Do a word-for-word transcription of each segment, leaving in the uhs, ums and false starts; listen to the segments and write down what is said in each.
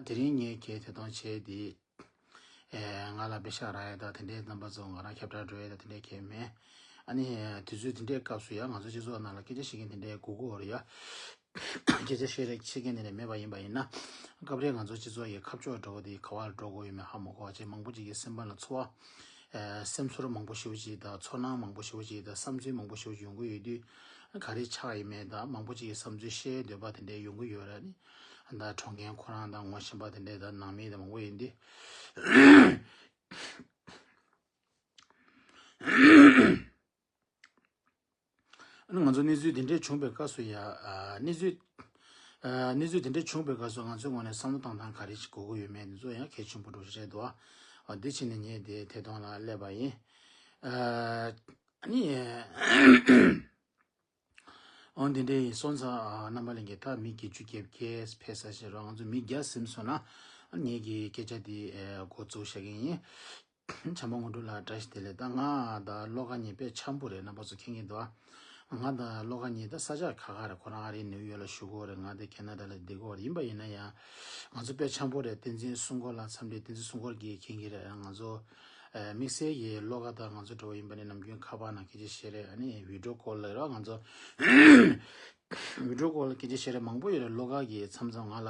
དེ་རིང་ངས་ཁྱེད་ཐད་གཏོང་བྱས་དེ། ཨེ། ང་ལ་པེ་ཤག་རག་ཡ་དང་དེ་འདྲའི་རྣམ་པ་ཚོ་ང་རང་ཁྱབ་བསྒྲགས་འགྲོ་ཡ་དང་དེ་འདྲའི་གལ་མེད། ཨ་ནི་དུས་ཚོད་དེ་འདྲའི་སྐབས་སུ་ཡང་ང་ཚོ་སྤྱི་ཚོགས་ནང་ལ་སྐད་ཆ་བཤད་མཁན་དེ་འདྲའི་དགོས་མཁོ་རེད་ཡ། སྐད་ཆ་བཤད་རེས་བཤད་མཁན་དེ་འདྲ་མེད་པ་ཡིན་པ་ཡིན་ན། སྐབས་རེ་ང་ཚོ་སྤྱི་ཚོགས་ཀྱི་ཁ་ཕྱོགས་འགྲོ་བ་དེ་ག་བར་འགྲོ་དགོས་ཡོད་མེད་ཧ་མ་གོ་བ་བྱས། མང་པོ་ཅིག་གི་སེམས་པ་ལ་ཚོར་བ། ཨེ། སེམས་ཚོར་མང་པོ་ཞེ་པོ་ཅིག་དང་ཚོར་སྣང་མང་པོ་ཞེ་པོ་ཅིག་དང་བསམ་ཚུལ་མང་པོ་ཞེ་པོ་ཅིག་ཡོང་གི་ཡོད་དུས། ག་རེ་ཆགས་ཡིན་མེད་དང་མང་པོ་ཅིག་གི་བསམ་ཚུལ་བཤད་འདོད་པ་དེ་འདྲ་ཡོང་གི་ཡོད་རེད། ཨ་ནི་ད་གྲོངས་མཁན་ཁོ་རང་དང་ངོ་ཤེས་པ་དེ་འདྲ་དང་ནང་མི་དང་མང་པོ་ཡིན་དུས། ཨ་ནི་ང་ཚོ་གནས་ཚུལ་དེ་འདྲས་བྱུང་པའི་སྐབས་སུ་ཡ། ཨ། གནས་ཚུལ། ཨ། གནས་ཚུལ་དེ་འདྲས་བྱུང་པའི་སྐབས་སུ་ང་ཚོའི་ངོས་ནས་བསམ་བློ་བཏང་སྟངས་ག་རེ་ཞིག་དགོས་ཀྱི་ཡོད་མེད་འདི་ཚོ་ཡང་གལ་ཆེན་པོ་འདྲ་ཞིག་རེད་འདུག་ཨ། འདི་བྱས་ནས་ངས་དེ་ཐད་གཏོང་ལ་སླེབས་པ་ཡིན། ཨ། ཨ་ནི། འོ་འདི་འདྲས་ཡིན་སོང་ཙང་། ཨ། རྣམ་པ་ལྷན་རྒྱས། ད་མི་བརྒྱད་ཅུ་གྱ་བརྒྱད་ཕེབས་ས་ཞིག་རེད། ང་ཚོ་མི་བརྒྱ་ཟིན་སོང་ན་ངེད་ཀྱི་སྐད་ཆ་འདི། ཨ། འགོ་བཙུགས་བཞག་གི་ཡིན། བྱམས་པ་དངོས་གྲུབ་ལགས་བཀྲ་ཤིས་བདེ་ལེགས། ད་ང་དང་བློ་དགའ་གཉིས་དཔེ་འཆམ་པོ་རེད། རྣམ་པ་ཚོ་མཁྱེན་གྱི་འདུག་ང་དང་བློ་དགའ་གཉིས་ད་ས་ཆ་ཁ་ཁ་རེད། ཁོ་རང་ཨ་རིའི་ནིའུ་ཡོག་ལ་བཞུགས་ཀྱི་ཡོད་རེད། ང་དེ་ཁེ་ན་ཌ་ལ་བསྡད་ཀྱི་ཡོད་རེད། ཡིན་པ་ཡིན་ན་ཡང་ང་ཚོ་དཔེ་འཆམ་པོ་རེད། བསྟན་འཛིན་སྲུང་འཁོར་ལགས་འཚམས་འདྲི། བསྟན་འཛིན་སྲུང་འཁོར་གྱིས་མཁྱེན་གྱི་རེད། ང་ཚོ། ཨ། དམིགས་བསལ་གྱིས་བློ་དགའ་དང་ང་ཚོ་འདྲ་བོ་ཡིན་པ་ནི་ནམ་རྒྱུན་ཁ་པར་ནང་སྐད་ཆ་བཤད་རེད། ཨ་ནི་བི་ཌི་ཡོ་ཀོལ་ལ་ར་ང་ཚོ། བི་ཌི་ཡོ་ཀོལ་ལ་སྐད་ཆ་བཤད་རེས་མང་པོ་ཡོད་རེད། བློ་དགའ་གིས་མཚམས་མཚམས་ང་ལ་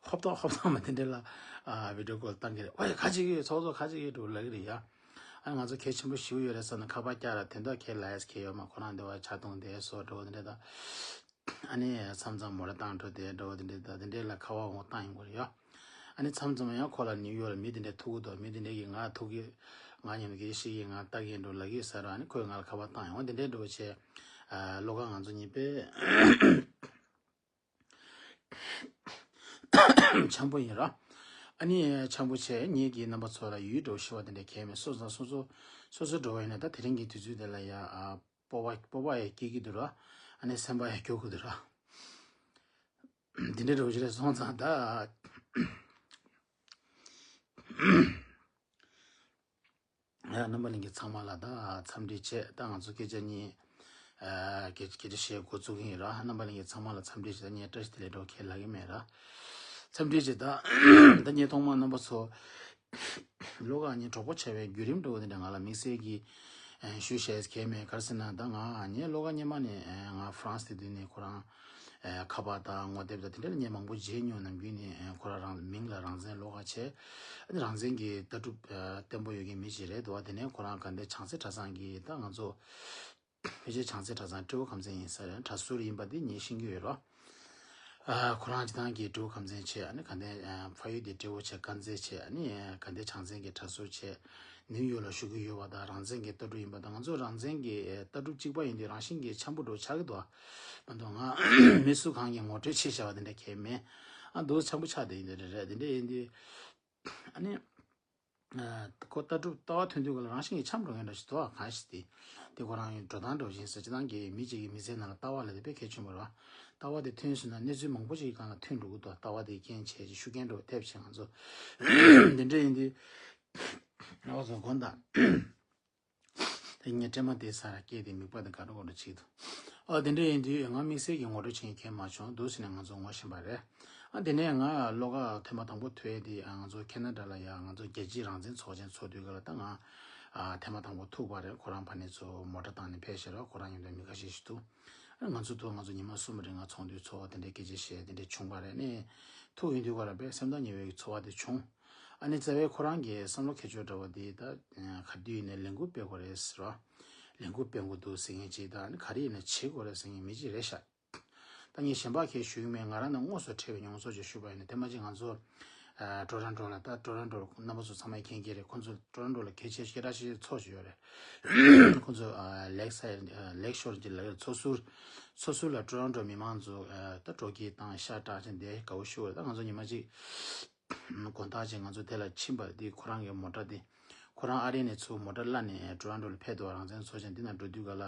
ཧོབ་ཐང་ཧོབ་ཐང་མ་དེ་འདྲ་ལ། ཨ། བི་ཌི་ཡོ་ཀོལ་བཏང་གི་རེད། ཨོ་ཡ། ག་བྱེད་ཀྱི་ཡོད། ཚོགས་གཙོ་ག་བྱེད་ཀྱི་ཡོད་འགྲོ་ལབ་ཀྱི་རེད་ཡ། ཨ། ང་ཚོ་གལ་ཆེན་པོ་ཞེ་པོ་ཡོད་རེད་བསམ་ནས་ཁ་པར་བཀྱག་ར། དེ་འདྲ་གལ་ལ་ཡས་གལ་ཡོད་མ། ཁོ་རང་འདི་བ་ཇ་འཐུང་བསྡད་སོ་འགྲོ་དེ་འདྲ་དང་། ཨ་ནི་མཚམས་མཚམས་མོ་ཊ་བཏང་འགྲོ་དེ་འགྲོ་དེ་འདྲ་དང་དེ་འདྲ་ལ་ཁ་པར་འོང་བཏང་ཡོང་གི་རེད་ཡ། ཨ་ནི་མཚམས་མཚམས་ཡང་ཁོ་ལ་ནིའུ་ཡོག་ལ་མི་དེ་འདྲས་ཐུག་གི་འདུག་མི་དེ་འདྲས་ཀྱིས་ང་ཐུག་གི། ང་མཉམ་དུ་སྐད་ཆ་བཤད་ཀྱི། ང་ལྟ་གི་འགྲོ་ལབ་ཀྱི་ཡོད་ས་རེད། ཨ་ནི་ཁོས་ང་ལ་ཁ་པར་བཏང་ཡོང་། དེ་འདྲས་འགྲོ་བྱས། ཨ། བློ་དགའ་ང་ཚོ་གཉིས་དཔེ་འཆམ་པོ་ཡིན་ར། ཨ་ནི་འཆམ་པོ་བྱས། ངེད་ཀྱིས་རྣམ་པ་ཚོ་ལ་ཡུལ་འགྲོ་ཤེས་པ་དེ་འདྲས་གལ་མེད། སོ་སོ་སོ་སོ་སོ་སོ་འགྲོ་བ་ཡིན་ན་ད་དེ་རིང་གི་དུས་ཚོད་དེ་ལ་ཡ། ཨ། སྤོབས་པ་སྤོབས་པ་ཡང་སྐྱེ་གི་འདུག་ར། ཨ་ནི་སེམས་པ་ཡང་སྐྱོ་གི་འདུག་ར། འདི་འདྲའི་འགྲོ་གཞི་རེད་སོང་ཙང་ད། ཨ། རྣམ་པ་ལྷན་རྒྱས་ཚང་མ་ལ་ད་འཚམས་འདྲི་བྱས། ད་ང་ཚོ་སྐད་ཆ་གཉིས། ཨ། སྐད་སྐད་ཆ་བཤད་འགོ་བཙུགས་ཀྱི་ཡིན་ར། རྣམ་པ་ལྷན་རྒྱས་ཚང་མ་ལ་འཚམས་འདྲི་བྱས། ད་ངས་བཀྲ་ཤིས་བདེ་ལེགས་འདྲ་བོ་ཁས་ལེན་གྱི་མེད་ར། འཚམས་འདྲི་བྱས། ད་ད་ངས་ཐོག་མར་རྣམ་པ་ཚོ། བློ་དགའ་གཉིས་གྲོགས་པོ་བྱས་པའི་བརྒྱུད་རིམ་འདྲ་བོ་དེ་འདྲ་ང་ལ་དམིགས་བསལ་གྱི་ཞུ་བྱས་གལ་མེད། ག་རེ་ཟེར་ན་ད་ང་ངའི་བློ་དགའ་སྔོན་མ་ནས་ང་ཧྥ་རན་སི་དེ་དུས་ནས་ཁོ་རང་ཁ་པར་དང་ངོ་དེབ་དང་དེ་འདྲ་ལ་ངས་མང་པོ་མཇལ་མྱོང་། ནམ་རྒྱུན་ནས་ཁོ་རང་རང་མིང་ལ་རང་བཙན་བློ་དགའ་བྱས། རང་བཙན་གྱི་ལྟ་གྲུབ་བརྟན་པོ་ཡོད་མཁན་མི་ཞིག་རེད་འདུག་བ། དེ་ནས་ཁོ་རང་དགའ་ལྡན་བྱང་རྩེ་གྲྭ་ཚང་གི། ད་ང་ཚོ་ཕལ་ཆེར་བྱང་རྩེ་གྲྭ་ཚང་སྤྲེའུ་ཁམས་ཚན་ཡིན་ས་རེད། གྲྭ་ཟུར་ཡིན་པ་འདི་ངས་ཤེས་ཀྱི་ཡོད་རོ། ཨ། ཁོ་རང་སྤྱིར་བཏང་གི་སྤྲེའུ་ཁམས་ཚན་བྱས། ཨ་ནི་དགའ་ལྡན། ཨ། ཕ་ཡུལ་དེ་སྤྲེའུ་བྱས། དཀར་མཛེས་བྱས། ཨ་ནི་དགའ་ལྡན་བྱང་རྩེ་གི་གྲྭ་ཟུར་བྱས། ནིའུ་ཡོག་ལ་བཞུགས་ཀྱི་ཡོད་པ་དང་རང་བཙན་གྱི་ལྟ་གྲུབ་ཡིན་པ་དང་། ང་ཚོ་རང་བཙན་གྱི་ལྟ་གྲུབ་གཅིག་པ་ཡིན་དུས་རང་བཞིན་གྱིས་འཆམ་པོ་འདྲ་བོ་ཆགས་ཀྱི་འདུག་ཨ། མ་གཏོགས་ང་མི་སུ་གང་གིས་ངོ་སྤྲོད་བྱེད་བྱ་བ་དེ་འདྲ་གང་ཡང་མེད། ཨ། འདུག་འཆམ་པོ་ཆགས་བསྡད་ཡིན། དེ་འདྲ་རེད། དེ་འདྲ་ཡིན་དུས། ཨ་ནི། ཨ། ཁོ་ལྟ་གྲུབ་ལྟ་བ་མཐུན་དུས་ག་ལ་རང་བཞིན་གྱིས་འཆམ་འགྲོ་མཁན་འདྲ་ཞིག་འདུག་ག་ཞིག་དེ། དེ་ཁོ་རང་གི་འགྲོ་སྟངས་འདྲ་བོ་ཞིག་ཡིན་ས། སྤྱིར་བཏང་གི་མི་གཅིག་གི་མི་ཚེའི་ནང་ལ་ལྟ་བ་ལབ་དེ་དཔེ་གལ་ཆེན་པོ་རེད་བ། ལྟ་བ་དེ་མཐུན་སོང་ན་གནས་ཚུལ་མང་པོ་ཞིག་གི་སྒང་ལ་མཐུན་འགྲོ་གི་འདུག་ལྟ་བ་དེ་རྐྱེན་བྱས་ཀྱི་ཤུགས་རྐྱེན་འདྲ་བོ་ཐེབས་བྱས། ང་ཚོ་དེ་འདྲ་ཡིན་དུས། ཨོ་ཚོ་དགོངས་དག་དེ་ངས་སྤྲད་མ་དེ་ས་ར་སྐད་དེ་མིག་པ་དེ་དགའ་རོ་དགའ་རོ་བྱེད་འདུག་ཨ། དེ་འདྲ་ཡིན་དུས་ང་དམིགས་བསལ་གྱི་ངོ་སྤྲོད་བྱེད་མཁན་མ་བྱུང་། འདུག་ཟེར་ནས་ང་ཚོ་ངོ་ཤེས་པ་རེད། ཨ། དེ་ནས་ང་བློ་དགའ་ཐེངས་མ་དང་པོ་ཐུག་ཡས་དེ། ཨ། ང་ཚོ་ཁེ་ན་ཌ་ལ་ཡ་ང་ཚོ་རྒྱལ་སྤྱིའི་རང་བཙན་ཚོགས་ཆེན་ཚོགས་དུས་ག་ལ་ད་ང་ཨ་ཐེངས་མ་དང་པོ་ཐུག་པ་རེད། ཁོ་རང་ཕ་ནས་ཚུར་མོ་ཊ་བཏང་ནས་ཕེབས་ཤག་ར། ཁོ་རང་མཉམ་དུ་མི་ཁ་ཤས་ཤིག་འདུག་ཨ། ང་ཚོ་ཐུག་ང་ཚོ་ཉི་མ་གསུམ་རིང་ང་ཚོགས་འདུ་ཚོགས། དེ་འདྲའི་སྐད་ཆ་བཤད། དེ་འདྲ་བྱུང་བ་རེད། ནས་ཐུག་ཡོང་དུས་ག་ལ་དཔེ་སེམས་ཐག་ཉེ་བའི་ཚོར་བ་དེ་བྱུང་། ཨ་ནི་རྩ་བའི་ཁོ་རང་གི་བསམ་བློ་འཁྱེར་ཕྱོགས་འདྲ་བོ་དེ་ད་ག་དུས་ཡིན་ནའི་ལས་འགུལ་སྤེལ་དགོས་རེད་ཟེར་བ། ལས་འགུལ་སྤེལ་དགོས་འདུག་ཟེར་མཁན་ཅིག་དང་། ཨ་ནི་ག་རེ་ཡིན་ན་བྱེད་དགོས་རེད་ཟེར་མཁན་མི་གཅིག་རེད་ཤག་ད་ངས་གཞན་པ་གས་ཞུ་གི་མེད། ང་རང་ནས་དངོས་སུ་འཕྲད་པའི་མྱོང་ཚོར་ཅིག་ཞུས་པ་ཡིན་ན། དེ་མ་གཅིག་ང་ཚོ་ཨ་ཊོ་རོན་ཊོ་ལ། ད་ཊོ་རོན་ཊོ་རྣམ་པ་ཚོ་ཚང་མས་མཁྱེན་གྱི་རེད། ཁོང་ཚོ་ཊོ་རོན་ཊོ་ལ་གལ་ཆེ་སྐད་གྲགས་ཆེ་ཤོས་ཚོགས་ཤིག་ཡོད་རེད། ཁོང་ཚོ་ཨ་ལེག་སའི་ལེག་ཤོར་གྱི་ལ་ཚོ་ཟུར། ཚོ་ཟུར་ལ་ཊོ་རོན་ཊོ་མི་མང་ཚོ་ཨ་ད་སྤྲོ་སྐྱིད་བཏང་ཤ་སྟག་ཅིག་འདི་དགའ་བོ་ཞུ་བ་རེད། ད་ང་ཚོ་ཉི་མ་གཅིག་དགོང་དག་ཅིག་ང་ཚོ་དེ་ལ་ཕྱིན་པ་དེ། ཁོ་རང་གི་མོ་ཊ་དེ། ཁོ་རང་ཨ་རི་ནས་ཚུར་མོ་ཊ་གླ་ནས་ཊོ་རོན་ཊོ་ལ་ཕེབས་འདུག་རང་བཙན་ཚོགས་ཆེན་འདི་ནང་འགྲོ་དུས་ག་ལ།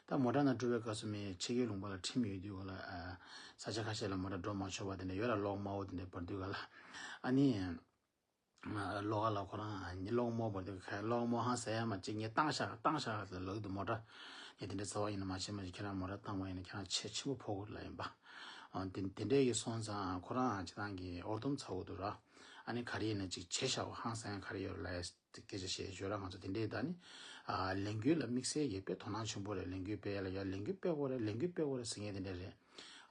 ད་མོ་ཊ་ནང་འགྲོ་བའི་སྐབས་སུ་མི་ཆེད་མཁས་ལུང་པ་ལ་ཁྲིམས་ཡོད་དུས་ག་ལ། ཨ་ས་ཆ་ཁ་ཤས་ལ་མོ་ཊ་འགྲོ་མ་ཆོག་པ་དེ་འདྲ་ཡོད་ར། གློག་དམར་པོ་དེ་འདྲ་འབར་དུས་ག་ལ། ཨ་ནི་ཨ་གློག་ལ་ཁོ་རང་ཨ་ནི་གློག་དམར་པོ་འབར་དུས་ག་གློག་དམར་ཧང་ཟེར་ཡ་མ་གཅིག་ངས་བཏང་བཞག་བཏང་བཞག་ཟེར་ལབ་ཀྱི་འདུག་མོ་ཊ་ངས་དེ་འདྲ་རྩ་བ་ཡིན་ན་མ་བྱེད་མ་བྱེད། ཁྱེད་རང་མོ་ཊ་བཏང་བ་ཡིན་ན་ཁྱེད་རང་ཆེ་ཆེན་པོ་ཕོག་གི་ལ་ཡིན་པ། ཨ་དེ་དེ་འདྲས་ཡིན་སོང་ཙང་ཁོ་རང་ཨ་སྤྱིར་བཏང་གི་འུར་འདུམ་ཚ་བོ་འདུག་ར། ཨ་ནི་ག་རེ་ཡིན་ན་ཅིག་བྱས་བཞག་པ་ཧང་སང་ཡ་ག་རེ་ཡོད་རེད་ལབ་ཡ་སྐད་ཆ་བཤད་ཡོད་ར། ང་ཚོ་དེ་འདྲའི་ད་ནི་ཨ་ལས་འགུལ་ལ་དམིགས་བསལ་གྱི་དཔེ་དོ་སྣང་ཆེན་པོ་རེད། ལས་འགུལ་སྤེལ་ཡ་ལ་ཡ་ལས་འགུལ་སྤེལ་དགོས་རེད། ལས་འགུལ་སྤེལ་དགོས་རེད་ཟེར་མཁན་དེ་འདྲ་རེད།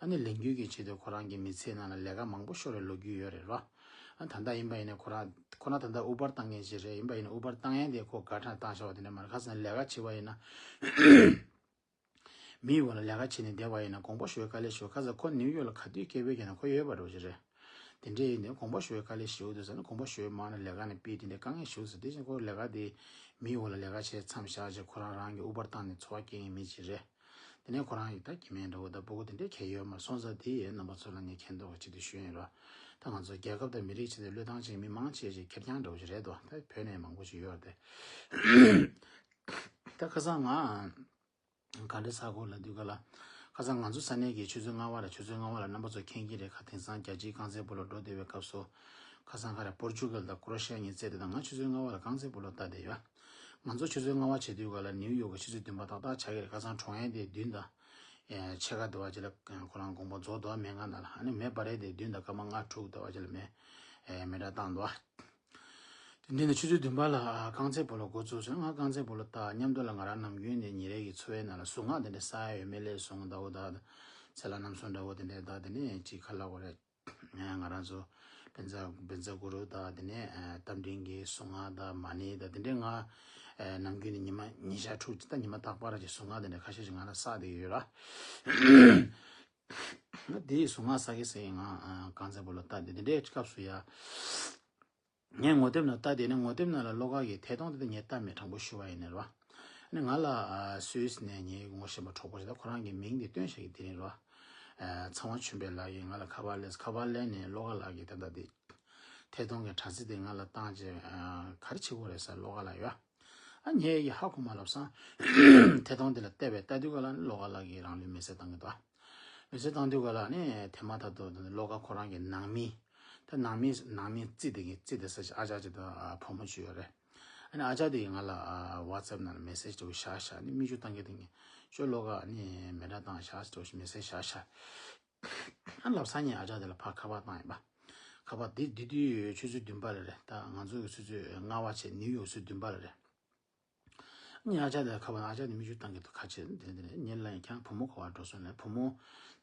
ཨ་ནི་ལས་འགུལ་གྱི་ཆེད་དུ་ཁོ་རང་གི་མི་ཚེའི་ནང་ལ་ལས་ཀ་མང་པོ་ཤོར་བའི་ལོ་རྒྱུས་ཡོད་རེད་ར། ཨ་ད་ལྟ་ཡིན་པ་ཡིན་ན་ཁོ་རང་ཁོ་རང་ད་ལྟ་ཨུ་བར་བཏང་མཁན་ཞིག་རེད། ཡིན་པ་ཡིན་ན་ཨུ་བར་བཏང་ཡ་དེ་ཁོ་དགའ་ཁྲ་བཏང་བཞག་པ་དེ་འདྲ་མ་རེད། ཁ་སང་ལས་ཀ་བྱེད་པ་ཡིན་ན། མིའི་འོག་ལ་ལས་ཀ་བྱེད་ནས་བསྡད་པ་ཡིན་ན་དགོངས་པ་ཞུ་བའི་དཀའ་ལས་ཞུ། ཁ་སང་ཁོ་ནིའུ་ཡོག་ལ་ག་དུས་སྐད་འབོད་རྒྱག་ན་ཁོ་ཡོད་པ་འདྲ་བོ་ཞིག་རེད། དེ་འདྲས་ཡིན་ནའི་དགོངས་པ་ཞུ་བའི་དཀའ་ལས་ཞུ་འདུག་ཟེར་ན། དགོངས་པ་ཞུ་བའི་མང་ན་ལས་ཀ་ནས་ཕུད་དེ་འདྲས་དཀའ་ངལ་ཞུ་ཟེར། དེ་བཞིན་ཁོ་ལས་ཀ་དེ་མིའི་འོག་ལ་ལས་ཀ་བྱས་མཚམས་བཞག་བྱས་ཁོ་རང་རང་གི་ཨུ་བར་བཏང་ནས་འཚོ་བ་སྐྱེལ་མཁན་མི་ཞིག་རེད། དེ་ནས་ཁོ་རང་གི་ད་སྐྱེ་དམན་འདྲ་བོ་དང་སྤུ་གུ་དེ་འདྲས་གང་ཡང་ཡོད་མ་རེད། སོང་ཙང་དེ་ཡི་རྣམ་པ་ཚོ་ལ་ངས་མཁྱེན་རྟོགས་ཆེད་དུ་ཞུ་ཡིན་རོགས། ད་ང་ཚོ་རྒྱལ་ཁབ་དང་མི་རིགས་ཆེད་དུ་བློས་བཏང་བྱེད་མཁན་མི་མང་ཆེ་ཞིག་ཁེར་རྐྱང་འདྲ་བོ་ཞིག་རེད་དོ། ད་བོད་ནས་མང་པོ་ཞིག་ཡོད་རེད་དེ། ད་ཁ་སང་ང་ག་འདྲ་ས་གོ་ལ་དུས་ག་ལ། ཁ་སང་ང་ཚོ་ས་གནས་ཀྱི་ཆུ་ཚོད་ལྔ་པ་ལ། ཆུ་ཚོད་ལྔ་པ་ལ་རྣམ་པ་ཚོ་མཁྱེན་གྱི་རེད། ཁ་དེང་སང་རྒྱལ་སྤྱིའི་རྐང་རྩེད་སྤོ་ལོ་འགྲོ་བསྡད་པའི་སྐབས་སུ། ཁ་སང་ག་རེ་པོར་ཅུ་གལ་དང་ཀོ་རོ་ཤི་ཡ་གཉིས་རྩེད་དེ་དང་། ང་ཆུ་ཚོད་ལྔ་པ་ལ་རྐང་རྩེད་སྤོ་ལོ་ལྟ་བསྡད་ཡོད། ང་ཚོ་ཆུ་ཚོད་ལྔ་པ་བྱེད་དུས་ག་ལ་ནིའུ་ཡོག་གི་ཆུ་ཚོད་བདུན་པ་ཏག་ཏག་ཆགས་ཀྱི་རེད། ཁ་སང་གྲོང་ཡན་དེ་བདུན་དང་། ཨེ་ཕྱེད་ཀ་དུ་བ་ཅི་ལ་ཁོ་རང་དགོངས་པ་རྫོགས་འདུག་མེད་ང་ན་ལ། ཨ་ནི་མེ་འབར་རེད་དེ་བདུན་དང་སྐར་མ་ལྔ་དྲུག་དུ་བ་ཅི་ལ་མེ་ཨེ་མེ་སྲེག་བཏང་འདུག་དེ་འདི་ནི་ཆུ་ཚོད་བདུན་པ་ལ་རྐང་རྩེད་སྤོ་ལོ་འགོ་བཙུགས་སོང་། ང་རྐང་རྩེད་སྤོ་ལོ་ད་མཉམ་དུ་ལ་ང་རང་ནམ་རྒྱུན་ནས་ཉིན་རེ་གི་འཚོ་བའི་ནང་ལ་གཟུངས་སྔགས་དེ་འདྲ་ས་ཡ་ཡོད་མེད་ལས་གཟུངས་ཟླ་བོ་ད་ཚེ་ལ་རྣམ་གསུམ་འདྲ་བོ་དེ་འདྲ་ད་དེ་ནས་ཅིག་ཁ་ལག་གོ་རེད། ང་རང་ཚོ་བཛྲ་བཛྲ་གུ་རུ་ད་དེ་ནས་རྟ་མགྲིན་གྱི་གཟུངས་སྔགས་ད་མ་ཎི་ད་དེ་འདྲ་ང་ནམ་རྒྱུན་ནས་ཉི་མ་ཉིན་ཞག་དྲུག་ད་ཉི་མ་རྟག་པར་གྱི་གཟུངས་སྔགས་དེ་འདྲ་ཁ་ཤས་ཤིག་ང་རང་བསགས་བསྡད་ཡོད་ར། དེའི་གཟུངས་སྔགས་ས་གི་སེ་ང་རྐང་རྩེད་སྤོ་ལོ་ལྟ་དེ་དེ་འདྲའི་སྐབས་སུ་ཡ། ངས་ངོ་དེབ་ནང་ལྟ་དེ་ནས་ངོ་དེབ་ནང་ལ་བློ་དགའ་གི་ཐད་གཏོང་དེ་ངས་ལྟ་མེད། དྲང་པོ་ཞུ་བ་ཡིན་ནས་རོ། ནི་ང་ལ་སུད་སི་ནས་ངའི་ངོ་ཤེས་པ་གྲོགས་པོ་ཞིག་དང་ཁོ་རང་གི་མིང་དེ་སྟོན་བྱ་གི་དེ་རིང་རོ། ཚངས་དབང་ཆོས་འཕེལ་ལགས་ཀྱིས་ང་ལ་ཁ་པར་སླེབས། ཁ་པར་སླེབས་ནས་བློ་དགའ་ལགས་ཀྱིས་ད་ལྟ་དེ་ཐད་གཏོང་གི་དྲ་ཚིགས་དེ་ང་ལ་བཏང་རྗེས་ག་རེ་བྱེད་དགོས་རེད་ཟེར་བློ་དགའ་ལགས་ཡོད། ཨ་ངས་ཡི་ཧ་གོ་མ་ལབ་སང་། ཐད་གཏོང་དེ་ལ་བལྟས་པས་ལྟ་དུས་ག་ལ་ནི་བློ་དགའ་ལགས་ཀྱིས་རང་ལུས་མེ་བསྲེགས་བཏང་གི་འདུག་མེ་བསྲེགས་བཏང་དུས་ག་ལ་ནི་དེ་མ་ཐག་ཏུ་བློ་དགའ་ཁོ་རང་གི་ནང་མི། ད་ནང་མི་ནང་མི་རྩིས་དེ་གི་རྩིས་དེ་ས་ཆ་ཨ་ཅག་ཅིག་དང་བུ་མོ་ཅིག་ཡོད་རེད། ཨ་ནི་ཨ་ཅག་དེ་གིས་ང་ལ་ཝ་ཚེབ་ནང་ལ་མེ་སེ་ཇི་དེ་བཞག་བཞག་ནི་མིག་ཆུ་བཏང་གི་དེ་གི་ཅོ་བློ་དགའ་ནི་མེ་སྲེག་བཏང་བཞག་ཟེར་མེ་སེ་ཇི་བཞག་བཞག་ཨ་ལབ་སང་ངས་ཨ་ཅག་དེ་ལ་ཕར་ཁ་པར་བཏང་ཡིན་པ། ཁ་པར་དེ་དེ་དུས་ཆུ་ཚོད་བདུན་པ་ལ་རེད། ད་ང་ཚོ་གི་ཆུ་ཚོད་ལྔ་པ་བྱས་ནིའུ་ཡོག་ཆུ་ཚོད་བདུན་པ་ལ་རེད། ངས་ཨ་ཅག་དེ་ལ་ཁ་པར། ཨ་ཅག་དེ་མིག་ཆུ་བཏང་གི་འདུག་ཁ་ཕྱེ་དེ་དེ་ནས་ངས་ལབ་ཡིན། ཁྱེད་རང་བུ་མོ་ག་པར་འགྲོ་སོང་ལབ། བུ་མོ་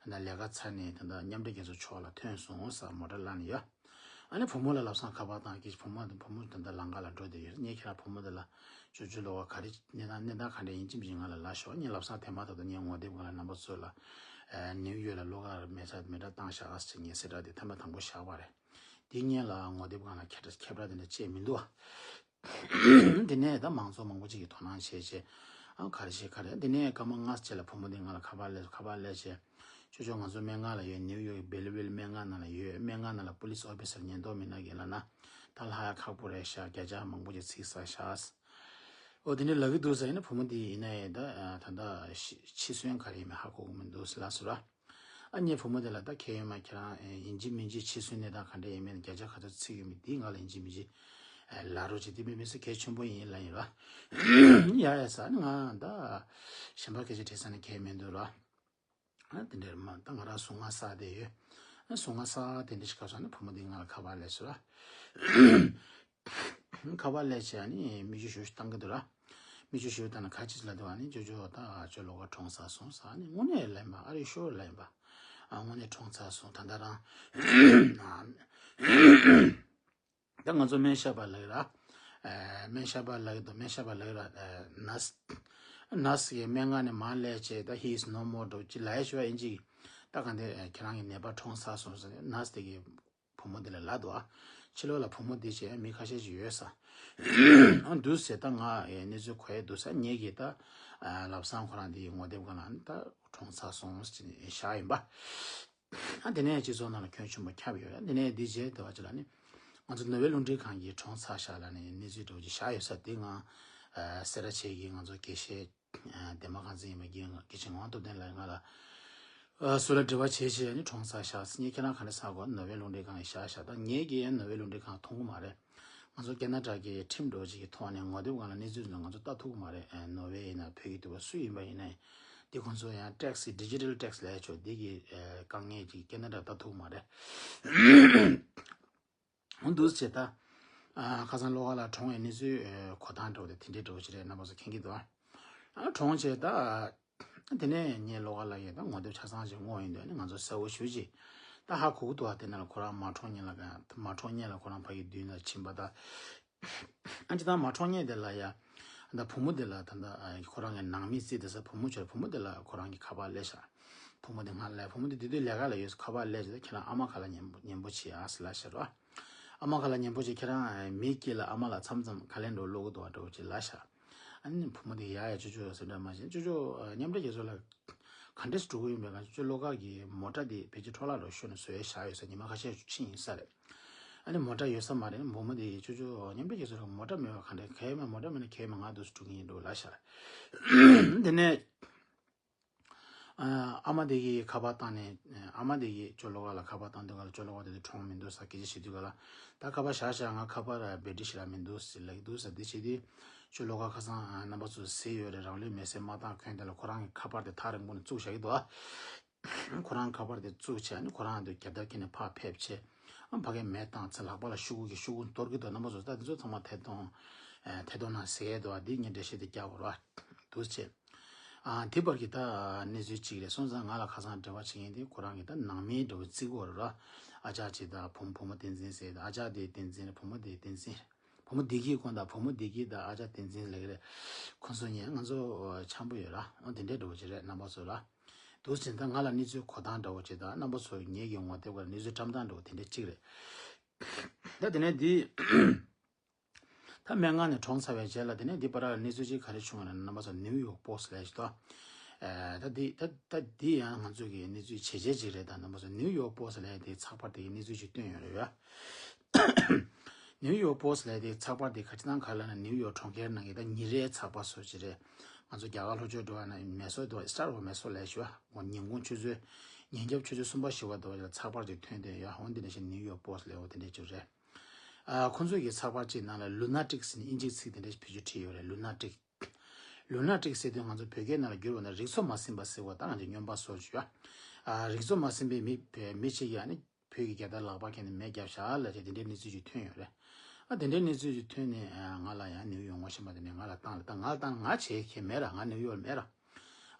ད་ལྟ་ལས་ཀ་ཚར་ནས་ད་ལྟ་མཉམ་འབྲེལ་རྒྱལ་ཚོགས་ཕྱོགས་ལ་ཐོན་སོང་ཟེར་མོ་ཊ་ལངས་ནས་ཡོད། ཨ་ནི་བུ་མོ་ལ་ལབ་སང་ཁ་པར་བཏང་གི། བུ་མོ་དང་བུ་མོ་ད་ལྟ་ལམ་ཁ་ལ་འགྲོ་བསྡད་ཡོད། ངས་ཁྱེད་རང་བུ་མོ་དེ་ལ་ཅོ་ཅོ་བློ་དགའ་ག་རེ་གནས་སྟངས་གནས་སྟངས་ག་འདྲ་ཡིན་ཅི་མི་ཅི་ང་ལ་ལབ་ཤོག་ངས་ལབ་སང་དེ་མ་ཐག་ཏུ་ངས་ངོ་དེབ་སྒང་ལ་རྣམ་པ་ཚོ་ལ་ནིའུ་ཡོག་ལ་བློ་དགའ་མེ་སྲེག་མེ་སྲེག་བཏང་བཞག་ཟེར་ངས་གསལ་བསྒྲགས་དེ་ཐེངས་མ་དང་པོ་བཞག་པ་རེད། དེ་སྔོན་ལ་ངོ་དེབ་སྒང་ལ་ཁྱབ་བསྒྲགས་དེ་འདྲ་བྱས་མི་འདུག་དེ་ནས་ད་མང་ཚོགས་མང་པོ་ཅིག་གིས་དོ་སྣང་བྱས་བྱས། ཨ་ག་རེ་བྱས་ག་རེ། དེ་ནས་སྐར་མ་ལྔ་རྗེས་ལ་བུ་མོ་དེ་ང་ལ་ཁ་པར་སླེབས། ཁ་པར་སླེབས་བྱས། ཅོ་ཅོ་ང་ཚོ་སྨན་ཁང་ལ་ཡོད། ནིའུ་ཡོག་གི་སྦེལ་ཝེལ་སྨན་ཁང་ནང་ལ་ཡོད། སྨན་ཁང་ནང་ལ་པོ་ལི་སི་ཨོ་ཕི་སར་ཉེན་རྟོག་མི་སྣ་གིས་ལབ་ན་ད་ལྷག་ཡ་ཁག་པོ་རེད་ཤག་བརྒྱ་ཆ་མང་པོ་ཅིག་ཚིག་ཟ་ཤག་འོ་དེ་འདྲ་ལབ་ཀྱི་འདུག་ཟེར་ནས། བུ་མོ་དེ་ཡིན་ན་ཡང་ད་ད་ལྟ་འཆི་གསོན་ག་རེ་ཡིན་མིན་ཧ་གོ་གི་མི་འདུག་ཟེར་ལབ་སོང་ར། ཨ་ངས་བུ་མོ་དེ་ལ་ད་ཁྱེད་ཡོད་མ་ཁྱེད་རང་ཡིན་གཅིག་མིན་གཅིག་འཆི་གསོན་གནས་སྟངས་ག་འདྲ་ཡིན་མིན་བརྒྱ་ཆ་ག་ཚོད་ཚིག་ཡོད་མེད་དེ་ང་ལ་ཡིན་གཅིག་མིན་གཅིག་ལབ་རོགས་བྱེད། དེ་མི་མི་སུ་གལ་ཆེན་པོ་ཡིན་ལབ་ཡིན་ར། ཡ་ཡ་ཟེར་ནས་ང་ད་གཞན་པ་སྐད་ཆ་དྲིས་ས་ནས་གལ་མི་འདུག་ར། ཨ་དེ་འདྲ་མ་ད་ང་རང་གཟུངས་སྔགས་བསགས་བསྡད་ཡོད། ཨ་གཟུངས་སྔགས་བསགས་དེ་འདྲ་ཞིག་ག་སོང་ནས་བུ་མོ་དེ་ང་ལ་ཁ་པར་སླེབས་སོང་ར། ཁ་པར་སླེབས་བྱས་ནི་མིག་ཆུ་ཞུ་ཞུ་བཏང་གི་འདུག་ར། མིག་ཆུ་ཞུ་བཏང་ན་ཁ་ཅིག་ལ་འདུག་ཨ་ནི་ཅོ་ཅོ་ད་ཅོ་བློ་དགའ་གྲོངས་ཚར་སོང་ཟེར། ཨ་ནི་དངོས་གནས་ལབ་ཡིན་པ། ཨ་རི་ཤོར་ལབ་ཡིན་པ། ཨ་དངོས་གནས་གྲོངས་ཚར་སོང་། ད་ལྟ་རང་ད་ང་ཚོ་སྨན་ཞབས་པ་ལབ་ཀྱི་ར། ཨ་སྨན་ཞབས་པ་ལབ་ཀྱི་འདུག་སྨན་ཞབས་པ་ལབ་ཀྱི་ར། ཨ་ནར་སི། ནར་སི་ཡིས་སྨན་ཁང་ནས་མར་སླེབས་བྱས་ད་he is no more འགྲོ་ཅི་ལབ་ཡ་ཞུ་བ་ཡིན་གཅིག་ད་ག་འདི་ཁྱེད་རང་གི་ནད་པ་གྲོངས་ཚར་སོང་ཟེར་ནས་ནར་སི་དེ་གིས་བུ་མོ་དེ་ལ་ལབ་འདུག་ཨ་ཕྱི་ལོགས་ལ་བུ་མོ་དེ་བྱས་མི་ཁ་ཤས་ཤིག་ཡོད་ས། ཨ་འདུག་ཟེར། ད་ང་གནས་ཚུལ་གོ་ཡ་འདུག་ས། ངེད་ཀྱིས་ད་ལབ་སང་ཁོ་རང་དེའི་ངོ་དེབ་སྒང་ལ་ད་གྲོངས་ཚར་སོང་ཟེར་ནས་བཞག་ཡིན་པ། ཨ་དེ་ནས་སྤྱི་ཚོགས་ནང་ལ་ཁྱོན་ཆེན་པོ་ཁྱབ་ཡོད། ཨ་དེ་ནས་འདི་རྗེས་དེ་བ་ཅི་ལ་ནི་ང་ཚོ་ནོ་བེལ་རླུང་འཕྲིན་ཁང་གིས་གྲོངས་ཚར་ཤག་ལབ་ནས་གནས་ཚུལ་འདྲ་བོ་ཅིག་བཞག་ཡོད་ས་དེ་ང་ཨ་གསལ་བསྒྲགས་བྱེད་ཀྱི། ང་ཚོ་དགེ་བཤེས་ཨ་འདན་མ་ཁང་ཚན་ཡིན་པ་རྒན་དགེ་བཤེས་ངག་དབང་སྟོབས་ལྡན་ལགས་ང་ལ་ཨ་སུ་ལ་འབྲེལ་བ་བྱས་བྱས་ནི་གྲོངས་ཚར་ཤག་ཟེར། ངས་ཁྱེད་རང་ག་འདྲ་ཟེར་གོ་ནོ་བེལ་རླུང་འཕྲིན་ཁང་གིས་བཞག་ཤག་ད་ངས་ཀྱིས་ནོ་བེལ་རླུང་འཕྲིན་ཁང་མཐོང་གི་མ་རེད། ང་ཚོ་ཁེ་ན་ཌ་གི་ཁྲིམས་འདྲ་བོ་ཅིག་གི་ཐོག་ནས་ངོ་དེབ་སྒང་ལ་གནས་ཚུལ་འདི་ང་ཚོ་ལྟ་ཐུབ་ཀྱི་མ་རེད། ཨ་ནོར་ཝེ་ཡིན་ན་བོད་ཀྱི་འདུག་པ་སུ་ཡིན་པ་ཡིན་ན་འདི་ཁོང་ཚོ་ཡང་ཊེག་སི་ཌི་ཇི་ཊལ་ཊེག་སི་ལབ་ཡ་ཆོག་འདི་གི་ཨ་དཀའ་ངལ་ཅིག་ཁེ་ན་ཌ་ལྟ་ཐུབ་ཀྱི་མ་རེད། འོ་འདུག་སེ་བྱས་ད། ཨ་ཁ་སང་བློ་དགའ་ལགས་གྲོངས་ཡས་གནས་ཚུལ་ཨ་གོ་སྟངས་འདྲ་བོ་དེ་དེ་འདྲའི་འདྲ་བོ་ཞིག་རེད། རྣམ་པ་ཚོ་མཁྱེན་གྱི་འདུག་ཨ། ཨ་གྲོངས་བྱས་ད། དེ་ནས་ངས་བློ་དགའ་ལགས་ཡས་ད་ངོ་དེབ་ཆ་ཚང་ཞིག་བསྔོགས་ཡོང་དུས་ཨ་ནི་ང་ཚོ་གསལ་བོ་ཞེ་ཅིག་ད་ཧ་གོ་གི་འདུག་ཨ། དེ་ནས་ལ་ཁོ་རང་མ་གྲོངས་སྔོན་ལ་ག་མ་གྲོངས་སྔོན་ལ་ཁོ་རང་ཕ་གི་མདུན་ལ་ཕྱིན་པ་ད། ཨ་ཅི་ད་མ་གྲོངས་སྔོན་དེ་ལ་ཡ། ད་བུ་མོ་དེ་ལ་ད་ད་ཨ་ཁོ་རང་གི་ནང་མི་རྩིས་དེ་ས་བུ་མོ་བྱོས། བུ་མོ་དེ་ལ་ཁོ་རང་གི་ཁ་པར་སླེབས་ཤག་བུ་མོ་དེ་ང་ལ་བུ་མོ་དེ་དེ་དུས་ལས་ཀ་ལ་ཡོད་ས། ཁ་པར་སླེབས་བྱས་ད་ཁྱེད་རང་ཨ་མ་ཁ་ལ་ཉན་པོ་ཉན་པོ་བྱེད་ཨ་ཟེར་ལབ་ཤག་རོ། ཨ་མ་ཁ་ལ་ཉན་པོ་བྱེད། ཁྱེད་རང་མིའི་དཀྱིལ་ལ་ཨ་མ་ལ་མཚམས་མཚམས་ཁ་ལན་འགྲོ་ཀློག་གི་འདུག་བ་འདྲ་བོ་ཅིག་ལབ་ཤག་ཨ་ནི་བུ་མོ་དེ་ཡ་ཡ་ཅོ་ཅོ་ཟེར་འདྲ་མ་བྱེད། ཅོ་ཅོ་མཉམ་འབྲེལ་རྒྱལ་ཚོགས་ལ་ག་འདྲས་འགྲོ་གི་ཡིན་པའི་ག་ཅོ་ཅོ་བློ་དགའ་གི་མོ་ཊ་དེ་ཕལ་ཆེར་འཕྲོ་བརླག་འགྲོ་ཤོར་ནས་བཟོས་བཞག་ཡོད་ས། ཉི་མ་ཁ་ཤས་ཕྱིན་ཡིན་ས་རེད། ཨ་ནི་མོ་ཊ་ཡོད་ས་མ་རེད། བུ་མོ་དེ་ཅོ་ཅོ་མཉམ་འབྲེལ་རྒྱལ་ཚོགས་ལ་མོ་ཊ་མེད་པ་ག་འདྲས། ག་ཡོད་མེད་མོ་ཊ་མེད་ན་ག་ཡོད་མེད་ང་འདུག་སེ་འགྲོ་གི་ཡིན་འགྲོ་ལབ་ཤག་དེ་ནས། ཨ་ཨ་མ་དེ་གིས་ཁ་པར་བཏང་ནས་ཨ་མ་དེ་གིས་ཅོ་བློ་དགའ་ལ་ཁ་པར་བཏང་དུས་ག་ལ་ཅོ་བློ་དགའ་དེ་དུས་གྲོངས་མི་འདུག་ས་སྐད་ཆ་བཤད་དུས་ག་ལ་ད་ཁ་པར་བཞག་བཞག་ང་ཁ་པར་བེ་ཊི་རི་ཞེ་དྲག་མི་འདུག་ཟེར་ལབ་ཀྱི་འདུག་ས། དེ་བྱེད་དུས་ཅོ་བློ་དགའ་ཁ་སང་རྣམ་པ་ཚོ་གཟིགས་ཡོད་རེད། རང་ལུས་མེར་སྲེག་མ་བཏང་གོང་དེ་ལ་ཁོ་རང་གི་ཁ་པར་དེ་ཐག་རིང་པོ་ནས་བཙུགས་བཞག་གི་འདུག་ཨ། ཁོ་རང་ཁ་པར་དེ་བཙུགས་བྱས་ནས་ཁོ་རང་དེ་རྒྱབ་ལྟ་ཁྱེར་ནས་ཕར་ཕེབས་བྱས། ཨ་ཕ་གིར་མེ་བཏང་ཚེ་ལག་པ་ལ་ཤོག་གུ་གི་ཤོག་གུ་གཏོར་གྱི་འདུག་རྣམ་པ་ཚོ་ད་དེ་ཚོ་ཚང་མ་ཐད་གཏོང་ཨ་ཐད་གཏོང་ནང་གཟིགས་ཡས་འདུག་ཨ། འདི་ངས་འགྲེལ་བཤད་དེ་རྒྱག་དགོས་རེད་བ། འདུག་སེ་བྱས། ཨ་དེ་བར་གྱི་ད་གནས་ཚུལ་གཅིག་རེད། སོང་ཙང་ང་ལ་ཁ་སང་འབྲེལ་བ་བྱེད་མཁན་དེ་ཁོ་རང་གི་ད་ནང་མི་འདྲ་བོ་བརྩི་གི་ཡོད་རེད་བ། ཨ་ཅག་ཅིག་དང་བུ་བུ་མོ་བསྟན་འཛིན་ཟེར་ད། ཨ་ཅག་དེ་བསྟན་འཛིན་རེད། བུ་མོ་དེ་བསྟན་འཛིན་རེད། བུ་མོ་བདེ་སྐྱིད་ཁོང་དང་བུ་མོ་བདེ་སྐྱིད་དང་ཨ་ཅག་བསྟན་འཛིན་ལབ་ཀྱི་རེད། ཁོང་ཚོ་གཉིས་ང་ཚོ་འཆམ་པོ་ཡོད་ར། འོ་དེ་འདྲའི་འདྲ་བོ་ཅིག་རེད། རྣམ་པ་ཚོ་ལ་འདུག་སེ་ད་ང་ལ་གནས་ཚུལ་གོ་སྟངས་འདྲ་བོ་ཅིག་དང་རྣམ་པ་ཚོ་ངེད་ཀྱི་ངོ་དེབ་ཀྱི་གནས་ཚུལ་བཀྲམ་སྟངས་འདྲ་བོ་དེ་འདྲ་གཅིག་རེད། ད་དེ་ནས་འདི། ད་སྨན་ཁང་ནས་གྲོངས་ཚར་བའི་རྗེས་ལ་དེ་ནས་འདི་བར་ལ་གནས་ཚུལ་ཅིག་ག་རེ་བྱུང་བ་ན་རྣམ་པ་ཚོ་ནིའུ་ཡོག་པོ་སི་ལབ་ཞིག་འདུག་ཨེ་ད་འདི་ད་ད་འདི་ཡང་ང་ཚོ་གི་གནས་ཚུལ་བྱས་རྗེས་ཅིག་རེད། ད་རྣམ་པ་ཚོ་ནིའུ་ཡོག་པོ་སི་ལབ་དེ་ཚགས་པར་དེ་གི་གནས་ཚུལ་ཅིག་བཏོན་ཡོད་རེད་བ། ནིའུ་ཡོག་པོ་སི་ལབ་དེ་ཚགས་པར་དེ་ག་ཅི་ནང་ག་ལ་ན་ནིའུ་ཡོག་གྲོང་ཁྱེར་ནང་གི་ད་ཉིན་རེའི་ཚགས་པར་སོ་ཅིག་རེད། ང་ཚོ་རྒྱ་གར་ལྷོ་ཕྱོགས་འགྲོ་བ་ན་མེ་སོ་འདུག་སི་ཊར་འོ་མེ་སོ་ལབ་ཞིག་བ། ཉིན་གུང་ཆུ་ཚོད་ཉིན་རྒྱབ་ཆུ་ཚོད་གསུམ་པ་བཞི་པ་འདུག་ཚགས་པར་ཅིག་ཐོན་བསྡད་ཡོད། འོ་འདི་ནང་བཞིན་ནིའུ་ཡོག་པོ་སི་ལབ་འོ་དེ་འདྲས་ཅིག་རེད། ཨ་ཁོང་ཚོ་གི་ཚགས་པར་གཅིག་ནང་ལ་ལུ་ན་ཊིག་ཟེར་ནས་དབྱིན་ཇིའི་ཚིག་དེ་འདྲ་ཞིག་བེད་སྤྱོད་བྲིས་ཡོད་རེད། ལུ་ན་ཊིག་ལུ་ན་ཊིག་ཟེར་དུས་ང་ཚོ་བོད་སྐད་ནང་ལ་བསྒྱུར་བ་ན་རིག་ཚོད་མ་ཟིན་པ་ཟེར་བ་དང་ང་ཚོ་སྨྱོན་པ་སོགས་བརྗོད་ཡ། ཨ་རིག་ཚོད་མ་ཟིན་པའི་མི་བོད་མི་གཅིག་གིས་ཨ་ནི་བོད་ཀྱི་རྒྱལ་དར་ལག་པ་འཁྱེར་ནས་མེ་བརྒྱབ་བཞག་ལབ་བྱས་དེ་འདྲའི་གནས་ཚུལ་ཅིག་ཐོན་ཡོད་རེད། ཨ་དེ་འདྲའི་གནས་ཚུལ་ཅིག་ཐོན་ནས་ཨ་ང་ལ་ཡང་ནིའུ་ཡོག་ངོ་ཤེས་པ་དེ་ནས་ང་ལ་བཏང་ལ་ད་ང་ལ་བཏང་ང་བྱེད་མཁན་མེད་ར། ང་ནིའུ་ཡོག་ལ་མེད་ར།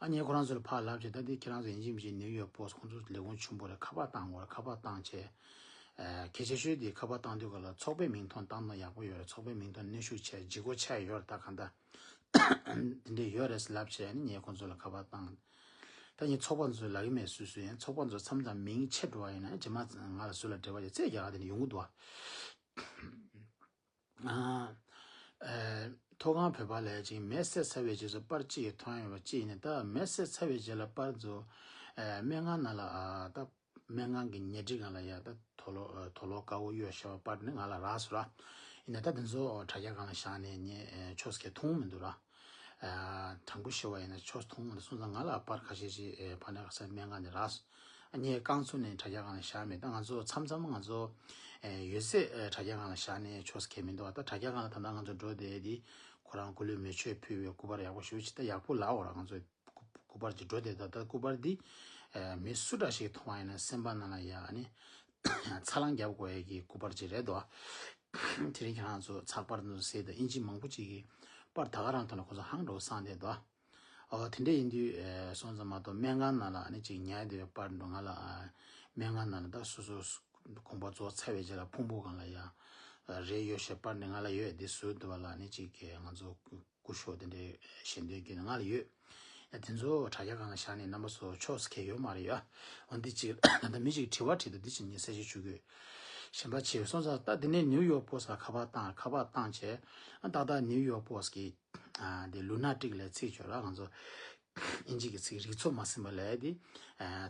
ཨ་ངས་ཁོ་རང་ཚོ་ལ་ཕར་ལབ་བྱས་ད་འདི་ཁྱེད་རང་ཚོ་ཡིན་གཅིག་མིན་གཅིག་ནིའུ་ཡོག་པོ་སི་ཁོང་ཚོ་ལས་ཁུངས་ཆེན་པོ་རེད། ཁ་པར་བཏང་དགོས་རེད། ཁ་པར་བཏང་བྱས། ཨ་གལ་ཆེ་ཤོས་དེ་ཁ་པར་བཏང་དུས་ག་ལ་ཚོགས་པའི་མིང་ཐོ་བཏང་ན་ཡག་པོ་ཡོད་རེད། ཚོགས་པའི་མིང་ཐོ་གནོན་ཤུགས་ཆེ་ལྗིད་ཁོག་ཆེ་ཡོད་རེད། ད་གང་ལྟར་དེ་འདྲས་ཡོད་རེད་ཟེར་ལབ་བྱས་ཨ་ནི་ངས་ཁོང་ཚོ་ལ་ཁ་པར་བཏང་། ད་ངས་ཚོགས་པ་ཚོ་ལབ་ཀྱི་མེད་སུས་སུ་ཡིན། ཚོགས་པ་ཚོ་མཚམས་མཚམས་མིང་ཆད་འགྲོ་བ་ཡིན་ན་རྗེས་མ་ང་ལ་སུ་ལ་འབྲེལ་བ་ཡོད་ཚད་རྒྱ་གར་དེ་ནས་ཡོང་གི་འདུག་བ། ཨ་ཨེ་མཐོ་སྒང་བོད་པ་ལ་ཅིག་མེ་བསད་ཚར་བའི་རྗེས་སུ་པར་གཅིག་གིས་མཐོང་ཡོད་པ་གཅིག་ཡིན་ནས། ད་མེ་བསད་ཚར་བའི་རྗེས་ལ་པར་ཚོ་ཨེ་སྨན་ཁང་ནང་ལ་ཨ་ད་སྨན་ཁང་གི་ཉལ་ཁྲི་སྒང་ལ་ཡ་ད་དུག་ལོག་ཨེ་དུག་ལོག་དཀར་པོ་གཡོགས་བཞག་པ་པར་ནི་ང་ལ་རག་སོང་ར། ཡིན་ནས་ད་དེ་ཚོ་དྲ་རྒྱ་སྒང་ལ་བཞག་ནས་ངས་ཨེ་ཕྱོགས་སུ་ཁྱེར་མཐོང་མི་འདུག་ར། ཨ་དྲང་པོ་ཞུ་བ་ཡིན་ན་ཕྱོགས་མཐོང་མི་འདུག་སོང་ཙང་ང་ལ་པར་ཁ་ཤས་ཤིག་ཨེ་ཕ་ནས་ཁ་སང་སྨན་ཁང་ནས་རག་སོང་། ངས་རྐང་བཙུགས་ནས་དྲ་རྒྱ་སྒང་ལ་བཞག་མེད། ད་ང་ཚོ་མཚམས་མཚམས་ང་ཚོ་ཨེ་ཡོད་ཚད་ཨེ་དྲ་རྒྱ་སྒང་ལ་བཞག་ནས་ཕྱོགས་སུ་ཁྱེར་མི་འདུག་ད་དྲ་རྒྱ་སྒང་ལ་ད་ལྟ་ང་ཚོ་འགྲོ་བསྡད་དེ་ཁོ་རང་སྐུ་ལུས་མེ་མཆོད་ཕུལ་བའི་སྐུ་པར་ཡག་པོ་ཞེ་པོ་ཅིག་ད་ཡག་པོ་ལབ་འོ་ར། ང་ཚོ་སྐུ་པར་ཅིག་འགྲོ་བསྡད། ད་ལྟ་སྐུ་པར་འདི་ཨེ་མི་སུ་འདྲ་ཞིག་མཐོང་བ་ཡིན་ན་སེམས་པ་ནང་ལ་ཡ་ཨ་ནི་ཚ་ལང་རྒྱབ་དགོས་ཡས་ཀྱི་སྐུ་པར་ཅིག་རེད་དོ། དེ་རིང་ཁྱེད་རང་ཚོ་ཚགས་པར་ཚོ་ཟེར་དང་དབྱིན་ཇི་མང་པོ་ཅིག་གིས་པར་ད་ག་རང་ཐོག་ན་ཁོ་ཚོ་ཧང་འགྲོ་སང་བསྡད་དོ། ཨོ་དེ་འདྲ་ཡིན་དུས་ཨེ་སོང་ཙང་མ་གཏོགས་སྨན་ཁང་ནང་ལ་ཨ་ནི་ཅིག་ཉལ་བསྡད་པའི་པར་འགྲོ་ང་ལ་ཨ་སྨན་ཁང་ནང་ལ་ད་སོ་སོ་དགོངས་པ་རྫོགས་ཚར་བའི་རྗེས་ལ་ཕུང་པོ་སྒང་ལ་ཡ་རས་གཡོགས་བྱས་པར་འདི་ང་ལ་ཡོད། འདི་བཟོས་འདུག་བ་ལ་ཨ་ནི་ཅིག་གིས་ང་ཚོ་སྐུ་ཞབས་དེ་འདྲའི་ཞལ་འདོན་གྱི་ནང་ལ་ཡོད། ཡ་དེ་ཚོ་དྲ་རྒྱ་སྒང་ལ་བཞག་ནས་རྣམ་པ་ཚོ་ཕྱོགས་སུ་ཁྱེར་ཡོད་མ་རེད་ཡ། འོ་འདི་གཅིག་ད་ལྟ་མི་གཅིག་དྲི་བ་དྲིས་འདུག་འདི་གཅིག་ངས་གསལ་བཤད་ཞུ་དགོས། གཞན་པ་བྱས་སོང་ཙང་ད་དེ་ནས་ནིའུ་ཡོག་པོ་སི་ལ་ཁ་པར་བཏང་། ཁ་པར་བཏང་བྱས་ཨ་ཏག་ཏག་ནིའུ་ཡོག་པོ་སི་གི་ཨ་དེ་ལུ་ན་ཊིག་ལབ་ཚིག་ཅིག་ཡོད་ར། ང་ཚོ་དབྱིན་ཇི་གི་ཚིག་རིག་ཚོད་མ་ཟིན་པ་ལབ་དེ།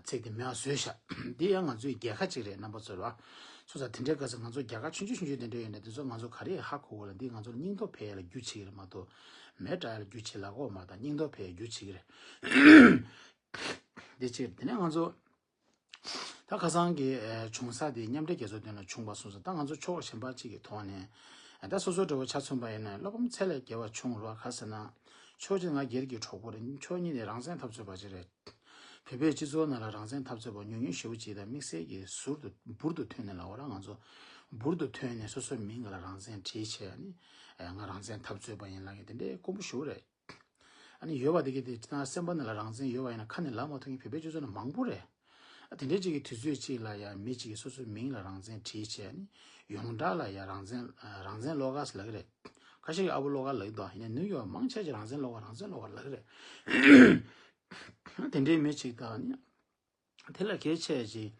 ཚིག་དེ་མེད་པ་བཟོས་ཤག་འདི་ཡང་ང་ཚོའི་རྒྱལ་ཁ་ཅིག་རེད་རྣམ་པ་ཚོ་ར། སོང་ཙང་དེ་འདྲའི་སྐབས་སུ་ང་ཚོ་རྒྱལ་ཁ་ཆུང་ཆུང་ཆུང་ཆུང་དེ་འདྲ་ཡོད་ན་དེ་ཚོ་ང་ཚོ་ག་རེ་ཧ་གོ་དགོས་ལ། འདི་ང་ཚོར་སྙིང་སྟོབས་འཕེལ་ཡ་ལ་རྒྱུ་བྱེད་ཀྱི་རེད་མ་གཏོགས་མེ་དྲག་ཡ་ལ་རྒྱུ་བྱེད་ལབ་ཀྱི་ཡོད་མ་རེད། ད་སྙིང་སྟོབས་འཕེལ་ཡ་རྒྱུ་བྱེད་ཀྱི་རེད། འདི་གཅིག་རེད། དེ་ནས་ང་ཚོ་ད་ཁ་སང་གི་ཨེ་བྱུང་ས་དེ་མཉམ་འབྲེལ་རྒྱལ་ཚོགས་མདུན་ལ་བྱུང་བ་སོང་ཙང་ད་ང་ཚོ་ཕྱོགས་གཞན་པ་གཅིག་གི་ཐོག་ནས་ཨེ་ད་སོ་སོ་འདྲ་བོ་ཆ་མཚོན་པ་ཡིན་ན་བློ་ཕམ་ཚད་ལས་བརྒལ་བ་བྱུང་རོགས། ག་ཟེར་ན་ཕྱོགས་གཅིག་ང་སྒེར་གྱི་གྲོགས་པོ་རེད། ཕྱོགས་གཉིས་ནས་རང་བཙན་འཐབ་རྩོད་པ་ཅིག་རེད། བོད་པའི་སྤྱི་ཚོགས་ནང་ལ་རང་བཙན་འཐབ་རྩོད་པ་ཉུང་ཉུང་ཞེ་པོ་ཅིག་དང་དམིགས་བསལ་གྱི་ཟུར་དུ་འབུར་དུ་ཐོན་ནས་ལབ་པ་ར། ང་ཚོ་ འབུར་དུ་ཐོན་ནས་སོ་སོའི་མིང་ལ་རང་བཙན་བྲིས་བྱས་ནི་ང་རང་བཙན་འཐབ་རྩོད་པ་ཡིན་ལབ་མཁན་དེ་འདྲའི་དཀོན་པོ་ཞེ་པོ་རེད། ཨ་ནི་ཡོད་པ་དེ་གས་དེ་སྤྱིར་བཏང་སེམས་པ་ནང་ལ་རང་བཙན་ཡོད་པ་ཡིན་ན་ཁ་ནས་ལབ་མ་ཐུབ་མཁན་བོད་པའི་སྤྱི་ཚོགས་ནང་མང་པོ་རེད། ཨ་དེ་འདྲའི་ཅིག་གི་དུས་ཚོད་ཅིག་ལ་ཡང་མི་ཅིག་གིས་སོ་སོའི་མིང་ལ་རང་བཙན་བྲིས་བྱས་ནི་ཡོངས་གྲགས་ལ་ཡང་རང་བཙན་རང་བཙན་བློ་དགའ་ཟེར་ལབ་ཀྱི་རེད། ཁ་ཤས་ཀྱིས་ཨ་བོ་བློ་དགའ་ལབ་ཀྱི་འདུག་ཡིན་ནའི་ནིའུ་ཡོག་མང་ཆེ་ཅིག་རང་བཙན་བློ་དགའ་རང་བཙན་བློ་དགའ་ལབ་ཀྱི་རེད། དེ་འདྲའི་མི་ཅིག་དང་ནི། དེ་ལ་གལ་ཆེ་ཅིག་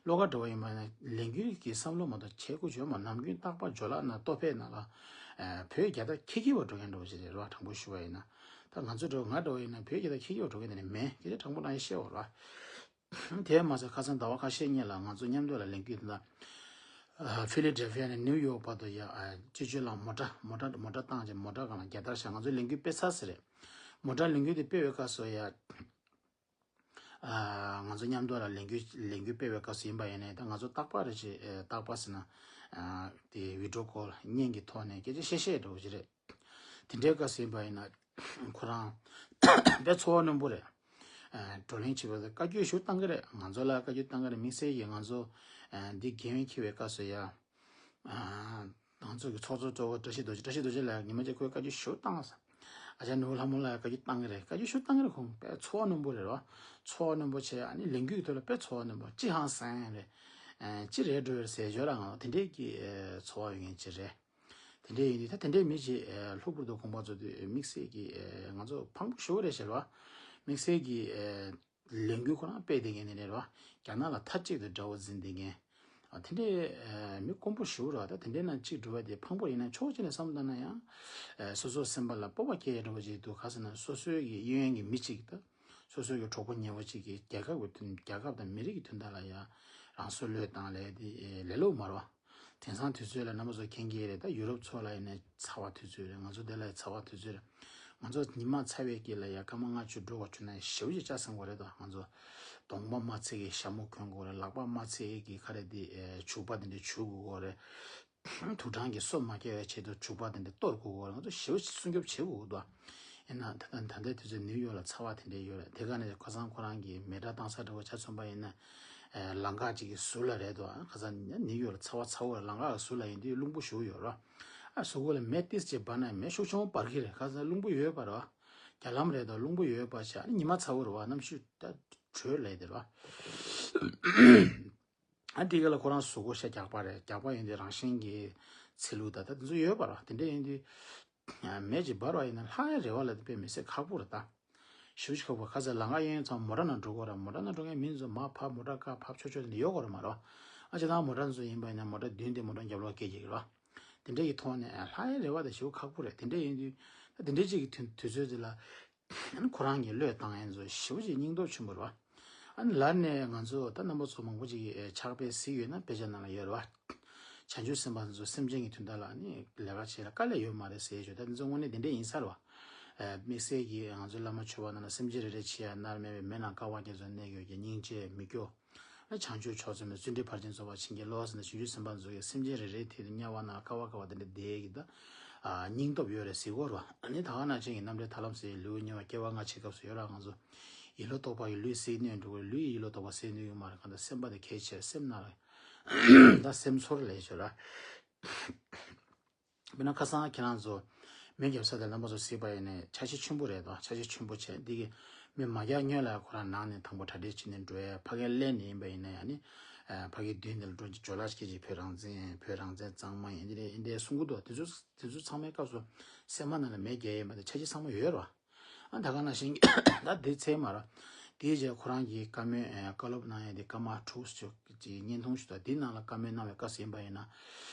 བློ་དགའ་འདྲ་བོ་ཡིན་པ་ན་ལས་འགུལ་གྱི་བསམ་བློ་མ་གཏོགས་བྱེད་དགོས་བྱུང་མ། ནམ་རྒྱུན་རྟག་པར་ཇོ་ལགས་ན་ལྟོ་ཕད་ནང་ལ་ཨ་བོད་རྒྱལ་དར་འཁྱེར་འཁྱེར་བ་འགྲོ་མཁན་འདྲ་བོ་ཞིག་རེད་རོ། དྲང་པོ་ཞུ་བ་ཡིན་ན། ད་ང་ཚོ་འདྲ་བོ་ང་འདྲ་བོ་ཡིན་ན་བོད་རྒྱལ་དར་འཁྱེར་འཁྱེར་བ་འགྲོ་མཁན་དེ་ནི་མེད། སྐད་ཆ་དྲང་པོ་རང་ཡིན་བཤད་འོ་རོ། དེ་མ་ཟད་ཁ་སང་ཟླ་བ་ཁ་ཤས་སྔོན་ལ་ང་ཚོ་མཉམ་དུ་ལ་ལས་འགུལ་དེ་འདྲ་ཨ་ཕི་ལི་ཌེལ་ཕི་ཡ་ནས་ནིའུ་ཡོག་བར་དུ་ཡ་ཨ་སྤྱི་སྤྱོད་ལ་མོ་ཊ་མོ་ཊ་མོ་ཊ་བཏང་བྱས་མོ་ཊ་སྒང་ལ་རྒྱལ་དར་བཞག་ང་ཚོ་ལས་འགུལ་སྤེལ་ས་ཟེར་རེད། མོ་ཊ་ལས་འགུལ་དེ་སྤེལ་བའི་སྐབས་སུ་ཡ། ཨ་ང་ཚོ་མཉམ་དུ་ལ་ལས་འགུལ་ལས་འགུལ་སྤེལ་བའི་སྐབས་སུ་ཡིན་པ་ཡིན་ནའི་ད་ང་ཚོ་རྟག་པར་རེ་ཞིག་ཨེ་རྟག་པར་ཟེར་ན་ཨ་དེ་བི་ཌི་ཡོ་ཀོལ་བརྙན་གྱི་ཐོག་ནས་སྐད་ཆ་བཤད་བཤད་འགྲོ་གི་རེད། དེ་འདྲའི་སྐབས་སུ་ཡིན་པ་ཡིན་ན་ཁོ་རང་དཔེ་ཚོར་བ་རྣོན་པོ་རེད། ཨ་བགྲོ་གླེང་བྱེད་པ་དང་བཀའ་བཀྱོན་ཞུ་བཏང་གི་རེད། ང་ཚོ་ལ་བཀའ་བཀྱོན་བཏང་གི་རེད། དམིགས་བསལ་གྱིས་ང་ཚོ་ཨ་འདི་རྒན་ཡོལ་འཁྱེར་བའི་སྐབས་སུ་ཡ། ང་ཚོ་གི་ཚོགས་གཙོ་གཙོ་བོ་བཀྲ་ཤིས་རྡོ་རྗེ། བཀྲ་ཤིས་རྡོ་རྗེ་ལགས་ཉི་མ་གཅིག་ཁོས་བཀའ་བཀྱོན་ཞེ་པོ་བཏང་སོང་། ཨ་ཅག་ནོར་བུ་ལྷ་མོ་ལགས་བཀའ་བཀྱོན་བཏང་གི་རེད། བཀའ་བཀྱོན་ཞེ་པོ་བཏང་གི་རེད། ཁོང་དཔེ་ཚོར་བ་རྣོན་པོ་རེད་རོ། ཚོར་བ་རྣོན་པོ་བྱས། ཨ་ནི་ལས་འགུལ་གྱི་ཐོག་ལ་དཔེ་ཚོར་བ་རྣོན་པོ། ཅི་ཧང་སང་རེད། ཨ་ཅི་རེད་འགྲོ་རེད་ཟེར་ཞོར་ལ་ང་དེ་འདྲས་ཀྱི་ཨ་ཚོར་བ་ཡོད་མཁན་ཅིག་རེད། དེ་འདྲས་ཡིན་དུས་ད་དེ་འདྲས་མི་ཅིག་ཨ་ལྷུག་པོར་དུ་དགོངས་པ་རྫོགས་དུས་དམིགས་བསལ་གྱི་ཨ་ང་ཚོ་ཕངས་པོ་ཞེ་པོ་རེད་ཟེར་བ། དམིགས་བསལ་གྱི་ཨ་ལས་འགུལ་ཁོ་རང་སྤེལ་བསྡད་མཁན་དེ་འདྲ་རེད་བ། རྒྱ་ནག་ལ་མཐའ་གཅིག་ཏུ་དགྲ་བོ་འཛིན་བསྡད་མཁན། ཨ་དེ་འདྲའི་ཨ་མི་དཀོན་པོ་ཞེ་པོ་རེད་བ། ད་དེ་འདྲའི་ནང་གཅིག་འགྲོ་བ་དེ་ཕངས་པོ་ཡིན་ན་ཆོག་ཅེས་ནས་བསམ་བཏང་ན་ཡང་། ཨ་སོ་སོའི་སེམས་པ་ལ་སྤོབས་པ་སྐྱེ་ཡ་འདྲ་བོ་ཅིག་འདུག་ག་ཟེར་ན་སོ་སོའི་གི་གཡས་གཡོན་གྱི་མི་གཅིག་ད་སོ་སོའི་གི་གྲོགས་པོ་ཉེ་བོ་གཅིག་གིས་རྒྱལ་ཁབ་ཀྱི་དོན། རྒྱལ་ཁབ་དང་མི་རིགས་ཀྱི་དོན་དག་ལ་ཡང་རང་སྲོག་བློས་བཏང་ལས་དེ་ལས་སླ་པོ་མ་རེད་བ། དེང་སང་དུས་ཚོད་ལ་རྣམ་པ་ཚོ་མཁྱེན་གྱི་རེད། ད་ཡུ་རོབ་ཚོ་ལ་ཡིན་ན་ཚ་བ་དུས་ཚོད་རེད། ང་ཚོ་འདི་ལ་ཚ་བ་དུས་ཚོད་རེད། ང་ཚོ་ཉི་མ་ཚ་བའི་དཀྱིལ་ལ་ཡ་སྐར་མ་ལྔ་བཅུ་འགྲོ་བ་བྱུང་ན་ཞེ་པོ་ཅིག་ལྕགས་ཟིན་པ་རེད་དོ། ང་ཚོ་གདོང་པ་མ་ཚིག་གི་ཞྭ་མོ་གོན་དགོས་རེད། ལག་པ་མ་ཚིག་གི་ག་རེ་དེ་ཨེ་བྱུག་པ་དེ་འདྲ་བྱུག་དགོས་རེད། དུག་སྦྲང་གི་སོ་མ་སྐྱེ་བའི་ཆེད་དུ་བྱུག་པ་དེ་འདྲ་གཏོར་དགོས་རེད། ང་ཚོ་ཞེ་པོ་ཅིག་སྲུང་སྐྱོབ་བྱེད་དགོས་འདུག་ཡིན་ན་ད་ལྟ་ད་ལྟའི་དུས་ཚོད་ནིའུ་ཡོག་ལ་ཚ་བ་དེ་འདྲ་ཡོད་རེད། དེ་ག་ནས་ཁ་སང་ཁོ་རང་གིས་མེ་སྲེག་བཏང་ས་འདྲ་བོ་ཆ་མཚོན་པ་ཡིན་ན། ཨེ་ལམ་ཁ་ཅིག་གི་ཟུར་ལ་རེད་དོ། ཁ་སང་ནིའུ་ཡོག་ལ་ཚ་བ་ཚ་བོ་རེད། ལམ་ཁ་གི་ཟུར་ལ་ཡིན་དུས་རླུང་བུ་ཞེ་པོ་ཡོད་རེད། ཨ་གཟུགས་པོ་ལ་མེ་ཏོག་ཙམ་འབར་ན་མེ་ཤུགས་ཆེན་པོ་འབར་གི་རེད། ཁ་སང་རླུང་བུ་ཡོད་པ་རེད། རྒྱ་ལམ་རེད་དོ། རླུང་བུ་ཡོད་པ་བྱས། ཨ་ནི་ཉི་མ་ཚ་པོ་རེད་བ། གནམ་གཤིས་ད་དྲོད་ལས་དེ་རེད་བ། ཨ་དེ་ག་ལ་ཁོ་རང་གཟུགས་པོ་ཤ་རྒྱགས་པ་རེད། རྒྱགས་པ་ཡིན་དུས་རང་བཞིན་གྱི་ཚི་ལུ་ད་ད་དེ་ཚོ་ཡོད་པ་རེད་བ། དེ་འདྲ་ཡིན་དུས། མེ་ཅིག་འབར་བ་ཡིན་ན་ལྷག་ཡ་རེད་བ་ལ་དེ་དཔེ་མི་སྲིད་ཁག་པོ་རེད་ད། ཞེ་པོ་ཅིག་ཁག་པོ། ཁ་སང་ལམ་ཁ་གཡས་གཡོན་ཚང་མ་མོ་ཊ་ནང་འགྲོ་དགོས་རེད། མོ་ཊ་ནང་འགྲོ་མཁན་མི་ཚོ་མར་ཕབ་མོ་ཊ་ཀ་ཕབ་ཆོག་ཆོག་དེ་འདྲ་ཡོད་དགོས་རེད་མ་རེད་བ། ཨ་ཅེ་ད་མོ་ཊ་ཚོ་ཡིན་པ་ཡིན་ན་མོ་ཊ་མདུན་དེ་མོ་ཊ་རྒྱབ་ལོགས་སྐད་རྒྱག་གི་རེད་བ། དེ་འདྲ་གི་ཐོག་ནས་ལྷག་ཡ་རེད་བ་དང་ཞེ་པོ་ཁག་པོ་རེད། དེ་འདྲ་ཡིན་དུས་ད་དེ་འདྲ་ཅིག་གི་དུས་དུས་ཚོད་དེ་ལ། ཨ་ནི་ཁོ་རང་གིས་བློས་བཏང་ཡན་ཚོ་ཞེ་པོ་ཅིག་སྙིང་སྟོབས་ཆེན་པོ་རེད་བ། ཨ་ནི་ལར་ནས་ང་ཚོ་ད་རྣམ་པ་ཚོ་མང་པོ་ཅིག་གིས་ཕྱག་དཔེ་གཟིགས་ཡོད་ན་དཔེ་ཆ་ནང་ལ་ཡོད་རེད་བ། བྱང་ཆུབ་སེམས་དཔའ་ཚོ་སེམས་ཅན་གྱི་དོན་དག་ལ་ནི་ལས་ཀ་བྱེད་ལ་དཀའ་ལས་ཡོད་མ་རེད་ཟེར་ཡོད། ད་འདི་ཚོ་དངོས་གནས་དེ་འདྲ་ཡིན་ས་རེད་བ། ཨ་དམིགས་བསལ་གྱིས་ང་ཚོ་བླ་མ་མཆོད་པ་ནང་ལ་སེམས་ཅན་རེ་རེ་ཕྱི་ཡ་མནར་མེད་པའི་མེ་ནང་ཀ་བ་རྒྱ་མཚོ་གནས་ཡོད་ཀྱི་སྙིང་རྗེ་མི་སྐྱོ། བྱང་ཆུབ་མཆོག་ཚོད་མའི་བརྩོན་འགྲུས་ཕར་ཕྱིན་རྫོགས་པར་བྱིན་གྱིས་རློབས་ཟེར་ནས་བྱང་ཆུབ་སེམས་དཔའ་ཚོ་གིས་སེམས་ཅན་རེ་རེའི་ཐད་དུ་དམྱལ་བ་ནང་ཀ་བ་ཀ་བ་དེ་འདྲ་བསྡད་ཀྱི་ད། ཨ་སྙིང་སྟོབས་ཡོད་རེད་ཟེར་གོ་ར། ཨ་ནི་ད་ག་ནང་བཞིན་གྱི་རྣམ་འདྲེན་ཐར་ལམ་ཟེར་ལེའུ་གཉིས་པ་སྐྱེ་བ་སྔ་ཕྱི་སྐབས་སུ་ཡོད་ར། ང་ཚོ་ཡིད་བློ་རྟོག་པ་ཡི་ལུས་སེལ་ནུས་འགྲོ་གི་རེད། ལུས་ཡིད་བློ་རྟོག་པ་སེལ་ནུས་ཡོད་མ་རེད། གང་ལྟར་སེམས་པ་དེ་གལ་ཆེ་རེད། སེམས་ནང་ལ་ད་སེམས་ཚོར་ལས་བྱོས་ར། དཔེར་ན་ཁ་སང་ཁྱེད་རང་ཚོ་མེ་བརྒྱབ་ས་དེ་རྣམ་པ་ཚོ་གཟིགས་པ་ཡིན་ནའི་འཆར་གཞི་ཆེན་པོ་རེད་དོ། འཆར་གཞི་ཆེན་པོ་བྱས་འདི་གི་མེ་མ་བརྒྱབ་སྔོན་ལ་ཁོ་རང་ནང་ནས་དང་པོ་གྲ་སྒྲིག་བྱས་ནས་འགྲོ་ཡ། ཕ་གིར་སླེབས་ནས་ཡིན་པ་ཡིན་ན་ཡང་ནི་ཨ་ཕ་གིའི་མདུན་དེ་ལ་འགྲོ་ཇོ་ལགས་སྐད་ཅིག་བོད་རང་བཙན་བོད་རང་བཙན་གཙང་མ་ཡིན་འདི་རེད་འདི་རེད་གསུང་གི་འདུག་དེ་ཚོ་དེ་ཚོ་ཚང་མའི་སྐབས་སུ་སེམས་པ་ནང་ལ་མེ་བརྒྱབ་ཡིན་པ་དེ་འཆར་གཞི་ཚང་མ་ཡོད་རེད་བ། ཨ་ད་ག་ནང་བཞིན་ད་དེ་ཚད་མ་རེད། དེའི་རྗེས་ཁོ་རང་གིས་བཀའ་མོལ་ཨ་བཀའ་སློབ་གནང་ཡ་དེ་ཀརྨ་ཊོག་ཅིག་ཅིག་བརྙན་ཐུང་ཞིག་འདུག་དེའི་ནང་ལ་བཀའ་མོལ་གནང་བའི་སྐབས་སུ་ཡིན་པ་ཡིན་ན།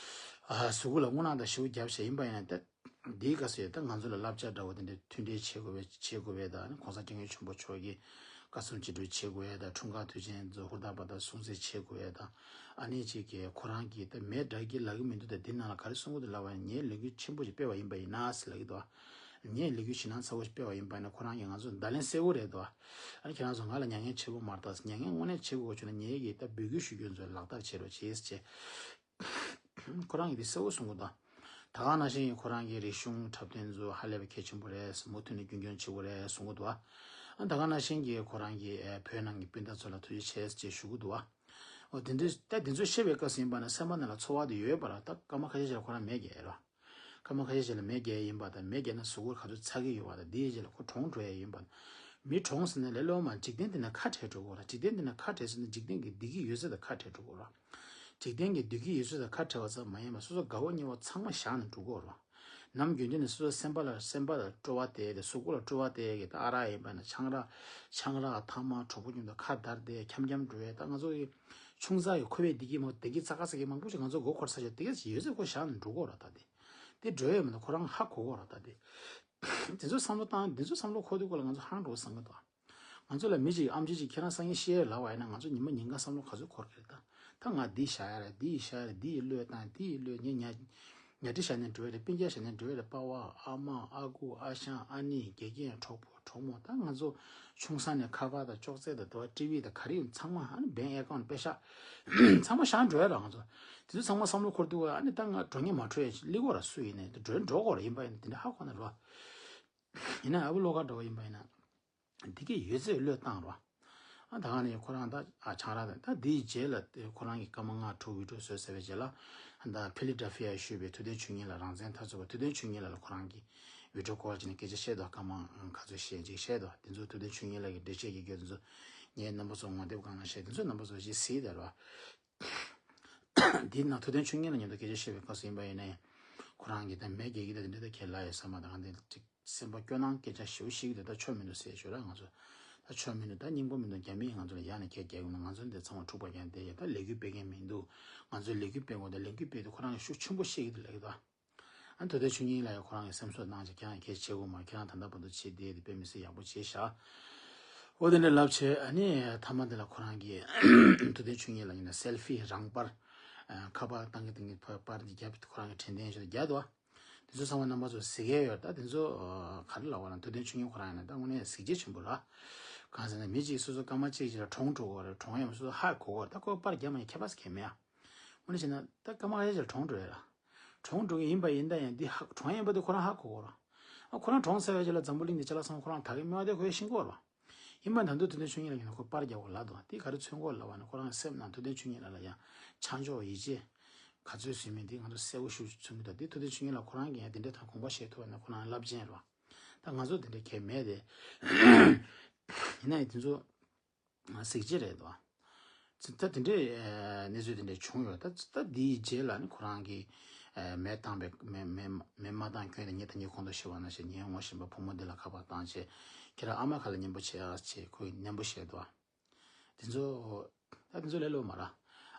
ཨ་གཟུགས་པོ་ལ་རྔུལ་ནག་དང་ཞེ་པོ་བརྒྱབ་བྱས་ཡིན་པ་ཡིན་ན་ད་དེའི་སྐབས་སུ་ཡོད་ད་ང་ཚོ་ལ་བསླབ་བྱ་འདྲ་བོ་དེ་འདྲ་མཐུན་འབྲེལ་བྱེད་དགོས་པའི་བྱེད་དགོས་པའི་དང་གོང་ས་སྐྱབས་མགོན་ཆེན་པོ་མཆོག་གིས་བཀའ་གསུང་ཅི་སྒྲུབ་བྱེད་དགོས་ཡ་དང་འཁྲུངས་སྐར་དུས་ཆེན་ཚོ་ཧུར་ཐག་པ་དང་སྲུང་བརྩི་བྱེད་དགོས་ཡ་དང་ཨ་ནི་ཅིག་གིས་ཁོ་རང་གིས་ད་མེ་དགྲ་གིས་ལབ་ཀྱི་མི་འདུག་ད་འདི་ནང་ལ་ག་རེ་གསུང་གི་འདུག་ལབ་པ་ཡིན་ངས་ལས་འགུལ་ཆེན་པོ་ཞིག་སྤེལ་བ་ཡིན་པ་ཡིན་ན་ཟེར་ལབ་ཀྱི་འདུག་ངས་ལས་འགུལ་ཞེད་སྣང་ཚ་བོ་ཞིག་སྤེལ་བ་ཡིན་པ་ཡིན་ན་ཁོ་རང་གིས་ང་ཚོ་བརྡ་ལན་གསལ་པོ་རེད་འདུག་ཨ་ནི་ཁྱེད་རང་ཚོ་ང་ལ་མྱ་ངན་ཆེ་པོ་མ་རེད་ད། མྱ་ངན་དངོས་གནས་ཆེ་དགོས་བྱུང་ན་ངེད་ཀྱིས་ད་འབོད་སྐུལ་ཞུ་རྒྱུ་ཚོ་ལག་བསྟར་བྱེད་རོགས་བྱེད་ཟེར་བྱས། ཁོ་རང་གིས་དེ་གསལ་པོ་གསུང་གི་འདུག་ད་ག་ནང་བཞིན་ཁོ་རང་གིས་རིག་གཞུང་འཁྲབ་སྟོན་ཚོ་ཧ་ལས་པའི་གལ་ཆེན་པོ་རེད། མུ་མཐུད་ནས་རྒྱུན་སྐྱོང་བྱེད་དགོས་རེད་གསུང་གི་འདུག་ཨ་ད་ག་ནང་བཞིན་གྱི་ཁོ་རང་གིས་ཨེ་བོད་ནང་གི་སྤུན་ཟླ་ཚོ་ལ་ཐུགས་རྗེ་ཆེ་ཟེར་བྱས་ཞུ་གི་འདུག་ཨ། འོ་དེ་འདྲ་ད་དེ་ཚོ་བཤད་པའི་སྐབས་སུ་ཡིན་པ་ན་སེམས་པ་ནང་ལ་ཚོར་བ་དེ་ཡོད་པ་ར། ད་སྐར་མ་ཁ་ཤས་ཤིག་ལ་ཁོ་རང་མེ་བརྒྱབ་ཡོད་ར། སྐར་མ་ཁ་ཤས་ཤིག་ལ་མེ་བརྒྱབ་ཡིན་པ་དང་མེ་བརྒྱབ་ན་གཟུགས་པོ་ག་ཚོད་ཚ་གི་ཡོད་པ་དང་དེའི་རྗེས་ལ་ཁོ་གྲོངས་འགྲོ་ཡ་ཡིན་པ་དང་། མི་གྲོངས་ཟེར་ན་ལས་སླ་པོ་མ་འཇིག་རྟེན་འདི་ན་ཁ་བྲལ་འགྲོ་དགོས་ར། འཇིག་རྟེན་འདི་ན་ཁ་བྲལ་ཟེར་ན་འཇིག་རྟེན་གྱི་བདེ་སྐྱིད་ཡོད་ཚད་དང་ཁ་བྲལ་འགྲོ་དགོས་ར། འཇིག་རྟེན་གྱི་བདེ་སྐྱིད་ཡོད་ཚད་དང་ཁ་བྲལ་བ་ཙམ་མ་ཡིན་པར་སོ་སོ་དགའ་བོ་ཉེ་བོ་ཚང་མ་བཞག་ནས་འགྲོ་དགོས་ར། ནམ་རྒྱུན་དུ་ནས་སོ་སོའི་སེམས་པ་ལ་སེམས་པ་ལ་སྤྲོ་བ་སྟེར་ཏེ་གཟུགས་པོ་ལ་སྤྲོ་བ་སྟེར་གི་ད་ཨ་རག་ཡིན་པ་ན་ཆང་རག་ཆང་རག་ཐ་མག་གྲོགས་པོ་མཉམ་དུ་ཁ་བརྡར་ཏེ་འཁྱམ་འཁྱམ་འགྲོ་ཡས། ད་ང་ཚོ་གི་ཆུང་ཙག་གི་ཁོ་པའི་བདེ་སྐྱིད་མང་བདེ་སྐྱིད་ཙག་ཙག་གི་མང་པོ་ཞིག་ང་ཚོ་མགོ་འཁོར་ས་ཞིག་དེ་ག་ཅིག་ཡོད་ཚད་ཁོ་བཞག་ནས་འགྲོ་དགོས་ར། ད་དེ་དེ་འགྲོ་ཡས་མིན་ན་ཁོ་རང་ཧ་གོ་དགོས་ར། ད་དེ་དེ་ཚོ་བསམ་བློ་བཏང་དེ་ཚོ་བསམ་བློ་འཁོར་དུས་སྐོར་ལ་ང་ཚོ་ཧང་འགྲོ་བསམ་གི་འདུག་ང་ཚོ་ལ་མི་གཅིག་ཨམ་ཆི་གཅིག་ཁྱེད་རང་སང་ཉིན་ཤི་ཡས་ལབ་པ་ཡིན་ན་ང་ཚོ་ཉི་མ་ཉིན་གང་བསམ་བློ་ག་ཚོད་འཁོར་གི་རེད། ད་ད་ང་འདི་བཞག་ཡ་རེད། འདི་བཞག་ཡ་རེད། འདི་ཡི་བློས་བཏང་། འདི་ཡི་བློས་ངས་ཉ་ཉ་ཁྲི་བཞག་ནས་འགྲོ་ཡ་རེད། སྤུན་ཀྱག་བཞག་ནས་འགྲོ་ཡ་རེད། པ་ཕ་ཨ་མ་ཨ་ཁུ་ཨ་ཞང་ཨ་ནེ་དགེ་རྒན་གྲོགས་པོ་གྲོགས་མོ། ད་ང་ཚོ་ཆུང་ས་ནས་ཁ་པར་དང་ཅོག་ཙེ་དང་དེ་བ་ཊི་ཝི་དང་ག་རེ་ཡོད་ཚང་མ་ཨ་ནི་བེང་ཨེ་ཀའུན་པེ་ཤག་ཚང་མ་བཞག་འགྲོ་ཡ་རེད། ང་ཚོ་དེ་ཚོ་ཚང་མ་བསམ་བློ་འཁོར་དུས་ཨ་ནི་ད་ང་འགྲོ་ཉེན་མ་འཕྲོད་ཡ་ཅིག་སླེབས་དགོས་ར། སུ་ཡིན་ནའི་འགྲོ་འགྲོ་དགོས་ར། ཡིན་པ་ཡིན་ན་དེ་འདྲ་ཧ་གོ་ན་རོ། ཡིན་ན་ཨ་བུ་བློ་དགའ་འདྲ་བོ་ཡིན་པ་ཡིན་ན། འདི་གའི་ཡོད་ཚད་བློས་བཏང་རོགས། ཨ་ད་ག་ནས་ཁོ་རང་ད་ཨ་ཆང་རག་དང་ད་འདིའི་རྗེས་ལ་དེ་ཁོ་རང་གི་སྐར་མ་ལྔ་དྲུག་བི་ཌིའོ་བཟོས་ཟེར་བའི་རྗེས་ལ་ད་ཕི་ལི་ཌེལ་ཕི་ཡ་བཞུགས་པའི་ཐུབ་བསྟན་ཆོས་ཉིད་ལགས་རང་བཙན་འཐབ་རྩོད་པ་ཐུབ་བསྟན་ཆོས་ཉིད་ལགས་ལ་ཁོ་རང་གིས་བི་ཌིའོ་ཀོལ་བྱས་ནས་སྐད་ཆ་བཤད་དོ། སྐར་མ་ག་ཚོད་བཤད་ཅིག་བཤད་དོ། དེ་ཚོ་ཐུབ་བསྟན་ཆོས་ཉིད་ལགས་ཀྱི་འགྲེལ་བཤད་ཀྱི་སྐད་དེ་ཚོ་ངས་རྣམ་པ་ཚོ་ངོ་དེབ་སྒང་ལ་བཤད། དེ་ཚོ་རྣམ་པ་ཚོ་ཅིག་གཟིགས་དེ་རོགས། འདི་ནང་ཐུབ་བསྟན་ཆོས་ཉིད་ལགས་མཉམ་དུ་སྐད་ཆ་བཤད་པའི་སྐབས་སུ་ཡིན་པ་ཡིན་ནའི་ཁོ་རང་གིས་ད་མེ་རྒྱལ་གྱི་ད་དེ་འདྲ་ད་ཁས་ལ་ཡོད་ས་མ་ད་ག་འདི་ཅིག་སེམས་པ་སྐྱོ་སྣང་སྐད་ཆ་ཞེ་པོ་ཞིག་དེ་ད་ཆོ་མི་འདུག་ཟེར་ཞོར་ལ་ང་ཚོ་ད་ཆོ་མི་འདུག་ད་སྙིང་པོ་མི་འདུག་རྒྱ་མིས་ང་ཚོ་ལ་ཡ་ནས་ཁས་རྒྱག་གི་མི་འདུག་ང་ཚོ་འདི་ཚང་མ་འཁྲུག་པ་རྒྱག་འདི་ཡ་ད་ལས་འགུལ་སྤེལ་མཁན་མི་འདུག་ང་ཚོས་ལས་འགུལ་སྤེལ་དགོས་ད་ལས་འགུལ་སྤེལ་དུས་ཁོ་རང་གི་ཤུགས་ཆེན་པོ་བཤད་ཀྱི་འདུག་ལབ་ཀྱི་འདུག་ཨ་ཐུབ་བསྟན་ཆོས་ཉིད་ལགས་ཡ་ཁོ་རང་གི་སེམས་གསོ་གནང་བྱས་ཁྱེད་རང་གིས་བྱེད་དགོས་མ་ཁྱེད་རང་ད་ལྟ་བར་དུ་བྱེད་བསྡད་དེ་དཔེ་མི་སྲིད་ཡག་པོ་བྱས་ཤག་འོ་དེ་འདྲ་ལབ་བྱས་ཨ་ནི་མཐའ་མ་དེ་ལ་ཁོ་རང་གིས་ཐུབ་བསྟན་ཆོས་ཉིད་ལགས་ཡིན་ན་སེལ་ཕི་རང་པར་ཁ་པར་བཏང་གི་བཏང་གི་པར་པར་འདི་རྒྱབ་ཁོ་རང་གིས་དྲན་རྟེན་ཞིག་ལ་རྒྱག་འདུག་དེ་ཚོ་ཚང་མ་རྣམ་པ་ཚོ་གཟིགས་ཡས་ཡོད། ད་དེ་ཚོ་ག་རེ་ལབ་པ་ན་ཐུབ་བསྟན་ཆོས་ཉིད་ཁོ་རང་ཡིན་ན་ད་དངོས་གནས་གཟི་བརྗིད་ཆེན་པོ་ར། གང་ཟེར་ན་མི་གཅིག་སོ་སོ་སྐར་མ་གཅིག་གཅིག་ལ་གྲོངས་འགྲོ་གི་རེད། གྲོངས་ཡས་མ་སོ་སོ་ཧ་གོ་གི་རེད། ད་ཁོ་པར་རྒྱབ་མ་ཡས་ཁྱད་པར་ཟེར་མཁན་མེད་ཨ། དངོས་གནས་བྱས་ན་ད་སྐར་མ་ཁ་ཤས་ཤིག་ལ་གྲོངས་འགྲོ་ཡས་ར། གྲོངས་འགྲོ་གི་ཡིན་པ་ཡིན་ད་ཡང་འདི་ཧ་གྲོངས་ཡས་ཡིན་པ་དེ་ཁོ་རང་ཧ་གོ་གི་རེད། ཨ་ཁོ་རང་གྲོངས་ཚར་བའི་རྗེས་ལ་འཛམ་བུ་གླིང་འདི་ཅ་ལག་ཚང་མ་ཁོ་རང་ད་གི་མེད་པ་དེ་ཁོས་ཤེས་གི་རེད། ཡིན་པ་ད་དུང་ཐུབ་བསྟན་ཆོས་ཉིད་ལགས་ཡིན་ན་ཁོ་པར་རྒྱག་དགོས་ལབ་འདུག་དེ་ག་རེ་མཚོན་གོ་ལབ་པ་ན་ཁོ་རང་གི་སེམས་ནང་ཐུབ་བསྟན་ཆོས་ཉིད་ལགས་ལ་ཡང་ཆ་འཇོག་ཡིད་ཆེས་ག་ཚོད་བཟོས་མིན་དེ་ང་ཚོ་གསལ་པོ་ཞེ་པོ་ཅིག་མཚོན་གྱི་འདུག་དེ་ཐུབ་བསྟན་ཆོས་ཉིད་ལགས་ཁོ་རང་གིས་ཡང་དེ་འདྲའི་ཐོག་དགོངས་པ་བཞེས་ཐུབ་པ་ན་ཁོ་རང་རླབས་ཆེན་རེད་བ། ད་ང་ཚོ་དེ་འདྲའི་གལ་མེད་དེ། ཡིན་ན་ཡང་དེ་ཚོ་གཟི་བརྗིད་རེད་དོ། ད་དེ་འདྲའི་གནས་ཚུལ་དེ་འདྲ་བྱུང་ཡོད། ད་ད་དེའི་རྗེས་ལ་ནི་ཁོ་རང་གིས་མེ་བཏང་པའི་མེ་མེ་མེ་མ་བཏང་ཁྱོན་ནས་ངས་ད་ངས་གོང་དུ་ཞུས་པ་ནང་བཞིན་ངས་ངོ་ཤེས་པ་བུ་མོ་འདི་ལ་ཁ་པར་བཏང་བྱས་ཁྱེད་རང་ཨ་མ་ཁ་ལ་མཉེས་པོ་བྱེད་ཨ་ཅེས་ཁོས་ནན་པོ་བཤད་འདུག་དེ་ཚོ་ད་དེ་ཚོ་ལས་སླ་མ་ར།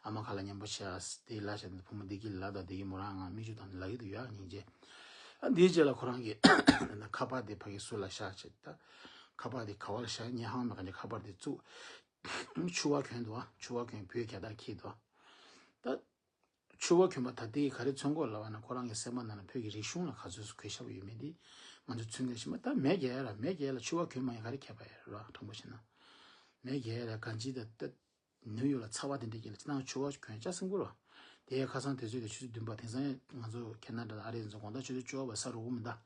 ཨ་མ་ཁ་ལ་མཉེས་པོ་བྱེད་ཨ་དེ་ལ་བྱས་ད་བུ་མོ་འདི་གི་ལ་ད་འདི་གི་མོ་རང་ང་མིག་ཆུ་བཏང་ནས་ལབ་ཀྱི་འདུག་ཡ་སྙིང་རྗེ། ཨ་འདིའི་རྗེས་ལ་ཁོ་རང་གིས་ད་ཁ་པར་དེ་ཕ་གི་ཟུར་ལ་བཞག་བྱས་ད་ཁ་པར་དེ་ག་བ་ལ་བཞག་ཉེ་ཧང་མེད་ག་ཅིག་ཁ་པར་དེ་བཙུགས། ཕྱུ་པ་གྱོན་འདུག་བ། ཕྱུ་པ་གྱོན་བོད་རྒྱལ་དར་འཁྱེར་འདུག་ད་ཕྱུ་པ་གྱོན་པ་ད་དེ་ག་རེ་མཚོན་གོ་ལབ་པ་ན་ཁོ་རང་གི་སེམས་པ་ནང་ལ་བོད་ཀྱི་རིག་གཞུང་ལ་ག་ཚོད་གུས་ཞབས་ཡོད་མེད་དེ་ང་ཚོ་མཚོན་གྱི་ཤི་མ། ད་མེ་རྒྱལ་ལ་མེ་རྒྱལ་ལ་ཕྱུ་པ་གྱོན་མ་ཡིན་ག་རེ་ཁྱད་པར་ཡོད་རེད་བ། དྲང་པོ་བཤད་ན་མེ་རྒྱལ་ལ་གང་ཅི་ད་ད་ནིའུ་ཡོག་ལ་ཚ་བ་དེ་འདྲ་གྱི་ལ་ཅི་ད་ཕྱུ་པ་གྱོན་ཅག་སེམས་ཁུར་བ། དེ་ཡ་ཁ་སང་དུས་ཚོད་དེ་ཆུ་ཚོད་བདུན་པ་དེང་སང་ང་ཚོ་ཁེ་ན་ཌ་ཨ་རི་ཚོ་དགོང་དག་ཆུ་ཚོད་བཅུ་པ་ས་རུབ་མི་འདའ།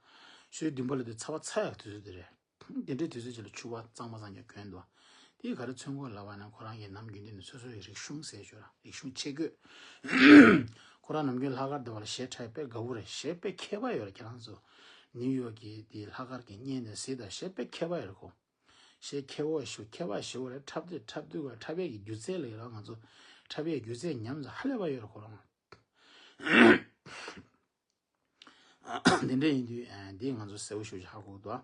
ཆུ་ཚོད་བདུན་པ་ལ་དུས་ཚ་བ་ཚ་ཡག་དུས་ཚོད་དེ་རེད། དེ་འདྲའི་དུས་ཚོད་ཅིག་ལ་ཕྱུ་པ་གཙང་མ་གཙང་རྐྱང་གྱོན་འདུག་དེ་ག་རེ་མཚོན་གོ་ལབ་པ་ན་ཁོ་རང་གིས་ནམ་རྒྱུན་དུ་ནས་སོ་སོའི་རིག་གཞུང་ཟེར་ཞོར་རིག་གཞུང་ཆེ་བསྐོས། ཁོ་རང་ནམ་རྒྱུན་ལྷག་དཀར་དེ་བ་ལ་གཞས་འཁྲབ་དཔེ་དགའ་བོ་རེད། གཞས་དཔེ་མཁས་པ་ཡོད་རེད། ཁྱེད་རང་ཚོ་ནིའུ་ཡོག་གི་དེ་ལྷག་དཀར་གྱི་བརྙན་དེ་གཟིགས་དང་། གཞས་དཔེ་མཁས་པ་ཡོད་རེད་ཁོ། གཞས་མཁས་པོ་ཞུ་མཁས་པ་ཞུ་བ་རེད། འཁྲབ་དུས་འཁྲབ་དུས་ག་འཁྲབ་ཡས་ཀྱི་སྒྱུ་རྩལ་ལ་ཡོད་ར། ང་ཚོ་འཁྲབ་ཡས་སྒྱུ་རྩལ་ཉམས་ཚོ་ཧ་ལས་པ་ཡོད་རེད་ཁོ་རང་། དེ་འདྲ་ཡིན་དུས་ཨ་འདི་ང་ཚོ་གསལ་པོ་ཞེ་པོ་ཅིག་ཧ་གོ་གི་འདུག་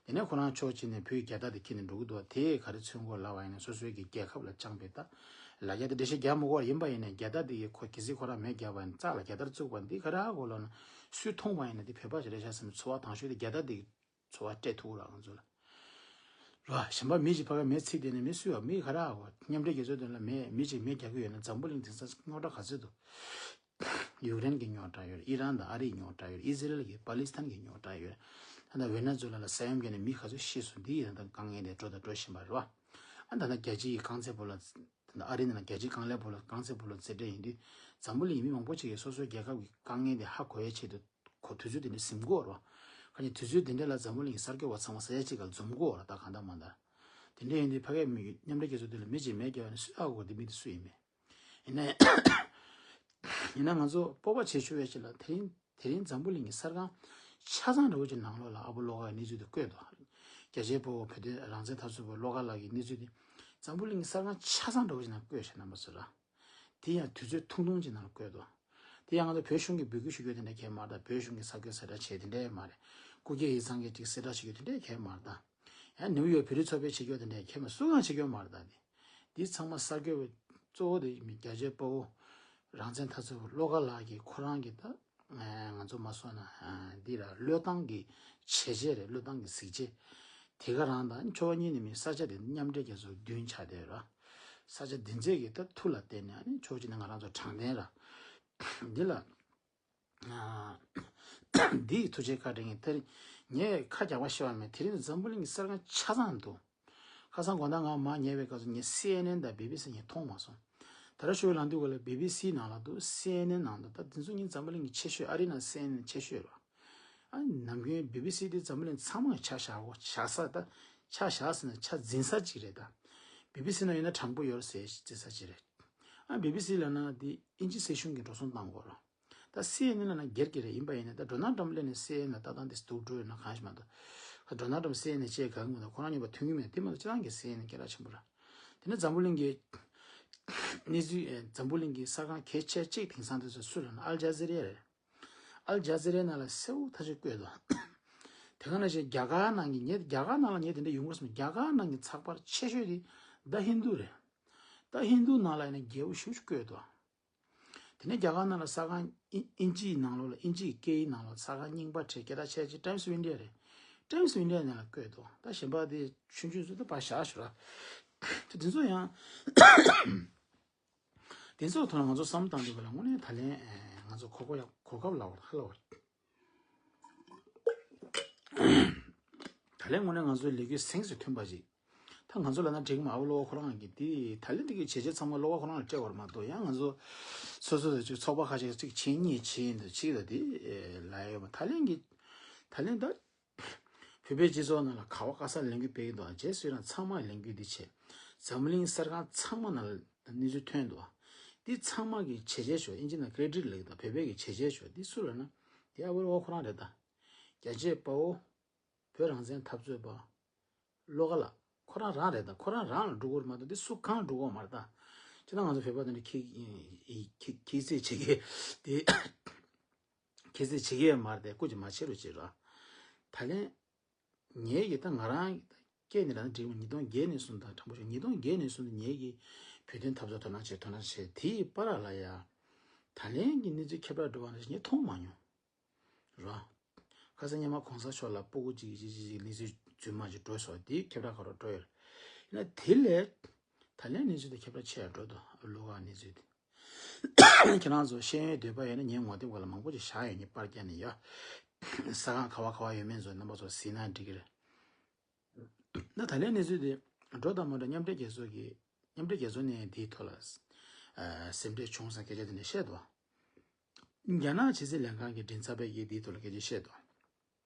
དེ་ནས་ཁོ་རང་ཕྱོགས་གཅིག་ནས་བོད་ཀྱི་རྒྱལ་དར་དེ་འཁྱེར་ནས་འགྲོ་གི་འདུག་དེ་ག་རེ་མཚོན་གོ་ལབ་པ་ཡིན་ན་སོ་སོའི་གི་རྒྱལ་ཁབ་ལ་བཅངས་པའི་ད་ལ་རྒྱ་དེ་འགྲེལ་བཤད་རྒྱག་མི་དགོས་པ་ཡིན་པ་ཡིན་ནའི་རྒྱལ་དར་དེ་གི་ཁོ་གལ་སྲིད་ཁོ་རང་མེ་བརྒྱབ་པ་ཡིན་ན་རྩ་ལ་རྒྱལ་དར་བཙུགས་པ་འདི་ག་རེ་ཧ་གོ་ལབ་ན་སུས་མཐོང་བ་ཡིན་ན་དེ་བོད་པ་ཞིག་རེད་ཤག་བསམ་ཚོར་བ་དང་ཤོས་དེ་རྒྱལ་དར་དེ་གི་ཚོར་བ་སྤྲད་ཐུབ་ར་ང་ཚོ་ལ། ར་གཞན་པ་མི་ཞིག་ཕ་ག་མེ་ཚིག་དེ་ནས་མི་སུས་བ་མི་ག་རེ་ཧ་གོ་མཉམ་འབྲེལ་རྒྱལ་ཚོགས་དེ་ལ་མེ་མི་ཞིག་མེ་རྒྱག་གི་ཡོད་ན་འཛམ་བུ་གླིང་དེང་སང་རྙོག་དྲ་ག་ཚོད་འདུག་ཡུཀ་རེན་གྱི་རྙོག་དྲ་ཡོད་རེད། ཨི་རན་དང་ཨ་རིའི་རྙོག་དྲ་ཡོད་རེད། ཨི་ཟི་རེལ་གྱི་པ་ལི་སི་ཐན་གྱི་རྙོག་དྲ་ཡོད་རེད། ད་ལྟ་ཝེ་ནེ་ཛུ་ལ་ལ་ས་ཡོམ་བརྒྱབ་ནས་མི་ག་ཚོད་ཤི་སོང་། འདི་ཡི་ད་ལྟ་དཀའ་ངལ་དེ་འགྲོ་དང་འགྲོ་བཞིན་པ་རེད་བ། ཨ་ད་ལྟ་རྒྱལ་སྤྱིའི་རྐང་རྩེད་སྤོ་ལོ། ད་ལྟ་ཨ་རི་ནང་ལ་རྒྱལ་སྤྱིའི་རྐང་ལག་སྤོ་ལོ་རྐང་རྩེད་སྤོ་ལོ་རྩེ་གྲས་ཡིན་དུས་འཛམ་བུ་གླིང་མི་མང་པོ་ཅིག་གིས་སོ་སོའི་རྒྱལ་ཁབ་ཀྱི་དཀའ་ངལ་དེ་ཧ་གོ་ཡའི་ཆེད་དུ་གོ་དུས་ཚོད་དེ་འདྲ་ཟིན་གོ་ར། ཁ་ཉིན་དུས་ཚོད་དེ་འདྲ་ལ་འཛམ་བུ་གླིང་གི་གསར་འགོད་པ་ཚང་མ་ས་ཆ་གཅིག་ག་འཛོམས་གོ་ར། ད་གང་ལྟར་མ་ལྟར། དེ་འདྲ་ཡིན་དུས་ཕ་གིའི་མི་མཉམ་འབྲེལ་རྒྱལ་ཚོགས་དེ་ལ་མི་གཅིག་མེད་རྒྱག་ནས་སུས་ཧ་གོ་དེ་མི་དེ་སུ་ཡིན་མེད། ཡིན་ན་ཡིན་ན་ང་ཚོ་སྤོབས་པ་བྱེད་ཆོག་ཡ་ཅིག་ལ། དེ་རིང་དེ་རིང་འཛམ་བུ་གླིང་གི་གསར་ཁང་ཆ་ཚང་འདྲ་བོ་ཅིག་ནང་ལོགས་ལ་ཨ་བོ་བློ་དགའ་གནས་ཚུལ་དེ་བཀོད་འདུག་རྒྱ་ཆེའི་སྤོ་བོ་བོད་དོན་རང་བཙན་འཐབ་རྩོད་པ་བློ་དགའ་ལགས་ཀྱི་གནས་ཚུལ་དེ་འཛམ་བུ་གླིང་གི་གསར་ཁང་ཆ་ཚང་འདྲ་བོ་ཅིག་ནང་བཀོད་བཞག་རྣམ་པ་ཚོ་ལ། དེ་ཡང་དུས་ཚོད་ཐུང་ཐུང་ཅིག་ནང་ལ་བཀོད་འདུག་དེ་ཡང་ང་ཚོ་བོད་གཞུང་གིས་འབོད་སྐུལ་ཞུ་རྒྱུ་དེ་འདྲ་གང་ཡང་མ་རེད་ད། བོད་གཞུང་གིས་གསར་འགོད་གསལ་བསྒྲགས་བྱས་དེ་འདྲ་མ་རེད། སྐུ་སྒེར་ཡིག་ཚང་གིས་ཅིག་གསལ་བསྒྲགས་བྱེད་རྒྱུ་དེ་འདྲ་གང་ཡང་མ་རེད་ད། ཡང་ནིའུ་ཡོག་བོད་རིགས་ཚོགས་པས་བྱེད་རྒྱུ་དེ་འདྲ་གང་ཡང་མ་སུ་གང་བྱེད་རྒྱུ་མ་རེད་ད། དེ་འདི་ཚང་མ་གསར་འགོད་པ་གཙོ་བོ་དེ་རྒྱ་ཆེའི་སྤོ་བོ་རང་བཙན་འཐབ་རྩོད་པ་བློ་དགའ་ལགས་ཀྱིས་ཁོ་རང་གིས་ད་ང་ཚོ་མ་སོང་ན་འདི་ལ་བློས་བཏང་གི་བྱས་རྗེས་རེད། བློས་བཏང་གི་གཟི་བརྗིད་དེ་ག་རང་དང་ཕྱོགས་གཉིས་ནས་མི་ས་ཆ་དེ་མཉམ་འབྲེལ་རྒྱལ་ཚོགས་བདུན་ཆགས་བསྡད་ར། ས་ཆ་འདི་ཚོས་ཀྱི་ད་ཐུགས་ལ་བརྟེན་ནས་ཨ་ནི་ཕྱོགས་གཅིག་ནས་ང་རང་ཚོ་དྲང་བདེན་ར་འདི་ལ་འདིའི་ཐུགས་རྗེ་བཀའ་དྲིན་གྱིས་དེ་རིང་ངས་ཁ་རྒྱག་པ་ཤེས་པ་མེད། དེ་རིང་འཛམ་བུ་གླིང་གི་གསར་ཁང་ཆ་ཚང་འདུག་ཁ་སང་དགོང་དག་ང་མར་ཉལ་བའི་སྐབས་སུ་ངས་སི་ཨེན་ཨེན་དང་བི་བི་སི་ངས་མཐོང་མ་སོང་། ད་ར་ཤོད་ལང་དུས་ག་ལ་བི་བི་སི་ནང་ལ་འདུག་སི་ཨེན་ཨེན་ནང་འདུག་ད་འདི་ཚོ་གཉིས་འཛམ་བུ་གླིང་གི་ཆེ་ཤོས། ཨ་རི་ནང་སི་ཨེན་ཨེན་ཆེ་ཤོས་རེད། ཨ་ནམ་རྒྱུན་བི་བི་སི་དེ་འཛམ་བུ་གླིང་ཚང་མ་ཆ་བཞག་གོ་བཞག་ས། ད་ཆ་བཞག་ཟེར་ན་ཆ་འཛིན་ས་གཅིག་རེད་ད། བི་བི་སི་ནང་ཡོད་ན་དྲང་པོ་ཡོད་ཟེར་འཛིན་ས་གཅིག་རེད། ཨ་བི་བི་སི་ལབ་ན་དེ་དབྱིན་ཇི་སྲིད་གཞུང་གི་འགྲོ་སོང་བཏང་གོ་ར། ད་སི་ཨེན་ཨེན་ལབ་ན་སྒེར་གྱི་རེད། ཡིན་པ་ཡིན་ན་ད་ཌོ་ནལ་ཊམ་སླེབས་ནས་སི་ཨེན་ཨེན་ལ་ལྟ་སྟངས་དེ་སྡུག་འགྲོ་ཡོད་ན་གང་ཞིག་མ་གཏོགས། ཌོ་ནལ་ཊམ་སི་ཨེན་ཨེན་བཅས་གང་གི་མ་གཏོགས་ཁོ་རང་གཉིས་པ་མཐུན་གྱི་མེད། དེ་མ་གཏོགས་སྤྱིར་བཏང་གི་སི་ཨེན་ཨེན་སྐད་གྲགས་ཆེན་པོ་ར། དེ་ནས་འཛམ་བུ་གླིང་གི་གནས་ཚུལ་ཨེ་འཛམ་བུ་གླིང་གི་གསར་ཁང་གལ་ཆེ་གཅིག་དེང་སང་དེ་ཚོ་སུ་རེད་ན་ཨལ་ཇ་ཛི་ར་རེད། ཨལ་ཇ་ཛི་རའི་ནང་ལ་གསལ་པོ་ཐག་ཆོད་བཀོད་འདུག་དེ་ག་ནང་བཞིན་རྒྱ་གར་ནང་གི་ངས་རྒྱ་གར་ནང་ལ་ངས་དེ་འདྲ་ཡོང་གི་རེད་སམ། རྒྱ་གར་ནང་གི་ཚགས་པར་ཆེ་ཤོས་དེ་ད་ཧིན་རྡུ་རེད། ད་ཧིན་རྡུ་ནང་ལ་ཡིན་ན་རྒྱལ་པོ་ཞེ་པོ་ཅིག་བཀོད་འདུག་དེ་ནས་རྒྱ་གར་ནང་ལ་གསར་ཁང་ཨིན་ཨིན་ཇིའི་ནང་ལོགས་ལ་ཨིན་ཇིའི་སྐད་ཡིག་ནང་ལོགས་གསར་ཁང་རྙིང་པ་བྲིས་སྐད་གྲགས་ཆེ་ཆེ་Times of India རེད། Times of India ནང་ལ་བཀོད་འདུག་ད་གཞན་པ་དེ་ཆུང་ཆུང་ཚོ་ད་ཕར་བཞག་ཞོག་ར། དེ་དེ་ཚོ་ཡང་དེ་ཚོའི་ཐོག་ལ་ང་ཚོ་བསམ་བློ་བཏང་དུས་ག་ལ་དངོས་གནས་ད་ལན་ཨེ་ང་ཚོ་གོ་སྐབས་ཡག་གོ་སྐབས་ལ་བར་ཧ་ལ་བར། ད་ལན་དངོས་གནས་ང་ཚོའི་ལས་འགུལ་གཟེངས་སུ་ཐོན་པ་ཞིག་ད་ང་ཚོ་ལ་ན་འགྲིག་མ་ཨ་བོ་བློ་བ་ཁོ་རང་གིས་དེ་ད་ལན་དེ་གི་བྱས་རྗེས་ཚང་མ་བློ་བ་ཁོ་རང་ལ་སྤྲད་པ་རེད་མ་གཏོགས། ཡང་ང་ཚོ་སོ་སོ་དང་ཅིག་ཚོགས་པ་ཁ་ཤས་གཅིག་ཕྱིན་གཉིས་ཕྱིན་དུ་གཅིག་ལ་དེ་ལ་ཡོད་མ། ད་ལན་གི་ད་ལན་ད་བོད་པའི་སྤྱི་ཚོགས་ནང་ལ་ག་བ་ག་ས་ལས་འགུལ་སྤེལ་གི་འདུག་རྗེས་སུ་ཡང་ཚང་མ་ལས་འགུལ་འདི་བྱས། འཛམ་གླིང་གསར་ཁང་ཚང་མ་ནང་ལ་གནས་ཚུལ་ཐོན་འདུག་འདི་ཚང་མ་གི་བྱས་རྗེས་ཤོག་ཨིན་ཇི་ནང་credit ལབ་ཀྱི་འདུག་བོད་པའི་གི་བྱས་རྗེས་ཤོག་འདི་སུ་རེད་ན། འདི་ཨ་བོ་ཨོ་ཁོ་རང་རེད་ད། རྒྱལ་གཅེས་དཔའ་བོ། བོད་རང་བཙན་འཐབ་རྩོད་པ། བློ་དགའ་ལགས་ཁོ་རང་རང་རེད་ད། ཁོ་རང་རང་ལ་འགྲོ་གི་རེད་མ་གཏོགས་འདི་སུ་གང་ལ་འགྲོ་གི་མ་རེད་ད། ཅི་ད་ང་ཚོ་བོད་པ་དེ་འདྲ་ཁྱི་ཁྱི་ཁྱི་ཚེ་བྱེད་མཁན་དེ། ཁྱེད་ཚོས་བྱེད་ཀྱི་ཡོད་མ་རེད་དེ། སྐུ་མཁྱེན་མ་བྱེད་རོགས་བྱེད་རོགས། ད་ལན་ངས་ཀྱི་ད་ང་རང་སྐད་ནས་ལབ་ན་འགྲིག་མོད། ཉིས་སྟོང་བརྒྱད་ནས་བཟུང་དང་དྲང་པོ་ཞུ། ཉིས་སྟོང་བརྒྱད་ནས་བཟུང་དུ་ངས་ཀྱི་བོད་དོན་འཐབ་རྩོད་དོ་སྣང་བྱས་དོ་སྣང་བྱས། དེ་ཡི་བར་ལ་ཡ་ད་ལན་གྱི་གནས་ཚུལ་ཁྱབ་བསྒྲགས་འགྲོ་བ་འདྲ་ཞིག་ངས་མཐོང་མ་མྱོང་ར། ཁ་སང་སྔོན་མ་གོང་ས་མཆོག་ལ་སྤུ་གུ་གཅིག་གིས་གཅིག་གཅིག་གཅིག་གནས་ཚུལ་རྫུན་མ་ཅིག་འགྲོ་སོང་། དེ་ཁྱབ་བསྒྲགས་ག་རེ་འགྲོ་ཡོད། ཡིན་ན་དེ་ལས་ད་ལན་གནས་ཚུལ་དེ་ཁྱབ་བསྒྲགས་ཆེ་ཡ་འགྲོ་འདུག་བློ་དགའ་གནས་ཚུལ་དེ། ཁྱེད་རང་ཚོ་ཤེས་ཡོན་འདོད་པ་ཡོད་ན་ངའི་ངོ་དེབ་སྒང་ལ་མང་པོ་ཅིག་བཞག་ཡོད། ངས་པར་བརྒྱབ་ནས་ཡ། ས་ཁང་ག་བ་ག་བ་ཡོད་མེད་ཚོ་རྣམ་པ་ཚོ་གཟིགས་ན་འགྲིག་གི་རེད། ད་ད་ལན་གནས་ཚུལ་དེ་འགྲོ་དང་མ་འགྲོ་མཉམ་འབྲེལ་རྒྱལ་ཚོགས་ཀྱི་མཉམ་འབྲེལ་རྒྱལ་ཚོགས་ནས་དེའི་ཐོག་ལ་ཨ་སེམས་ཁྲལ་བྱུང་ས་སྐད་ཆ་དེ་འདྲ་བཤད་འདུག་རྒྱ་ནག་ཕྱི་སྲིད་ལས་ཁང་གི་མགྲིན་ཚབ་པས་ཀྱིས་དེའི་ཐོག་ལ་སྐད་ཆ་བཤད་འདུག་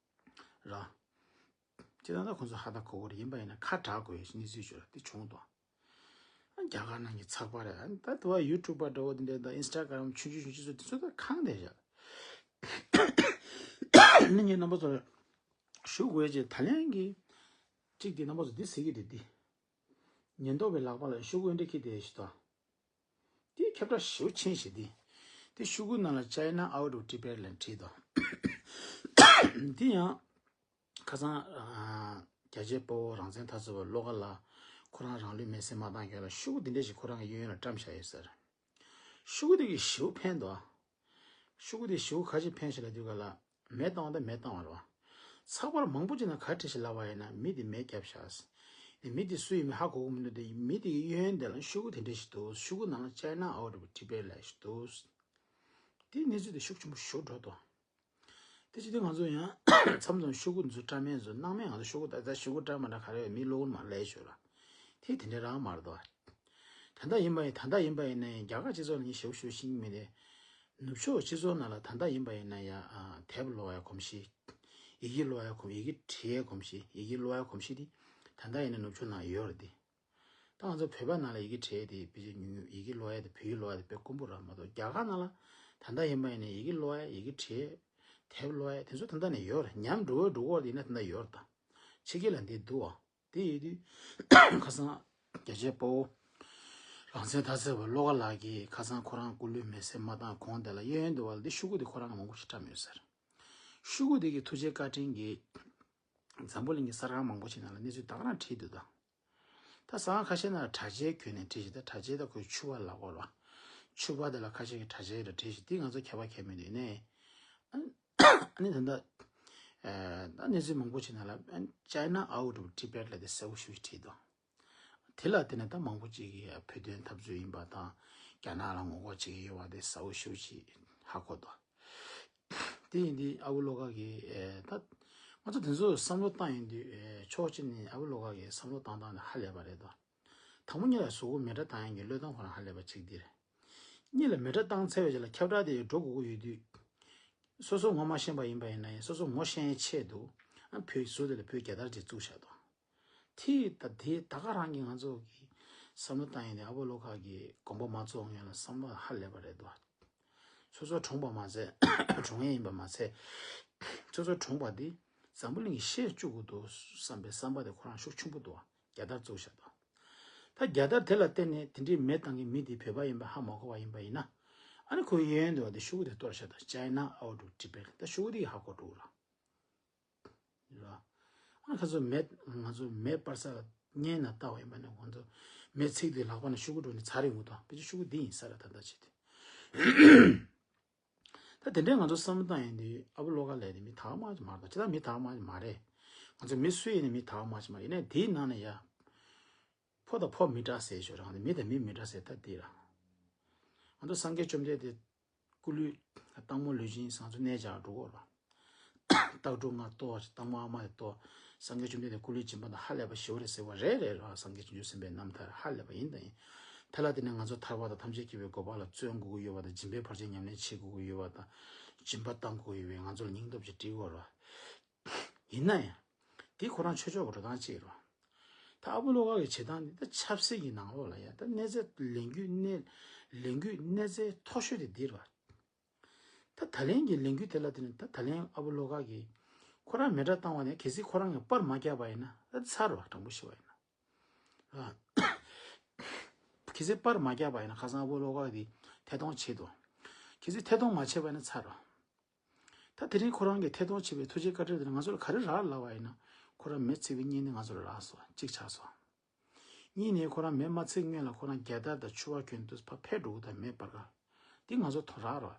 ར། སྤྱིར་བཏང་ད་ཁོང་ཚོ་ཧ་ད་གོ་གི་རེད། ཡིན་པ་ཡིན་ན་ཁ་གྲག་དགོས་ཡོད་གནས་ཚུལ་ཅིག་ར་དེ་བྱུང་འདུག་རྒྱ་གར་ནང་གི་ཚགས་པར་རེད། ད་དུ་བ་ཡུ་ཊུབ་པ་འདྲ་བོ་དེ་འདྲ་དང་ཨིན་སི་ཊ་གྷ་རམ་ཆུང་ཆུང་ཆུང་ཆུང་ཚོ་དེ་ཚོ་ད་གང་བསྡད་བཞག་ནི་ངས་རྣམ་པ་ཚོར་ཞུ་དགོས་ཀྱི། ད་ལན་གྱི་གཅིག་དེ་རྣམ་པ་ཚོ་འདི་ཟེར་གྱི་རེད། འདི་ཉེན་རྟོག་པའི་ལག་པ་ལ་ཤོག་གུ་འདྲ་འཁྱེར་བསྡད་ཞིག་དང་། དེ་ཁྱབ་བསྒྲགས་ཞེ་པོ་ཆེན་ཞིག་འདི། དེ་ཤོག་གུ་ནང་ལ་China out of Tibet ལབ་བྲིས་དང་། འདི་ཡང་ཁ་སང་རྒྱལ་གཅེས་དཔའ་བོ་རང་བཙན་འཐབ་རྩོད་པ་བློ་དགའ་ལགས་ཁོ་རང་རང་ལུས་མེར་སྲེག་མ་བཏང་སྔོན་ལ་ཤོག་གུ་འདི་འདྲ་ཞིག་ཁོ་རང་གི་གཡས་གཡོན་ལ་བཀྲམ་བཞག་ཡོད་ཟེར། ཤོག་གུ་དེ་གིས་ཞེ་པོ་ཕན་འདུག་ཤོག་གུ་དེ་ཞེ་པོ་ག་ཅིག་ཕན་ཞིག་ལབ་དུས་ག་ལ། མེ་བཏང་བ་དང་མེ་བཏང་བ་རེད་བ། ཚགས་པར་མང་པོ་ཅིག་ནང་ག་རེ་བྲིས་ཤག་ལབ་པ་ཡིན་ན་མི་དེ་མེ་བརྒྱབ་ཤག་དེ་མི་དེ་སུ་ཡིན་མིན་ཧ་གོ་གི་མི་འདུག་དེ་མི་དེ་གི་གཡོན་དེ་ལ་ཤོག་གུ་དེ་འདྲ་ཞིག་འདུག་ཤོག་གུ་ནང་ལ་China out of Tibet ལབ་ཞིག་འདུག་དེ་གནས་ཚུལ་དེ་ཤུགས་ཆེན་པོ་ཞེ་པོ་འགྲོ་འདུག་དེ་ཅི་སྟེ་ང་ཚོ་ཡང་མཚམས་མཚམས་ཤོག་གུ་འཛུལ་བཀྲམ་མེད་འཛུལ་སྣང་མེད། ང་ཚོ་ཤོག་གུ་ད་ལྟ་ཤོག་གུ་བཀྲམ་མ་འདྲ་ག་རེ་ཡོད་མི་གློག་འོད་མ་ལས་ཤོད་ལ། དེ་དེ་འདྲ་རང་མ་རེད་དོ། ད་ལྟ་ཡིན་པ་ཡིན་ད་ལྟ་ཡིན་པ་ཡིན་ན་ཡང་རྒྱ་གར་སྤྱི་ཚོགས་ལ་ངས་ཞེ་པོ་ཞེ་པོ་ཤེས་ཀྱི་མེད་དེ། ནུབ་ཕྱོགས་སྤྱི་ཚོགས་ནང་ལ་ད་ལྟ་ཡིན་པ་ཡིན་ན་ཡང་དེབ་ཀློག་ཡ་གོམས་གཤིས། ཡི་གེ་ཀློག་ཡ་གོམས་ཡི་གེ་བྲིས་ཡ་གོམས་གཤིས། ཡི་གེ་ཀློག་ཡ་གོམས་གཤིས་དེ་ད་ལྟ་ཡིན་ན་ནུབ་ཕྱོགས་ནང་ཡོད་རེད་དེ། ད་ང་ཚོ་བོད་པ་ནང་ལ་ཡི་གེ་བྲིས་དེ་ཕལ་ཆེར་ཉུང་ཉུང་། ཡི་གེ་ཀློག་ཡ་དེ། བོད་ཡིག་ཀློག་ཡ་དེ་དཔེ་དཀོན་པོ་རང་མ་གཏོགས། རྒྱ་གར་ནང་ལ་ད་ལྟ་ཡིན་པ་ཡིན་ན་ཡི་གེ་ཀློག་ཡ། ཡི་གེ་བྲིས། དེབ་ཀློག་ཡ་དེ་ཚོ་ད་ལྟ་ནས་ཡོད་རེད། ཉམས་འགྲོ་བའི་འགྲོ་གི་ཡིན་ན་ད་ལྟ་ཡོད་རེད། ད་ཕྱི་རྒྱལ་ལ་འདི་འདུག་ཨ། དེ་ཡོད་དུས་ཁ་སང་རྒྱལ་གཅེས་དཔའ་བོ་རང་བཙན་དར་ཚེ་བ་བློ་དགའ་ལགས་ཀྱིས་ཁ་སང་ཁོ་རང་སྐུ་ལུས་མེ་སྲེག་མ་བཏང་གོང་དེ་ལ་གཡས་གཡོན་དུ་བ་ལ་འདི་ཤོག་གུ་དེ་ཁོ་རང་གིས་མང་པོ་ཞིག་བཀྲམ་ཡོད་ཟེར། ཤོག་གུ་དེ་གི་ཐུགས་རྗེ་བཀའ་དྲིན་གྱིས་འཛམ་བུ་གླིང་གི་གསར་ཁང་མང་པོ་ཞིག་ནང་ལ་གནས་ཚུལ་ད་ག་རང་བྲིས་འདུག་ད། ད་ཟ་ཁང་ཁ་ཤས་ནང་ལ་དྲ་རྒྱའི་བརྒྱུད་ནས་བྲིས་ཤིག་ད་དྲ་རྒྱའི་ད་ཁོའི་ཕྱུ་པ་ལ་གོ་ར། ཕྱུ་པ་དེ་ལ་ཁ་ཤས་ཀྱིས་དྲ་རྒྱའི་ད་བྲིས་ཤིག་དེ་ང་ཚོ་ཁྱད་པར་གལ་མི་འདུག་ནས། ཨ་ནི་ད་ལྟ་ཨ་ད་གནས་ཚུལ་མང་པོ་ཞིག་ནང་ལ་China out of Tibet ལབ་དེ་གསལ་པོ་ཞེ་པོ་ཅིག་བྲིས་འདུག་དེ་ལ་བརྟེན་ནས་ད་མང་པོ་ཅིག་གིས་བོད་དོན་འཐབ་རྩོད་ཡིན་པ་དང་། རྒྱ་ནག་ལ་ངོ་རྒོལ་བྱེད་ཀྱི་ཡོད་པ་དེ་གསལ་པོ་ཞེ་པོ་ཅིག་ཧ་གོ་འདུག་དེ་ཡིན་དུས་ཨ་བུ་བློ་དགའ་གིས་ཨེ་ད་ང་ཚོ་དེ་ཚོ་བསམ་བློ་བཏང་ཡོང་དུས། ཨེ་ཕྱོགས་གཅིག་ནས་ཨ་བུ་བློ་དགའ་གིས་བསམ་བློ་བཏང་སྟངས་དེ་ཧ་ལས་པ་རེད་འདུག་དང་པོ་ཉིད་ལ་གཟུགས་པོ་མེ་སྲེག་བཏང་ཡག་གི་བློས་གཏོང་ཁོ་རང་ཧ་ལས་པ་གཅིག་འདི་རེད། གཉིས་ལ་མེ་སྲེག་བཏང་ཚར་བའི་རྗེས་ལ་ཁྱབ་བསྒྲགས་དེ་འགྲོ་དགོས་ཀྱི་ཡོད་དུས། སོ་སོ་ངོ་མ་ཤེས་པ་ཡིན་པ་ཡིན་ན་ཡང་སོ་སོ་ངོ་ཤེས་ཡག་ཆེད་དུ། ཨ་བོད་གཟུགས་དེ་ལ་བོད་རྒྱལ་དར་ཅིག་བཙུགས་བཞག་འདུག་དེ་ད་དེ་ད་ག་རང་གིས་ང་ཚོ་གིས་བསམ་བློ་བཏང་ཡོང་དུས་ཨ་བུ་བློ་དགའ་གི་དགོངས་པ་མ་རྫོགས་སྔོན་ལ་བསམ་བློ་ཧ་ལས་པ་རེད་འདུག་སོ་སོ་གྲོངས་པ་མ་ཚད། གྲོངས་ཡས་ཡིན་པ་མ་ཚད། སོ་སོ་གྲོངས་པ་འདི་འཛམ་བུ་གླིང་གིས་ཤེས་བཅུག་དགོས་འདུག་བསམ་པའི་བསམ་པ་དེ་ཁོ་རང་ཤུགས་ཆེན་པོ་འདུག་རྒྱལ་དར་བཙུགས་བཞག་འདུག་ད་རྒྱལ་དར་དེ་ལ་བརྟེན་ནས་དེ་འདྲའི་མེ་བཏང་གི་མི་དེ་བོད་པ་ཡིན་པ་ཧ་མ་གོ་བ་ཡིན་པ་ཡིན་ན། ཨ་ནི་ཁོའི་གཡས་གཡོན་དུ་བ་དེ་ཤོག་གུ་དེ་གཏོར་བཞག་འདུག China out of Tibet ད་ཤོག་གུ་དེ་གིས་ཧ་གོ་འགྲོ་གི་རེད། རེད་བ། ཨ་ཁ་ཚོ་མེ་ང་ཚོ་མེ་སྤར་ས་ལ་བརྙན་ནང་ལྟ་བ་ཡིན་པ་ནི་ཁོང་ཚོ་མེ་འཚིག་དུས་ལག་པ་ནས་ཤོག་གུ་འགྲོ་ནས་ཚར་རེ་འོང་དང་། དཔེ་ཆ་ཤོག་གུ་འདི་ཡིན་ས་རེད་ད་ལྟ་བྱེད་དུས། ད་དེ་འདྲའི་ང་ཚོ་བསམ་བློ་བཏང་ཡོང་དུས་ཨ་བུ་བློ་དགའ་ལགས་ནི་མི་དག་པ་མ་ཅིག་མ་རེད་ད། ཇི་ལྟར་མི་དག་པ་མ་ཅིག་མ་རེད། ང་ཚོ་མི་སུ་ཡིན་ནི་མི་དག་པ་མ་ཅིག་མ་རེད། ཡིན་ནའི་དེའི་ནང་ནས་ཡ། ཕོ་དང་ཕོ་མི་འདྲ་ཟེར་ཞོར་རང་མི་དང་མི་མི་འདྲ་ཟེར་ད་འདི་ར། ང་ཚོ་སངས་རྒྱས་བཅོམ་ལྡན་འདས་སྐུ་ལུས་སྟག་མོ་ལུས་སྦྱིན་ཟེར་ང་ཚོ་གནས་བཅགས་འགྲོ་གོ་ར། སྟག་ཕྲུག་ལྔ་གཏོར། སྟག་མོ་ཨ་མ་དེ་གཏོར། སངས་རྒྱས་བཅོམ་ལྡན་འདས་སྐུ་ལུས་སྦྱིན་པ་དང་ཧ་ལས་པ་ཞེ་པོ་རེད་ཟེར་བ་རེད་རེད་ར། སངས་རྒྱས་བྱང་ཆུབ་སེམས་དཔའི་རྣམ་ཐར་ཧ་ལས་པ་ཡིན་དང་ཡིན། དེ་ལ་བརྟེན་ནས་ང་ཚོ་ཐར་པ་དང་ཐམས་ཅད་མཁྱེན་པའི་གོ་འཕང་ལ་བརྩོན་དགོས་ཀྱི་ཡོད་པ་དང་། སྦྱིན་པའི་བར་ཆད་ཉམས་ལེན་བྱེད་དགོས་ཀྱི་ཡོད་པ་དང་། སྦྱིན་པ་བཏང་དགོས་ཀྱི་ཡོད་པས་ང་ཚོ་ལ་སྙིང་སྟོབས་ཅིག་སྤྲད་དགོས་ར། ཡིན་ན་ཡང་། དེ་ཁོ་རང་ཆོས་ཕྱོགས་ཀྱི་འགྲོ་སྟངས་གཅིག་རེད། ད་ཨ་བུ་བློ་དགའ་གི་བྱེད་སྟངས་འདི་ད་ཆབ་སྲིད་ཀྱི་ནང་ལོགས་ལ་ཡ་ད་གནས་ཚད་ལས་འགུལ་གནས་ལས་འགུལ་གནས་ཚད་མཐོ་ཤོས་དེ་འདི་རེད་བ། ད་ད་ལན་གྱི་ལས་འགུལ་དེ་ལ་དེ་ནི་ད་ད་ལན་ཨ་བུ་བློ་དགའ་གིས་ཁོ་རང་མེ་སྲེག་བཏང་བ་ནས་གལ་སྲིད་ཁོ་རང་གིས་པར་མ་བརྒྱབ་པ་ཡིན་ན་ད་ཚར་བ་དྲང་པོ་བཤད་པ་ཡིན་ན། གལ་སྲིད་པར་མ་བརྒྱབ་པ་ཡིན་ན་ཁ་སང་ཨ་བུ་བློ་དགའ་དེ་ཐད་གཏོང་བྱེད་དོ། གལ་སྲིད་ཐད་གཏོང་མ་བྱས་པ་ཡིན་ན་ཚར་བ། ད་དེ་རིང་ཁོ་རང་གིས་ཐད་གཏོང་བྱས་པའི་ཐུགས་རྗེ་བཀའ་དྲིན་དེ་ང་ཚོ་ལ་ག་རེ་རག་ལབ་པ་ཡིན་ན། ཁོ་རང་མེ་འཚིག་པའི་བརྙན་དེ་ང་ཚོ་ལ་རག་སོང་། གཅིག་ཆགས་སོང་། གཉིས་ནས་ཁོ་རང་མེ་མ་འཚིག་སྔོན་ལ་ཁོ་རང་རྒྱལ་དར་དང་ཕྱུ་པ་གྱོན་དུས་ཕར་ཕེབས་འགྲོ་གི་ད་མེ་སྤར་ག་འདི་ང་ཚོ་ཐོ་རག་རོགས།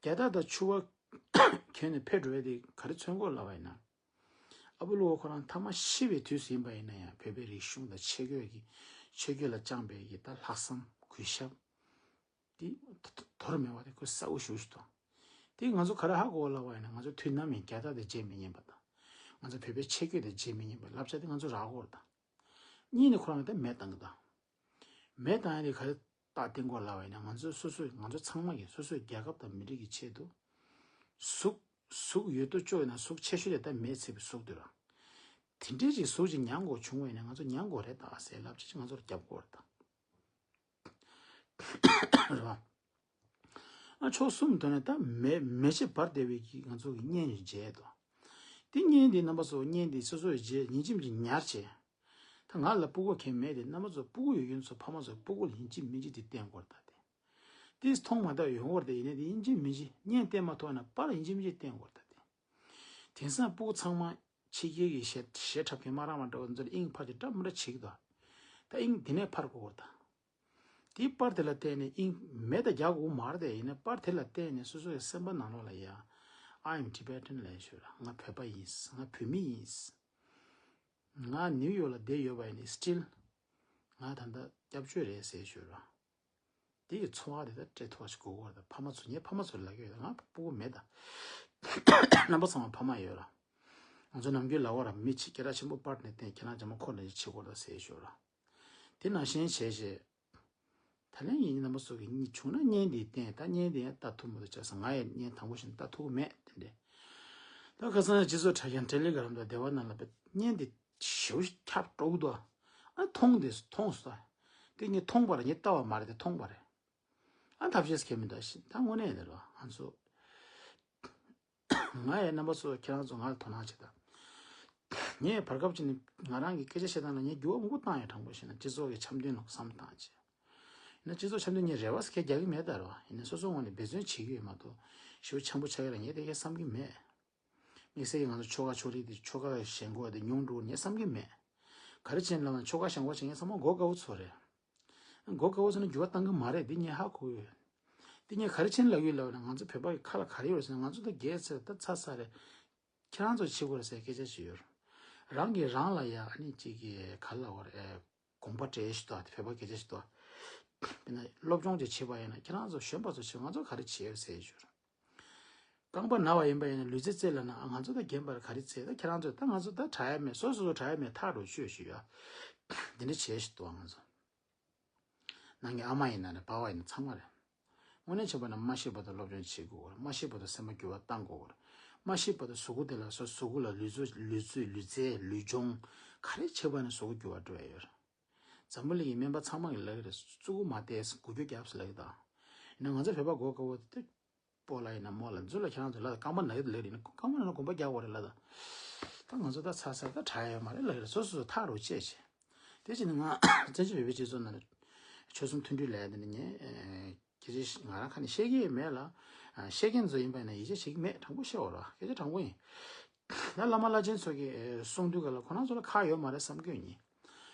རྒྱལ་དར་དང་ཕྱུ་པ་གྱོན་ནས་ཕེབས་འགྲོ་བའི་དེ་ག་རེ་མཚོན་གོ་ལབ་པ་ཡིན་ན། ཨ་བུ་བློ་དགའ་ཁོ་རང་མཐའ་མ་ཤི་བའི་དུས་སུ་ཡིན་པ་ཡིན་ན་ཡང་བོད་པའི་རིག་གཞུང་དང་ཆས་གོས་ཀྱི་ཆས་གོས་ལ་བཅངས་པའི་གི་ད་ལྷག་བསམ་གུས་ཞབས། དེ་དོར་མེད་པ་དེ་ཁོས་གསལ་པོ་ཞེ་པོ་ཞིག་མཐོང་། དེ་ང་ཚོ་ག་རེ་ཧ་གོ་ལབ་པ་ཡིན་ན། ང་ཚོ་དུས་ནམ་ཡིན་རྒྱལ་དར་དེ་བརྗེད་མི་ཉན་པ་དང་། ང་ཚོ་བོད་པའི་ཆས་གོས་དེ་བརྗེད་མི་ཉན་པའི་བསླབ་བྱ་དེ་ང་ཚོ་རག་གི་རེད་ད། གཉིས་ནས་ཁོ་རང་གིས་ད་མེ་བཏང་གི་ད། མེ་བཏང་ཡ་དེ་ག་རེ་རྟགས་བསྟན་གོ་ལབ་པ་ཡིན་ན། ང་ཚོ་སོ་སོས་ང་ཚོ་ཚང་མ་གིས་སོ་སོའི་རྒྱལ་ཁབ་དང་མི་རིགས་ཀྱི་ཆེད་དུ། གཟུགས་གཟུགས་ཡོད་དོ་ཅོག་ཡིན་ན་གཟུགས་ཆེ་ཤོས་དེ་ད་མེ་འཚིག་པའི་གཟུགས་དེ་རེད། དེ་འདྲའི་ཅིག་གཟུགས་ཅིག་མྱང་དགོས་བྱུང་བ་ཡིན་ན་ང་ཚོ་མྱང་དགོས་རེད་ད་ཟེར་བསླབ་བྱ་ཅིག་ང་ཚོར་རྒྱབ་དགོས་རེད་ད། རེད་བ། ཨ་ཕྱོགས་གསུམ་དུ་ནས་ད་མེ་མེ་ལྕེ་འབར་བསྡད་པའི་གི་ང་ཚོ་གི་བརྙན་ཞིག་མཇལ་འདུག་དེ་བརྙན་འདི་རྣམ་པ་ཚོ་བརྙན་འདི་སོ་སོས་མཇལ་ཡིན་གཅིག་མིན་གཅིག་ཉར་བྱས། ད་ང་ལ་སྤུ་གུ་གང་མེད་དེ། རྣམ་པ་ཚོ་སྤུ་གུ་ཡོད་མཁན་ཚོ་ཕ་མ་ཚོ་སྤུ་གུ་ལ་ཡིན་གཅིག་མིན་གཅིག་དེ་བསྟན་དགོས་རེད་ད་དེ། དེ་མཐོང་མ་ཐག་ཡོང་བར་དེ་ཡིན་ནའི་དེ་ཡིན་གཅིག་མིན་གཅིག་བརྙན་བསྟན་མ་ཐུབ་ན་པར་ཡིན་གཅིག་མིན་གཅིག་བསྟན་དགོས་རེད་ད་དེ། དེང་སང་སྤུ་གུ་ཚང་མ་ཕྱི་རྒྱལ་གྱི་གཞས་གཞས་འཁྲབ་མཁན་སྨ་ར་མ་འདྲ་བ་ཚོ་ལ་དབྱིངས་ཕར་གྱི་འདྲ་མི་འདྲ་བྱེད་ཀྱི་འདུག་ད་དབྱིངས་དེ་ནས་ཕར་དགོས་རེད་ད། དེའི་པར་དེ་ལ་བལྟས་ནས་དབྱིངས་མེ་ད་རྒྱག་དགོས་མ་རེད་དེ། ཡིན་ན་པར་དེ་ལ་བལྟས་ནས་སོ་སོ་ཡི་སེམས་པ་ནང་ལོགས་ལ་ཡ། I am Tibetan ལབ་ཤོད་ར། ང་བོད་པ་ཡིན། ང་བོད་མི་ཡིན། ང་ནིའུ་ཡོག་ལ་བསྡད་ཡོད་པ་ཡིན་ནའི་still ང་ད་ལྟ་སྐྱབས་བཅོལ་རེད་ཟེར་ཤོད་ར། དེ་ཡི་ཚོར་བ་དེ་ད་སྤྲད་ཐུབ་པ་ཞིག་དགོས་ཀྱི་རེད་ད། ཕ་མ་ཚོ་ངའི་ཕ་མ་ཚོ་ལབ་ཀྱི་ཡོད་ད། ང་སྤུ་གུ་མེད་ད། རྣམ་པ་ཚང་མ་ཕ་མ་ཡོད་ར། ང་ཚོ་ནམ་རྒྱུན་ལབ་པ་ར། མི་ཆེ་སྐད་གྲགས་ཆེན་པོ་པར་ནས་བསྟན། ཁྱེད་རང་རྒྱ་མ་ཁོ་འདྲ་ཅིག་བྱེད་དགོས་རེད་ཟེར་ཤོད་ར། དེ་ནང་བཞིན་བྱས་བྱས། ད་ལན་ཡིན་རྣམ་པ་ཚོ་གི་གཉིས་བྱུང་ན་བརྙན་འདི་བསྟན། ད་བརྙན་འདི་ཡང་ལྟ་ཐུབ་མི་འདུག་བྱས་ཙང་ང་ཡང་བརྙན་དང་པོ་བཞིན་ལྟ་ཐུབ་ཀྱི་མེད་དེ་འདྲས། ད་ཁ་སང་སྤྱི་ཚོགས་དྲ་རྒྱ་ཊེ་ལི་གྷ་རམ་དང་སྡེ་བ་ནང་ལ་བརྙན་འདི་ཞེ་པོ་ཁྱབ་འགྲོ་གི་འདུག་ཨ་མཐོང་དེ་མཐོང་སོང་། དེ་ངས་མཐོང་པ་རེད། ངས་ལྟ་བ་མ་རེད། དེ་མཐོང་པ་རེད། ཨ་ཐབས་ཤེས་ཁེལ་མི་འདུག་ཤི། ད་དངོས་གནས་ཡིན་ནི་རེད་ང་ཚོ། ང་ཡི་རྣམ་པ་ཚོ་ཁྱེད་རང་ཚོ་ང་ལ་དོ་སྣང་བྱེད་དང་། ངས་བར་སྐབས་ཅིག་ནས་ང་རང་གི་སྐད་ཆ་བཤད་སྟངས་ལ་ངས་འགྱུར་བ་མང་པོ་བཏང་ཡོད། དྲང་པོ་བཤད་ན་སྤྱི་ཚོགས་ཀྱི་འཆམ་མཐུན་ལ་བསམ་བཏང་བྱས། ཡིན་ན་སྤྱི་ཚོགས་འཆམ་མཐུན་ངས་རེ་བ་སྐད་རྒྱག་གི་མེད་ད་རོ། ཡིན་ན་སོ་སོ་ངོས་ནས་འབད་བརྩོན་བྱེད་ཀྱི་ཡོད་མ་གཏོགས་ཞེ་པོ་འཆམ་པོ་ཆགས་ཡོད་ལ་ངས་དེ་གས་བསམ་གྱི་མེད། དམིགས་བསལ་གྱི་ང་ཚོ་ཆོལ་ཁ་ཕྱོགས་རིས་དེ་ཆོལ་ཁ་ཞེན་ཁོག་དེ་ཉུང་འགྲོ་ངས་བསམ་གྱི་མེད། ག་རེ་བྱས་ནས་ལབ་ན་ཆོལ་ཁ་ཞེན་ཁོག་བྱེད་མཁན་ཚང་མ་མགོ་དཀར་པོ་ཚོ་རེད། མགོ་དཀར་པོ་ཚོ་ནི་འགྱུར་བ་གཏང་གི་མ་རེད། འདི་ངས་ཧ་གོ་ཡོད། འདི་ངས་ག་རེ་བྱས་ནས་ལབ་ཡོད་ལབ་ན་ང་ཚོ་བོད་པ་གི་ཁ་ལ་ག་རེ་ཡོད་ཟེར་ན་ང་ཚོ་ད་རྒྱལ་ཚེ་ད་ཚ་ཚ་རེད། ཁྱེད་རང་ཚོ་བྱེད་དགོས་རེད་ཟེར་སྐད་ཆ་ཅིག་ཡོད། རང་གིས་རང་ལ་ཡ་ཨ་ནི་གཅིག་གི་ག་ལ་བར་ཨེ་དགོངས་པ་བྲལ་ཞིག་ཏོ། བོད་པ་སྐད་ཆ་ཞིག་ཏོ། དཔེར་ན་སློབ་སྦྱོང་ཅིག་བྱེད་པ་ཡིན་ན་ཁྱེད་རང་ཚོ་གཞོན་པ་ཚོ་བྱེད། ང་ཚོ་ག་རེ་བྱེད་ཟེར་ཞུ། རྐང་པ་ན་བ་ཡིན་པ་ཡིན་ན་ལུས་རྩལ་རྩེད་ལ་ན་ང་ཚོ་ད་རྒན་པར་ག་རེ་རྩེད། ད་ཁྱེད་རང་ཚོ་ད་ང་ཚོ་ད་དྲག་ཡ་མེད། སོ་སོ་སོ་དྲག་ཡ་མེད། ཐག་རུ་ཆོད་ཞུ་ཡ། འདི་འདྲ་བྱེད་ཞིག་ཏོ་ང་ཚོ། ནང་གི་ཨ་མ་ཡིན་ན་རེད། པ་ཕ་ཡིན་ན་ཚང་མ་རེད། དངོས་གནས་བྱས་པ་ན་མ་ཤི་བར་དུ་སློབ་སྦྱོང་བྱེད་དགོས་རེད། མ་ཤི་བར་དུ་སེམས་པ་འགྱུར་བ་གཏང་དགོས་རེད། མ་ཤི་བར་དུ་གཟུགས་པོ་དེ་ལ་སོ་གཟུགས་པོ་ལ་ལུས་ཚོ་ལུས་ཚོད་ལུས་རྩལ་ལུས་སྦྱོང་ག་རེ་བྱེད་པ་ནས་གཟུགས་པོ་འགྱུར་བ་འགྲོ་ཡ་ཡོད་རེད། འཛམ་བུ་གླིང་གི་སྨན་པ་ཚང་མ་གི་ལབ་ཀྱི་རེད། གཙུག་གུ་མ་བལྟས་འགུལ་སྐྱོད་རྒྱབ་ཟེར་ལབ་ཀྱི་དང་། ཡིན་ན་ང་ཚོ་བོད་པ་མགོ་དཀར་པོ་དེ་སྤོ་ལགས་ཡིན་ན་རྨོ་ལགས་ཚོ་ལ་ཁྱེད་རང་ཚོ་ལ་རྐང་པ་ན་གི་ལབ་རེད་ན་རྐང་པ་ན་ན་གོམ་པ་རྒྱག་དགོས་རེད་ལ། ད་ད་ང་ཚོ་ད་ཚ་ཚ་ད་དྲག་ཡོད་མ་རེད་ལབ་རེད། སོ་སོ་སོ་ཐག་རུ་བཅད་བྱས། དེ་བྱས་ནས་ང་བཙན་བྱོལ་བོད་པའི་སྤྱི་ཚོགས་ནང་ལ་ཆོལ་གསུམ་མཐུན་སྒྲིལ་ལབ་ཡ་དེ་ནི་ངས་སྐད་ཆ་ང་རང་ཁ་ནས་བཤད་ཀྱི་མེད་ལ། བཤད་མཁན་ཚོ་ཡིན་པ་ཡིན་ན་ཡིད་ཆེས་བྱེད་ཀྱི་མེད། དྲང་པོ་བཤད་འོ་ར། སྐད་ཆ་དྲང་པོ་ཡིན། ད་བླ་མ་བླ་ཆེན་ཚོ་གིས་གསུང་དུས་ག་ལ་ཁོ་རང་ཚོ་ལ་ཁག་ཡོད་མ་རེད་བསམ་གྱི་ཡོད་ཉིན།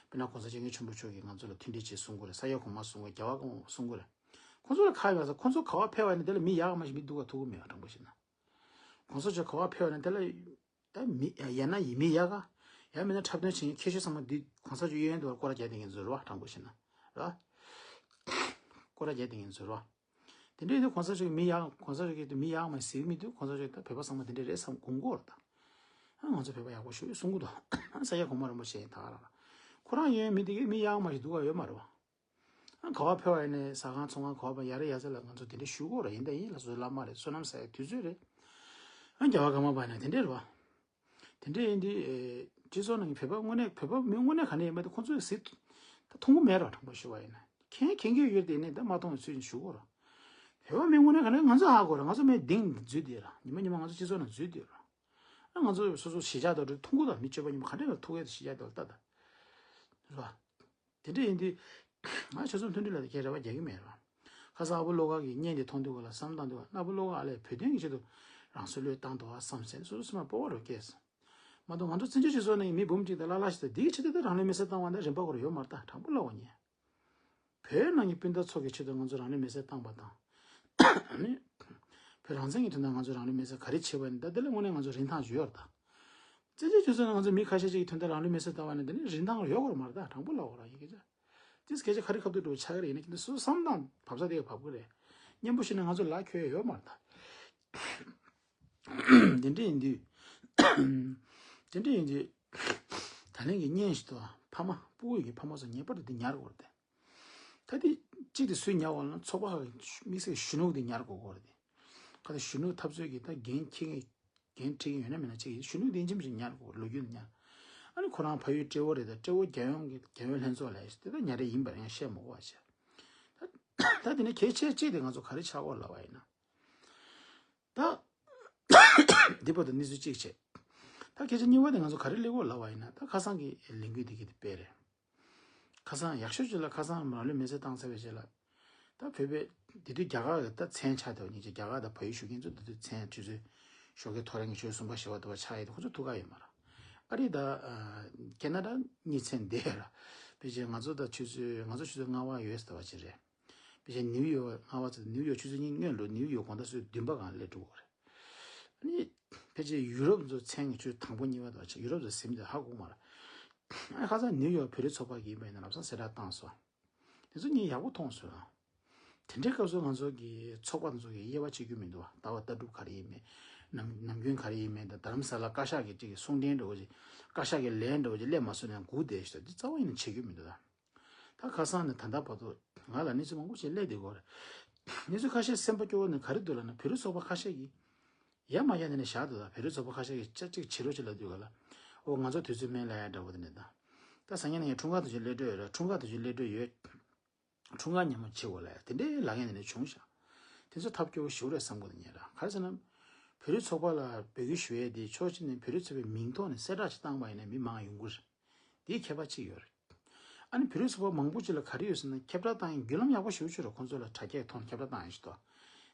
དཔེར་ན་གོང་ས་སྐྱབས་མགོན་ཆེན་པོ་མཆོག་གིས་ང་ཚོ་ལ་མཐུན་སྒྲིལ་བྱེད་གསུང་གི་རེད། ས་སྐྱ་གོང་མ་གསུང་གི་རེད། རྒྱལ་བ་གོང་མ་གསུང་གི་རེད། ཁོང་ཚོ་ལ་ཁག་ཡོད་ས། ཁོང་ཚོ་ག་བ་ཕེབས་པ་ནི་དེ་ལ་མི་ཡག་ག་མ་ཞིག་མི་སྡུག་ག་ཐུག་གི་མེད་པ། དྲང་པོ་བཤད་ན། གོང་ས་མཆོག་ག་བ་ཕེབས་པ་ནི་དེ་ལ་ད་མི་ཡ་ན་ཡིན་མི་ཡག་ག་ཡང་མིན་ན་འཁྲབ་སྟོན་བྱེད་མཁན་མཁས་ཤོས་ཚང་མ་འདི་གོང་ས་མཆོག་གཡས་གཡོན་དུ་བ་སྐོར་ར་རྒྱག་བསྡད་མཁན་ཚོ་རེད་བ། དྲང་པོ་བཤད་ན་ར། སྐོར་ར་རྒྱག་བསྡད་མཁན་ཚོ་རེད་བ། དེ་འདྲ་ཡིན་དུས་གོང་ས་མཆོག་གིས་མི་ཡག་གོང་ས་མཆོག་གིས་མི་ཡག་མ་ཟེར་གི་མི་འདུག་གོང་ས་མཆོག་གིས་ད་བོད་པ་ཚང་མ་དེ་འདྲ་རེད་བསམ་དགོངས་ཀྱི་ཡོད་རེད་ད། ཨ་ང་ཚོ་བོད་པ་ཡག་པོ་ཞེ་པོ་གསུང་གི་འདུག་ཨ་ས་སྐྱ་གོང་མ་རིན་པོ་ཆེ་ཡིན་ད་ག་རང་ར། ཁོ་རང་ཡོད་མི་དེ་གིས་མི་ཡག་མ་ཞིག་འདུག་ག་ཡོད་མ་རེད་བ། ཨ་ག་བ་ཕེབས་པ་ཡིན་ནའི་ཟ་ཁང་ཚོང་ཁང་ག་བ་ཡ་རེ་ཡ་ས་ལ་ང་ཚོ་དེ་འདྲ་ཞུ་དགོས་རེད། ཡིན་ད་ཡིན་ལ་སོ་བླ་མ་རེད། བསོད་ནམས་ཟ་ཡ་དུས་ཚོད་རེད། ཨ་རྒྱལ་བ་གོང་མ་པ་ཡིན་ན་དེ་འདྲ་རེད་བ། དེ་འདྲ་ཡིན་དུས་ཨེ་སྤྱི་ཚོགས་ནང་གི་བོད་པ་དངོས་གནས་བོད་པ་མི་དངོས་གནས་ག་འདྲ་ཡིན་པ་དེ་ཁོང་ཚོས་གཟིགས་ད་མཐོང་གི་མེད་ར། དྲང་པོ་ཞུ་བ་ཡིན་ན་མཁྱེན་མཁྱེན་གྱི་ཡོད་དེ་ནས་ད་མ་མཐོང་བའི་ཚུལ་ཞུ་དགོས་ར། བོད་པ་མི་དངོས་གནས་ག་འདྲ་ང་ཚོ་ཧ་གོ་ར། ང་ཚོ་མི་གདེང་འཛུལ་དེ་ར། ཉི་མ་ཉི་མ་ང་ཚོ་སྤྱི་ཚོགས་ནང་འཛུལ་དེ་ར། ཨ་ང་ཚོ་སོ་སོ་གཞིས་ཆགས་དང་འབྲེལ་ཐུག་གི་ད་མི་སྤྱོད་པ་ཉི་མ་ག་འདྲ་ལ་ཐུག་གི་ད་གཞིས་ཆགས་དང་ལ་ད་ད་ར། དེ་འདྲ་ཡིན་དུས་ང་ཆོལ་གསུམ་མཐུན་སྒྲིལ་ལ་ཁྱེད་རེ་བ་རྒྱག་གི་མེད་ར། ཁ་སང་ཨ་བུ་བློ་དགའ་གི་བརྙན་དེ་མཐོང་དུས་ག་ལ་བསམ་བཏང་དུས་ག་ཨ་བུ་བློ་དགའ་ཨ་ལས་བོད་དོན་གྱི་ཆེད་དུ་རང་སྲོག་བློས་བཏང་འདུག་བ་བསམ་སེམས་སོ་སོ་སེམས་ལ་སྤོབས་པ་རུ་སྐྱེས་སོང་། མ་གཏོགས་ང་ཚོ་བཙན་བྱོལ་སྤྱི་ཚོགས་ནང་གི་མི་འབུམ་གཅིག་དང་ལྷག་ལྷག་ཞིག་དང་འདིའི་ཆེད་དུ་ད་རང་ལུས་མེར་སྲེག་བཏང་བ་འདི་རིམ་པ་ཁོ་ར་ཡོད་མ་རེད་ད། དྲང་པོ་ལབ་པ་ཡིན། བོད་ནང་གི་སྤུན་ཟླ་ཚོ་གི་ཆེད་དུ་ང་ཚོ་རང་ལུས་མེར་སྲེག་བཏང་བ་དང་། ཨ་ནི། བོད་རང་བཙན་གྱི་དོན་དུ་ང་ཚོ་རང་ལུས་མེར་སྲེག་ག་རེ་བྱས་པ་ཡིན་ད་དེ་ལ་དངོས་གནས་ང་ཚོ་རིན་ཐང་ཅིག་ཡོད་རེད་ད། བཙན་བྱོལ་སྤྱི་ཚོགས་ནང་ང་ཚོ་མི་ཁ་ཤས་ཅིག་གི་དོན་དུ་རང་ལུས་མེར་སྲེག་བཏང་བ་ནི་དེ་ནི་རིན་ཐང་ཡོད་དགོས་རེད་མ་རེད་ད། དྲང་པོ་ལབ་དགོས་རེད་ཡིན་གྱི་ད། དེ་སྐད་ཆ་ག་རེ་ཁ་ཐུག་འགྲོ་ཆགས་ཀྱི་རེད། ཡིན་ན་ཁྱེད་ཚོ་བསམ་སྟངས་བབས་ས་དེ་ག་བབས་ཀྱི་རེད། སྙན་པོ་བཤད་ན་ང་ཚོ་ལག་འཁྱོལ་ཡ་ཡོད་མ་རེད་ད། དེ་འདྲ་ཡིན་དུས། དེ་འདྲ་ཡིན་དུས། ད་ལན་གྱི་བརྙན་ཞིག་ཏུ་ཕ་མ་སྤུ་གུ་ཡི་གི་ཕ་མ་ཚོ་ངེས་པར་དུ་དེ་ཉར་དགོས་རེད་དེ། ད་དེ་གཅིག་དེ་སུས་ཉར་བ་ལ་ཚོགས་པ་ཁག་གི་དམིགས་བསལ་གཞོན་ནུ་དེ་ཉར་དགོས་དགོས་རེད་དེ། ཁ་ད་གཞོན་ནུ་འཐབ་རྩོད་ཀྱི་ད་འགན་འཁྱེར་མཁན་འགན་འཁྲི་གི་ཡོད་ན་མེད་ན་གཅིག་གཞོན་ནུ་དེ་ཁྱིམ་ཞིག་ཉར་དགོས་ལོ་རྒྱུས་ཉར། ཨ་ནི་ཁོ་རང་ཕ་ཡུལ་ཏྲེ་བོ་རེད་ད། ཏྲེ་བོ་རྒྱལ་ཡོངས་ཀྱི་རྒྱལ་ཡོངས་ལྷན་ཚོགས་ལ་དེ་ད་ཉར་རེ་ཡིན་པ་ཡང་བཤད་མ་དགོས་པ་བྱས། ད་ད་དེ་ནས་གལ་ཆེ་གཅིག་དེ་ང་ཚོ་ག་རེ་ཆགས་དགོས་ལབ་པ་ཡིན་ན། ད། འདི་བར་དུ་གནས་ཚུལ་གཅིག་བྱས། ད་སྐད་ཆ་གཉིས་པ་དེ་ང་ཚོ་ག་རེ་སླེབས་དགོས་ལབ་པ་ཡིན་ན་ད་ཁ་སང་གི་ལས་འགུལ་འདི་གི་དེ་དཔེ་རེད། ཁ་སང་ཡག་ཤོས་ཅིག་ལ་ཁ་སང་རང་ལུས་མེར་སྲེག་བཏང་ཚར་བའི་རྗེས་ལ། ད་བོད་པའི་དེ་དུས་རྒྱ་གར་གི་ད་མཚན་ཆགས་བསྡད་པ་ཉིད་ཀྱི་རྒྱ་གར་དང་བལ་ཡུལ་བཞུགས་མཁན་ཚོ་དེ་དུས་མཚན་ཆུ་ཚོད་ཞོགས་ཀའི་ཐོ་རངས་ཀྱི་ཆུ་ཚོད་གསུམ་པ་བཞི་པ་དུ་བ་ཆགས་ཡོད་དེ་ཁོ་ཚོ་ཐུག་ག་ཡོད་མ་རེད། ཨ་རི་དང་ཁེ་ན་ཌ་གཉིས་མཚན་བསྡད་ཡོད་ར། ཕལ་ཆེར་ང་ཚོ་ད་ཆུ་ཚོད་ང་ཚོ་ཆུ་ཚོད་ལྔ་པ་ཡོད་ཟེར་བ་ཅིག་རེད། ཕལ་ཆེར་ནིའུ་ཡོག་ལྔ་པ་ཚོ་ནིའུ་ཡོག་ཆུ་ཚོད་གཉིས་སྔོན་འགྲོ། ནིའུ་ཡོག་དགོང་དག་ཆུ་ཚོད་བདུན་པ་སྒང་སླེབས་འགྲོ་གི་རེད། ཨ་ནི་ཕལ་ཆེར་ཡུ་རོབ་ཚོ་མཚན་གྱི་ཆུ་ཚོད་དང་པོ་གཉིས་པ་དང་བྱས་ཡུ་རོབ་ཚོ་ཟིན་དེ་ཧ་གོ་མ་རེད། ཨ་ཁ་སང་ནིའུ་ཡོག་བོད་རིགས་ཚོགས་པ་གིས་ཡིན་པ་ཡིན་ན་ལམ་སང་གསལ་བསྒྲགས་བཏང་སོང་། དེ་ཚོ་ངས་ཡག་པོ་མཐོང་སོང་ཨ། དེ་འདྲའི་སྐབས་སུ་ང་ཚོ་གི་ཚོགས་པ་ཚོ་གི་དབྱེ་བ་ཕྱེ་རྒྱུ་མི་འདུག་བ། ལྟ་བ་ལྟ་གྲུབ་ག་རེ་ཡིན་མིན། ནམ་ནམ་རྒྱུན་ག་རེ་ཡིན་མིན་དང་། རྡ་རམ་ས་ལ་བཀའ་ཤག་གི་ཅིག་གི་གསུང་འཕྲིན་འདྲ་བོ་ཅིག་བཀའ་ཤག་གི་ལན་འདྲ་བོ་ཅིག་སླེབས་མ་སོང་ན་སྒུག་བསྡད་ཤག་འདི་རྩ་བ་ཡིན་ན་བྱེད་རྒྱུ་མི་འདུག་ད། ད་ཁ་སང་ནས་ད་ལྟ་བར་དུ་ང་ལ་གནས་ཚུལ་མང་པོ་ཞིག་སླེབས་བསྡད་ཡོད་རེད། གནས་ཚུལ་ཁ་ཤས་སེམས་པ་སྐྱོ་བོ་ནི་ག་རེ་འདུག་ལབ་ན་བོད་རིགས་ཚོགས་པ་ཁ་ཤས་ཀྱིས་ཡ་མ་ཡ་ནས་ནས་བཞག་འདུག་ད་བོད་རིགས་ཚོགས་པ་ཁ་ཤས་ཀྱིས་ཅ་ཅིག་བྱེད་རོགས་བྱེད་ལབ་དུས་ག་ལ། ཨོ་ང་ཚོ་དུས་ཚོད་མེད་ལབ་ཡ་འདྲ་བོ་དེ་འདྲ་དང་། ད་སང་ཉིན་ནས་འཁྲུངས་སྐར་དུས་ཆེན་སླེབས་འགྲོ་ཡོད་ར། འཁྲུངས་སྐར་དུས་ཆེན་སླེབས་འགྲོ་ཡོད། འཁྲུངས་སྐར་ཉིན་མོ་བྱེད་དགོས་ལ་ཡ། དེ་འདྲའི་ལ་ངན་དེ་འདྲ་བྱུང་ཤག་དེ་ཚོ་ཐབས་སྐྱོ་བོ་ཞིག་རེད་བསམ་གི་འདུག་ཉེ་ར། ག་རེ་ཟེར་ན། བོད་རིགས་ཚོགས་པ་ལ་འབོད་སྐུལ་ཞུ་ཡས་དེ་ཕྱོགས་གཅིག་ནས་བོད་རིགས་ཚོགས་པའི་མིང་ཐོག་ནས་གསལ་བསྒྲགས་ཅིག་བཏང་པ་ཡིན་ན་མི་མང་ཡོང་གི་རེད། དེའི་ཁྱད་པར་གཅིག་ཡོད་རེད། ཨ་ནི་བོད་རིགས་ཚོགས་པ་མང་པོ་ཅིག་ལ་ག་རེ་ཡོད་ཟེར་ན། ཁྱབ་བསྒྲགས་བཏང་ཡས་བརྒྱུད་ལམ་ཡག་པོ་ཞེ་པོ་ཅིག་རེད། ཁོང་ཚོ་ལ་དྲ་རྒྱའི་ཐོག་ནས་ཁྱབ་བསྒྲགས་བཏང་ཡས་ཞིག་འདུག་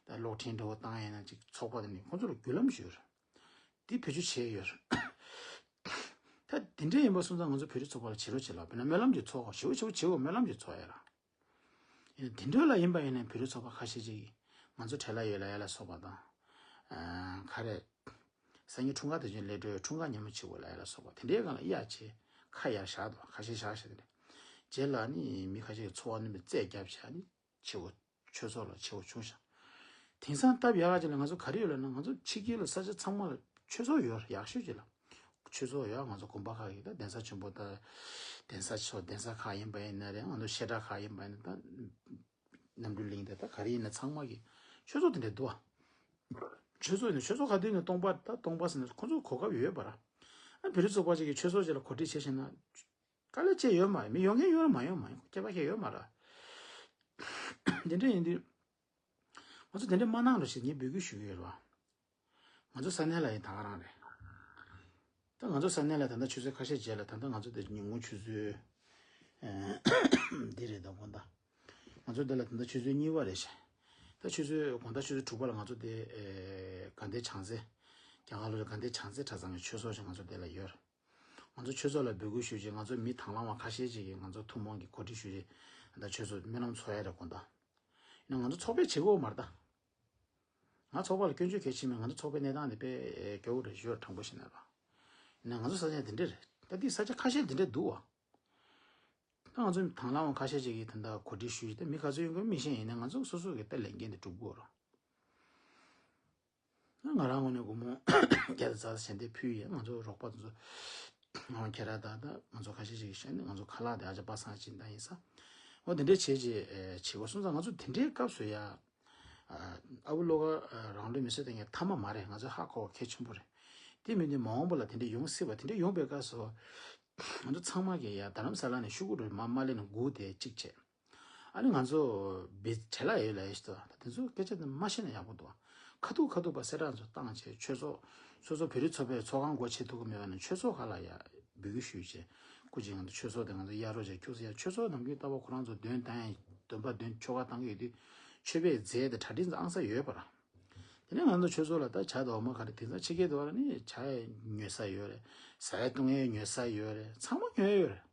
ད་གློག་འཕྲིན་འདྲ་བོ་བཏང་ཡས་ན་ཅིག་ཚོགས་པ་དེ་ནི་ཁོང་ཚོ་ལ་བརྒྱུད་ལམ་ཞིག་ཡོད་རེད། དེ་བེད་སྤྱོད་བྱས་ཡོད་རེད། ད་དེ་འདྲ་ཡིན་པ་སོང་ཙང་ང་ཚོ་བོད་རིགས་ཚོགས་པ་ལ་བྱེད་རོགས་བྱེད་ལ། དཔེར་ན་སྨོན་ལམ་ཅིག་ཚོགས། ཞེ་པོ་ཞེ་པོ་བྱེད་དགོས། སྨོན་ལམ་ཅིག་ཚོགས་ཡ་ར། ཡིན་ན་དེ་འདྲ་ལ་ཡིན་པ་ཡིན་ན་བོད་རིགས་ཚོགས་པ་ཁ་ཤས་ཅིག་གིས་ང་ཚོ་བྲེལ་བ་ཡོད་ལབ་ཡ་ལ་སོགས་པ་དང་། ཨ། ག་རེ། སང་ཉིན་འཁྲུངས་སྐར་དུས་ཆེན་སླེབས་འགྲོ། འཁྲུངས་སྐར་ཉིན་མོ་བྱེད་དགོས་ལབ་ཡ་ལ་སོགས་པ་དེ་འདྲའི་སྒང་ལ་གཡར་བྱས་ཁ་གཡར་བཞག་འདུག་ཁ་ཤས་བཞག་བཞག་དེ་འདྲ། རྗེས་ལ་ནི་མི་ཁ་ཤས་ཀྱིས་ཚོར་བ་སྣོན་པའི་རྩོད་རྒྱབ་བྱས་ནི་བྱེད་དགོས། ཆོས་ཚོགས་ལ་བྱེད་དགོས་བྱུང་ཤག་དེང་སང་སྟབས་ཡག་ག་ཅིག་ལ་ང་ཚོ་ག་རེ་ཡོད་ལབ་ན། ང་ཚོ་ཕྱི་རྒྱལ་ལ་ས་ཆ་ཚང་མ་ལ་ཆོས་ཚོགས་ཡོད་རེད། ཡག་ཤོས་ཅིག་ལ། ཆོས་ཚོགས་ཡོད། ང་ཚོ་དགོན་པ་ཁག་གི་ད་གདན་ས་ཆེན་པོ་ད་གདན་ས་ཆོས་གདན་ས་ཁག་ཡིན་པ་ཡིན་ན་རེད། ང་ཚོ་བཤད་གྲྭ་ཁག་ཡིན་པ་ཡིན་ན་ད་རྣམ་གྲོལ་གླིང་དེ་ད་ག་རེ་ཡིན་ན་ཚང་མ་གི་ཆོས་ཚོགས་དེ་འདྲ་འདུག་ཨ། ཆོས་ཚོགས་ཡིན་ན་ཆོས་ཚོགས་ག་དུས་ནས་སྟོང་པ་ད་སྟོང་པ་ཟེར་ན་ཁོ་ཚོ་གོ་སྐབས་ཡོད་པ་ར། ཨ་བོད་རིགས་ཚོགས་པ་ཅིག་གིས་ཆོས་ཚོགས་ཅིག་ལ་གོ་སྒྲིག་བྱས་ཤེ་ན། དཀའ་ལས་ཅི་ཡོད་མ་རེད། མི་ཡོང་མཁན་ཡོད་ར་མ་ཡོང་མ་ཡོང་ཁྱད་པར་ཁྱད་ཡོད་མ་ར། དེ་འདྲ་ཡིན་དུས། ང་ཚོ་དེ་འདྲ་མ་གནང་རོགས་ཞེས་ངས་འབོད་སྐུལ་ཞུ་གི་ཡོད་རེད་བ། ང་ཚོ་ས་གནས་ལ་ཡིན་ད་ག་རང་རེད། ད་ང་ཚོ་ས་གནས་ལ་ད་ལྟ་ཆུ་ཚོད་ཁ་ཤས་རྗེས་ལ་ད་ལྟ་ང་ཚོ་དེ་ཉིན་གུང་ཆུ་ཚོད་འདི་རེད། ད་དགོང་དག་ང་ཚོ་འདི་ལ་ད་ལྟ་ཆུ་ཚོད་གཉིས་པ་རེད་ཤག་ད་ཆུ་ཚོད་དགོང་དག་ཆུ་ཚོད་དྲུག་པ་ལ་ང་ཚོ་དེ་དགའ་ལྡན་བྱང་རྩེ། རྒྱ་གར་ལོ་དགའ་ལྡན་བྱང་རྩེ་གྲྭ་ཚང་གི་ཆོས་ཚོགས་ཤིག་ང་ཚོ་དེ་ལ་ཡོད་རེད། ང་ཚོ་ཆོས་ཚོགས་ལ་འབོད་སྐུལ་ཞུས་རྗེས་ང་ཚོ་མི་དང་བླངས་པ་ཁ་ཤས་ཅིག་གིས་ང་ཚོ་ཐུན་མོང་གི་གོ་སྒྲིག་ཞུས་རྗེས་ད་ཆོས་ཚོགས་སྨོན་ལམ་ཚོགས་ཡ་རེད་དགོངས་དག་ཡིན་ན་ང་ཚོ་ཚོགས་པས་བྱེད་དགོས་མ་རེད་ད། ང་ཚོགས་པ་ལ་སྐྱོན་བརྗོད་གལ་ཆེ་མིན། ང་ཚོ་ཚོགས་པའི་གནས་སྟངས་དེ་དཔེ་སྐྱོ་བོ་རེད། ཞོར་དྲང་པོ་ཞིག་ན་ར། ཡིན་ན་ང་ཚོ་ས་ཆ་འདི་འདྲ་རེད། ད་འདི་ས་ཆ་ཁ་ཤས་འདི་འདྲ་འདུག་བ། ད་ང་ཚོ་དང་བླངས་པ་ཁ་ཤས་ཅིག་གིས་ད་ལྟ་གོ་སྒྲིག་ཞུས་ཞིག་ད་མི་ག་ཚོད་ཡོང་གི་མི་ཤེས། ཡིན་ན་ང་ཚོ་སོ་སོ་གི་ད་ལས་འགན་དེ་སྒྲུབ་དགོས་ར། ང་རང་ངོས་ནས་སྒོར་མོ་བརྒྱ་དང་རྩ་བཞི་ཞལ་འདེབས་ཕུལ་ཡས། ང་ཚོ་རོགས་པ་ཚོ་ང་ཁྱེད་རང་དང་ད་ང་ཚོ་ཁ་ཤས་ཤིག་གིས་བཤད་ནས་ང་ཚོ་ཁ་ལག་དེ་ཨ་ཅག་པ་སངས་ཅིག་ད་ཡིན་ས། འོ་དེ་འདྲས་བྱས་རྗེས་བྱེད་དགོས་སོང་ཙང་ང་ཚོ་དེ་འདྲའི་སྐབས་སུ་ཡ། ཨ་བོ་བློ་དགའ་རང་ལུས་མེ་སྲེག་བཏང་མཁན་ཐ་མ་མ་རེད། ང་ཚོ་ཧ་གོ་བ་གལ་ཆེན་པོ་རེད། དེ་མིན་དུས་མ་འོངས་པ་ལ་དེ་འདྲས་ཡོང་སྲིད་པ། དེ་འདྲས་ཡོང་པའི་སྐབས་སུ་ང་ཚོ་ཚང་མ་གིས་ཡ་རྡ་རམ་ས་ལ་ནས་ཤོག་གུ་རུ་མ་མ་སླེབས་ན་སྒུག་དེ་གཅིག་བྱས། ཨ་ནི་ང་ཚོ་བི་བྲེལ་ལ་ཡོད་ལ་ཡོད་ཞིག་ད་དེ་ཚོ་སྐད་ཆ་དེ་མ་བཤད་ན་ཡག་པོ་འདུག་ཁ་ཐུག་ཁ་ཐུག་པ་གསལ་བསྒྲགས་ཚོ་བཏང་བྱས་ཆོས་ཚོགས་སོ་སོ་བོད་རིགས་ཚོགས་པའི་ཚོགས་ཁང་སྒོ་ཕྱེ་ཐུབ་ཀྱི་མེད་པ་ན་ཆོས་ཚོགས་ཁག་ལ་ཡ་འབོད་སྐུལ་ཞུས་བྱས་སྐུ་མཁྱེན་ང་ཚོ་ཆོས་ཚོགས་དེ་ང་ཚོ་གཡར་རོགས་བྱས། ཁྱུག་ཙམ་ཡ་ཆོས་ཚོགས་ནམ་རྒྱུན་ལྟ་བ་ཁོ་རང་ཚོ་འདོན་བཏང་ཡ་འདོན་པ་འདོན་ཆོ་ག་བཏང་གི་ཡོད་དུས་ཆོས་པའི་རྫས་དེ་གྲ་སྒྲིག་ཚོ་ཨང་ས་ཡོད་པ་ར། དེ་ནས་ང་ཚོ་ཆོས་ཚོགས་ལ་ད་ཇ་དང་འོ་མ་ག་རེ་དེང་སང་ཕྱི་རྒྱལ་དུ་བ་ལ་ནི་ཇ་ཉོ་ས་ཡོད་རེད། ཟ་ཡ་བཏུང་ཡ་ཉོ་ས་ཡོད་རེད། ཚང་མ་ཉོ་ཡ་ཡོད་རེད།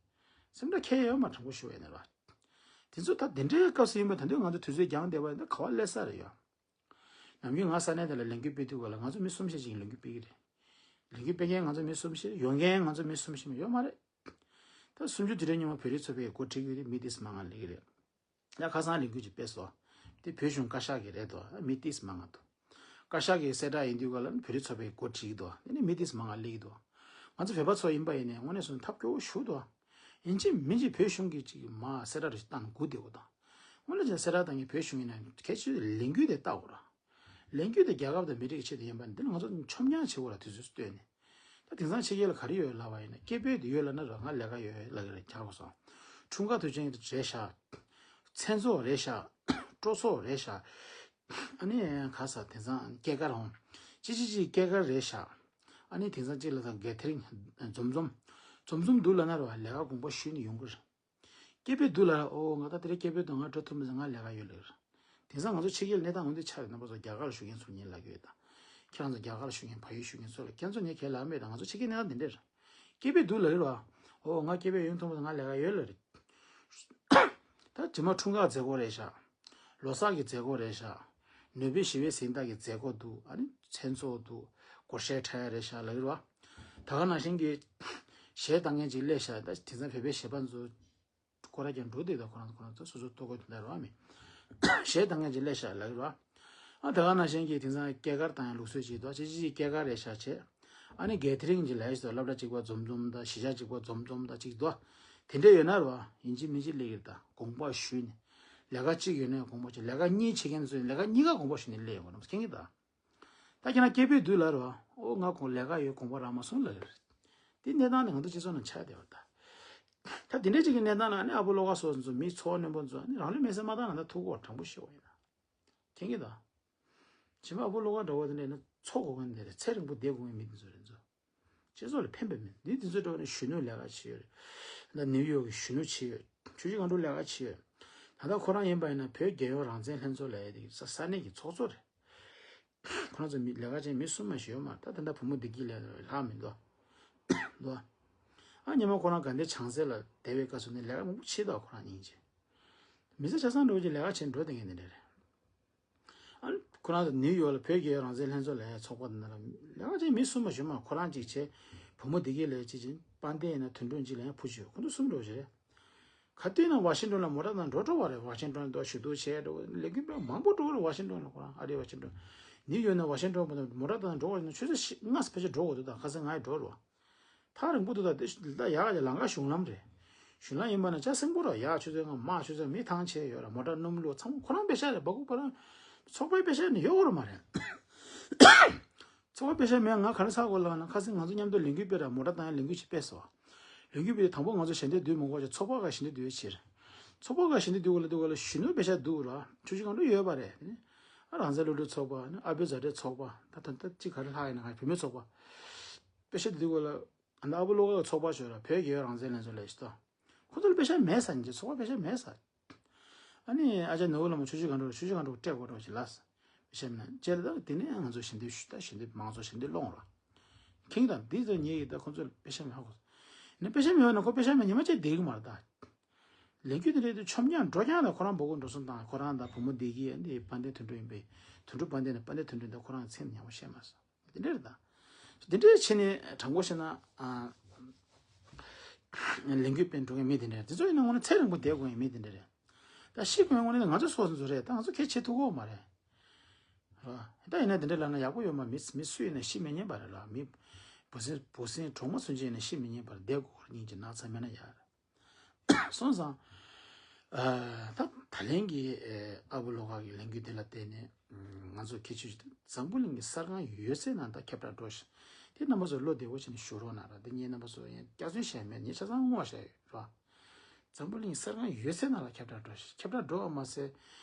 སེམས་ཁྲལ་ཁྱད་ཡོད་མ། དྲང་པོ་ཞུ་བ་ཡིན་ན་ར། དེ་ཚོ་ད་དེ་འདྲའི་སྐབས་སུ་ཡིན་པ་ད་དུང་ང་ཚོ་དུས་ཚོད་འགྱངས་བསྡད་པ་ཡིན་ན་ག་བ་སླེབས་ས་རེད་ཡ། ནམ་རྒྱུན་ང་ས་གནས་དེ་ལ་ལས་འགུལ་སྤེལ་དུས་ག་ལ་ང་ཚོ་མི་གསུམ་བཞི་ཅིག་ལས་འགུལ་སྤེལ་གི་རེད། ལས་འགུལ་སྤེལ་མཁན་ང་ཚོ་མི་གསུམ་བཞི། ཡོང་མཁན་ང་ཚོ་མི་གསུམ་བཞི་མ་ཡོད་མ་རེད། ད་གསུམ་བཅུ་དེ་འདྲའི་ཉིན་མོ་བོད་རིགས་ཚོགས་པས་འགོ་ཁྲིད་ཀྱི་རེད། མི་ཏིས་མང་ང་སླེབས་ཀྱི་རེད། ཡ་ཁ་སང་ལས་འགུལ་ཅིག་སྤེལ་སོང་། དེ་བོད་གཞུང་བཀའ་ཤག་གི་རེད་དོ། མི་ཏིས་མང་ང་འདུག་བཀའ་ཤག་གི་གསལ་བསྒྲགས་ཡིན་དུས་ག་ལ་བོད་རིགས་ཚོགས་པས་འགོ་ཁྲིད་ཀྱི་འདུག་དེ་ནི་མི་ཏིས་མང་ང་སླེབས་ཀྱི་འདུག་ང་ཚོ་བོད་པ་ཚོ་ཡིན་པ་ཡིན་ནའི་དངོས་གནས་སོང་ཐབས་སྐྱོ་བོ་ཞུ་འདུག་ཡིན་གཅིག་མིན་གཅིག་བོད་གཞུང་གིས་ཅིག་མ་གསལ་བསྒྲགས་རེ་ཞིག་བཏང་ན་སྒུག་བསྡད་དགོས་དང་། དངོས་གནས་ཅིག་གསལ་བསྒྲགས་བཏང་མཁན་བོད་གཞུང་ཡིན་ན་གལ་ཆེ་ཤོས་ལས་འགུལ་དེ་བལྟ་དགོས་ར། ལས་འགུལ་དེ་རྒྱལ་ཁབ་དང་མི་རིགས་ཆེད་དུ་ཡིན་པ་འདི་ནི་ང་ཚོ་ཆོམ་རྐྱང་བྱེད་དགོས་ར། དུས་ཚོད་བཏོན་ནས། ད་དེང་སང་ཕྱི་རྒྱལ་ལ་ག་རེ་ཡོད་ལབ་པ་ཡིན་ན་སྐད་འབོད་དེ་ཡོད་ལབ་ན་ར་ང་ལས་ཀ་ཡོད་ལབ་ཀྱི་རེད། རྒྱག་དགོས་སོང་། འཁྲུངས་སྐར་དུས་ཆེན་རེད་ཤག་མཚན་ཚོགས་རེད་ཤག་སྤྲོ་ཚོགས་རེད་ཤག་ཨ་ནི་ག་ས་དེང་སང་སྐྱེས་སྐར་འོང་། ཅི་ཅི་ཅི་སྐྱེས་སྐར་རེད་ཤག་ཨ་ནི་དེང་སང་ཅིག་ལ་ད་གེ་ཐེ་རིང་འཛོམས་འཛོམས་འཛོམས་འཛོམས་འདུག་ལབ་ན་ར་ལས་ཀ་དགོངས་པ་ཞུས་ནས་ཡོང་གི་རེད། སྐད་འབོད་འདུག་ལ། ཨོ་ང་ད་དེ་རིང་སྐད་འབོད་འདུག་ང་འགྲོ་ཐུབ་མི་སོང་། ང་ལས་ཀ་ཡོད་ལ། དེང་སང་ང་ཚོ་ཕྱི་རྒྱལ་གནས་སྟངས་འོ་འདི་ཆགས་ཡོད། རྣམ་པ་ཚོ་རྒྱ་གར་ལ་བཞུགས་མཁན་ཚོར་ངས་ལབ་ཀྱི་ཡོད་ད། ཁྱེད་རང་ཚོ་རྒྱ་གར་ལ་བཞུགས་མཁན་བལ་ཡུལ་བཞུགས་མཁན་ཚོ་ལ་ཁྱེད་ཚོ་ངས་གང་ལབ་མེད་ད། ང་ཚོ་ཕྱི་རྒྱལ་གནས་སྟངས་འདི་འདྲ་རེད། སྐད་འབོད་འདུག་ལ་རེད་བ། ཨོ་ང་སྐད་འབོད་ཡོང་ཐུབ་མི་སོང་། ང་ལས་ཀ་ཡོད་ལ་རེད། ད་རྗེས་མ་འཁྲུངས་སྐར་མཛད་སྒོ་རེད་ཤག་ལོ་གསར་གྱི་མཛད་སྒོ་རེད་ཤག་ནོ་བེལ་ཞི་བའི་གཟེངས་རྟགས་ཀྱི་མཛད་སྒོ་འདུག་ཨ་ནི་མཚན་ཚོགས་འདུག་སྒོར་གཞས་འཁྲབ་ཡ་རེད་ཤག་ལབ་ཀྱི་རེད་བ། ད་ག་ནང་བཞིན་གྱི་གཞས་བཏང་མཁན་ཅིག་སླེབས་ཤག་ད་དེང་སང་བོད་པའི་གཞས་པ་ཚོ་སྐོར་ར་ཀྱང་འགྲོ་བསྡད་ད། ཁོ་རང་ཁོ་རང་ཚོ་སོ་སོ་ལྟོ་གོས་དེ་འདྲ་རེད་བ། མི་གཞས་བཏང་མཁན་ཅིག་སླེབས་ཤག་ལབ་ཀྱི་རེད་བ། ཨ་ད་ག་ནང་བཞིན་གྱི་དེང་སང་སྐྱེས་སྐར་བཏང་ཡ་ལུགས་སྲོལ་ཅིག་འདུག་ཅི་ཅི་ཅི་སྐྱེས་སྐར་རེད་ཤག་བྱས། ཨ་ནི་གེ་ཐེ་རིང་ཅིག་ལབ་ཡ་ཞིག་འདུག་སློབ་གྲྭ་གཅིག་པ་འཛོམས་འཛོམས་དང་གཞིས་ཆགས་གཅིག་པ་འཛོམས་འཛོམས་དང་ཅིག་འདུག་དེ་འདྲ་ཡོད་ན་རེད་བ། ཡིན་གཅིག་མིན་གཅིག་སླེབས་ཀྱི་རེད་ད། དགོངས་པ་ཞུས་ནས། ལས་ཀ་གཅིག་ཡོད་ན་ཡང་དགོངས་པ་ཞུ། ལས་ཀ་གཉིས་བྱེད་མཁན་ཚོས་ལས་ཀ་གཉིས་ཀ་དགོངས་པ་ཞུས་ནས་སླེབས་ཡོང་བ་རྣམས་མཁྱེན་གྱི་ད། ད་ཁྱེད་རང་སྐད་འབོད་འདུག་ལབ་རེད་བ། ཨོ་ང་དགོངས་ལས་ཀ་ཡོད་དགོངས་པ་རག་མ་སོང་ལབ་རེད། དེ་གནས་སྟངས་དེ་ང་ཚོ་སྤྱི་ཚོགས་ནང་ཆགས་བསྡད་པ་ད། ད་དེ་འདྲའི་ཅིག་གི་གནས་སྟངས་ལ་ནི་ཨ་བུ་བློ་དགའ་སོགས་ཚོ་མི་ཚོ་བ་རྣོན་པོ་ཚོ་ནི་རང་ལུས་མེར་སྲེག་མ་བཏང་ན་ད་ཐུག་གོ་དྲང་པོ་ཤོད་པ་ཡིན་ན། མཁྱེན་གྱི་ད། ཕྱི་མ་ཨ་བུ་བློ་དགའ་འདྲ་བོ་དེ་འདྲ་ཡིན་ན་འཚོ་དགོས་མཁན་དེ་རེད། ཚེ་རིང་པོ་བསྡད་དགོས་མཁན་མི་དེ་ཚོ་རེད་ཚོ། སྤྱི་ཚོགས་ལ་ཕན་པ་མེད། འདི་དེ་ཚོའི་འགྲོ་ནས་གཞོན་ནུ་ལས་ཀ་བྱེད་ཡོད་རེད། ད་ནིའུ་ཡོག་གི་གཞོན་ནུ་བྱེད་ཡོད། ཆུ་བཞི་སྒང་དྲུག་ལས་ཀ་བྱེད་ཡོད། ད་ལྟ་ཁོ་རང་ཡིན་པ་ཡིན་ན་བོད་རྒྱལ་ཡོངས་རང་བཙན་ལྷན་ཚོགས་ལབ་ཡ་དེ་ས་ས་གནས་ཀྱི་ཚོགས་གཙོ་རེད། ཁོ་རང་ཚོ་མི་ལས་ཀ་བྱེད་མི་གསུམ་མ་ཞིག་ཡོད་མ་རེད། ད་ད་ལྟ་བུ་མོ་བདེ་སྐྱིད་ལས་ལྷག་མི་འདུག་འདུག་ཨ་ཉི་མ་ཁོ་རང་དགའ་ལྡན་བྱང་རྩེ་ལ་བསྡད་པའི་སྐབས་སུ་ནི་ལས་ཀ་མང་པོ་བྱེད་འདུག་ཁོ་རང་སྙིང་རྗེ། མི་ཚེ་ཆ་ཚང་འགྲོ་གི་ལས་ཀ་བྱེད་འགྲོ་བསྡད་མཁན་དེ་འདྲ་རེད། ཨ་ནི་ཁོ་རང་ཚོ་ནིའུ་ཡོག་ལ་བོད་རྒྱལ་ཡོངས་རང་བཙན་ལྷན་ཚོགས་ལབ་ཡ་ཚོགས་པ་དེ་ནང་ལ་ལས་ཀ་བྱེད་མི་གསུམ་མ་ཞིག་མ་ཁོ་རང་གཅིག་བྱས། བུ་མོ་བདེ་སྐྱིད་ལབ་ཡ་གཅིག་བྱས། དཔལ་ལྡན་ཡིན་ན་དོན་གྲུབ་གཅིག་ལབ་ཡ་བུ་གཅིག་ཡོད། ཁོ་ཚོ་གསུམ་འགྲོ་བྱས་རེད། ག་དུས་ན་ཝ་ཤིང་ཏོན་ལ་མོ་ཊ་དང་འགྲོ་འགྲོ་བ་རེད། ཝ་ཤིང་ཏོན་དུ་ཞུ་གཏུག་བྱས་འགྲོ་ལས་འགུལ་སྤེལ་མང་པོ་འགྲོ་གི་རེད། ཝ་ཤིང་ཏོན་ལ་ཁོ་རང་ཨ་རིའི་ཝ་ཤིང་ཏོན། ནིའུ་ཡོག་ནས་ཝ་ཤིང་ཏོན་བར་དུ་མོ་ཊ་དང་འགྲོ་བ་ཡིན་ན་ཆུ་ཚོད་ལྔ་ཕལ་ཆེར་འགྲོ་དགོས་འདུག་ད་ཁ་སང་ང་ཡི་འགྲོ་རེད་བ། ཐག་རིང་པོ་འདུག་ད་དེ་ད་ཡག་ཡག་ལམ་ཁ་གཞུང་ལམ་རེད། གཞུང་ལམ་ཡིན་པ་ན་ཅ་སེང་པོ་ར་ཡག་ཆུ་ཚོད་ལྔ་མ་ཆུ་ཚོད་མི་ཐང་ཆད་ཡོད་ར། མོ་ཊ་སྣུམ་བླུགས་ཚང་མ་ཁོ་རང་པེ་ཤ་རེད། སྦ་ཁུག་པ་རང་ཚོགས་པའི་པེ་ཤ་ནི་ཡོད་གོ་ར་མ་རེད། ཚོགས་པ་པེ་ཤ་མེད། ང་ག་རེ་ཚར་དགོས་ལབ་ན་ཁ་སང་ང་ཚོ་མཉམ་དུ་ལས་འགུལ་སྤེལ་ར། མོ་ཊ་བཏང་ཡ་ལས་འགུལ་ཞིག་སྤེལ་སོང་། ལས་འགུལ་སྤེལ་དུས་དང་པོ་ང་ཚོ་ཞལ་འདེབས་བསྡུ་མི་དགོས་ཀྱི་ཚོགས་པ་ག་ཞལ་འདེབས་བསྡུ་ཡ་ཕྱིར། ཚོགས་པ་ག་ཞལ་འདེབས་བསྡུ་དགོས་ལ་བསྡུ་དགོས་ལ་གཞོན་ནུ་པེ་ཤ་བསྡུ་ར། ཆུ་བཞི་སྒང་དྲུག་ཡོད་པ་རེད། ཨ་རང་བཙན་སློབ་ཕྲུག་ཚོགས་པ་ནི་ཨ་བོད་མཛའ་འབྲེལ་ཚོགས་པ་ད་ད་ད་ཅི་ག་རེ་ལྷག་ཡིན་ན་ག་བུད་མེད་ཚོགས་པ། པེ་ཤ་བསྡུ་དགོས་ལ། ཨ་ནི་ཨ་བུ་བློ་དགའ་ཚོགས་པ་ཞོར་ལ་བོད་རྒྱལ་ཡོངས་རང་བཙན་ལྷན་ཚོགས་ལས་ཤི་ཏོ། ཁོ་ཚོ་ལ་པེ་ཤ་མེད་ས་ཉིན་ཚོགས་པ་པེ་ཤ་མེད་ས། ཨ་ནི་ཨ་ཅག་ནོར་བུ་ལྷ་མོ་ཆུ་བཞི་སྒང་དྲུག་ཆུ་བཞི་སྒང་དྲུག་སྤྲད་དགོས་རོགས་ཞེས་ལབ། བཤད་ན་ཅེར་ད་དེ་ནས་ང་ཚོ་ཞལ་འདེབས་ཞུ་ད་ཞལ་འདེབས་མང་ཚོགས་ཞལ་འདེབས་སློང་ར། ཁེངས་དང་འདི་ཚོ་ཉེ་ཡི་ད་ཁོ་ཚོ་པེ་ཤ་མེད་ཧ་གོ། ནི་པེ་ཤ་མེད་ན་ཁོ་པེ་ཤ་མེད་ཉི་མ་ཅིག་བསྡད་གི་མ་རེད་ད། ལས་འགུལ་དེ་འདྲ་དེ་ཆོམ་རྐྱང་འགྲོ་རྐྱང་ད་ཁོ་རང་འབོད་སྐུལ་འགྲོ་སོང་དང་ཁོ་རང་དང་བུ་མོ་བདེ་སྐྱིད་འདི་དཔལ་ལྡན་དོན་གྲུབ་ཡིན་པས་དོན་གྲུབ་དཔལ་ལྡན་ནས་དཔལ་ལྡན་དོན་གྲུབ་འདི་ཁོ་རང་མཚན་ཉམས་པོ་བཤད་མ་སོང་། དེ་འདྲ་རེད་ད། དེ་འདྲ་བྱས་ནས་དྲང་པོ་བཤད་ན་ཨ། ལས་འགུལ་སྤེལ་འགྲོ་མཁན་མི་དེ་འདྲ་རེད། དེ་ཚོ་ཡིན་ན་དངོས་གནས་ཚེ་རིང་པོ་བསྡད་དགོས་མཁན་མི་དེ་འདྲ་རེད། ད་ཤི་དགོས་དངོས་གནས་ང་ཚོ་སོ་སོ་ཚོ་རེད། ད་ང་ཚོ་ཁྱད་ཆེ་ཐུབ་ཀྱི་ཡོད་མ་རེད། རེད་བ། ད་ཡིན་ན་དེ་འདྲ་ལབ་ན་ཡག་པོ་ཡོད་མ། མི་མི་སུ་ཡིན་ན་ཤི་མི་ཉན་པ་རེད་ལ། མི་འབུ་སྲིན་འབུ་སྲིན་གྲོག་མ་སུན་ཆེན་ཡིན་ན་ཤི་མི་ཉན་པར་བསྡད་དགོས་སྙིང་རྗེ་ན་ཚ་མེད་ན་ཡག་རེད། སོང་ཙང་། ཨ། ད་ད་ལན་གྱི་ཨ་བུ་བློ་དགའ་གི་ལས་འགུལ་དེ་ལ་བརྟེན་ནས་ང་ཚོ་ཁྱད་ཆོས་ཅིག་འཛམ་བུ་གླིང་གི་གསར་ཁང་ཡོད་ཚད་ནང་ད་ཁྱབ་བསྒྲགས་འགྲོ་ཞིང་། དེ་རྣམ་པ་ཚོ་བློ་བདེ་བོ་བྱས་ནས་བཞུགས་རོགས་གནང་ར། དེ་ངས་རྣམ་པ་ཚོ་ཡང་སྐྱག་རྫུན་བཤད་མེད། ངས་ཆ་ཚང་ངོ་བཤད་ཡོད་ར། འཛམ་བུ་གླིང་གསར་ཁང་ཡོད་ཚད་ནང་ལ་ཁྱབ་བསྒྲགས་འགྲོ་ཞིང་། ཁྱབ་བསྒྲགས་འགྲོ་བ་མ་ཟད།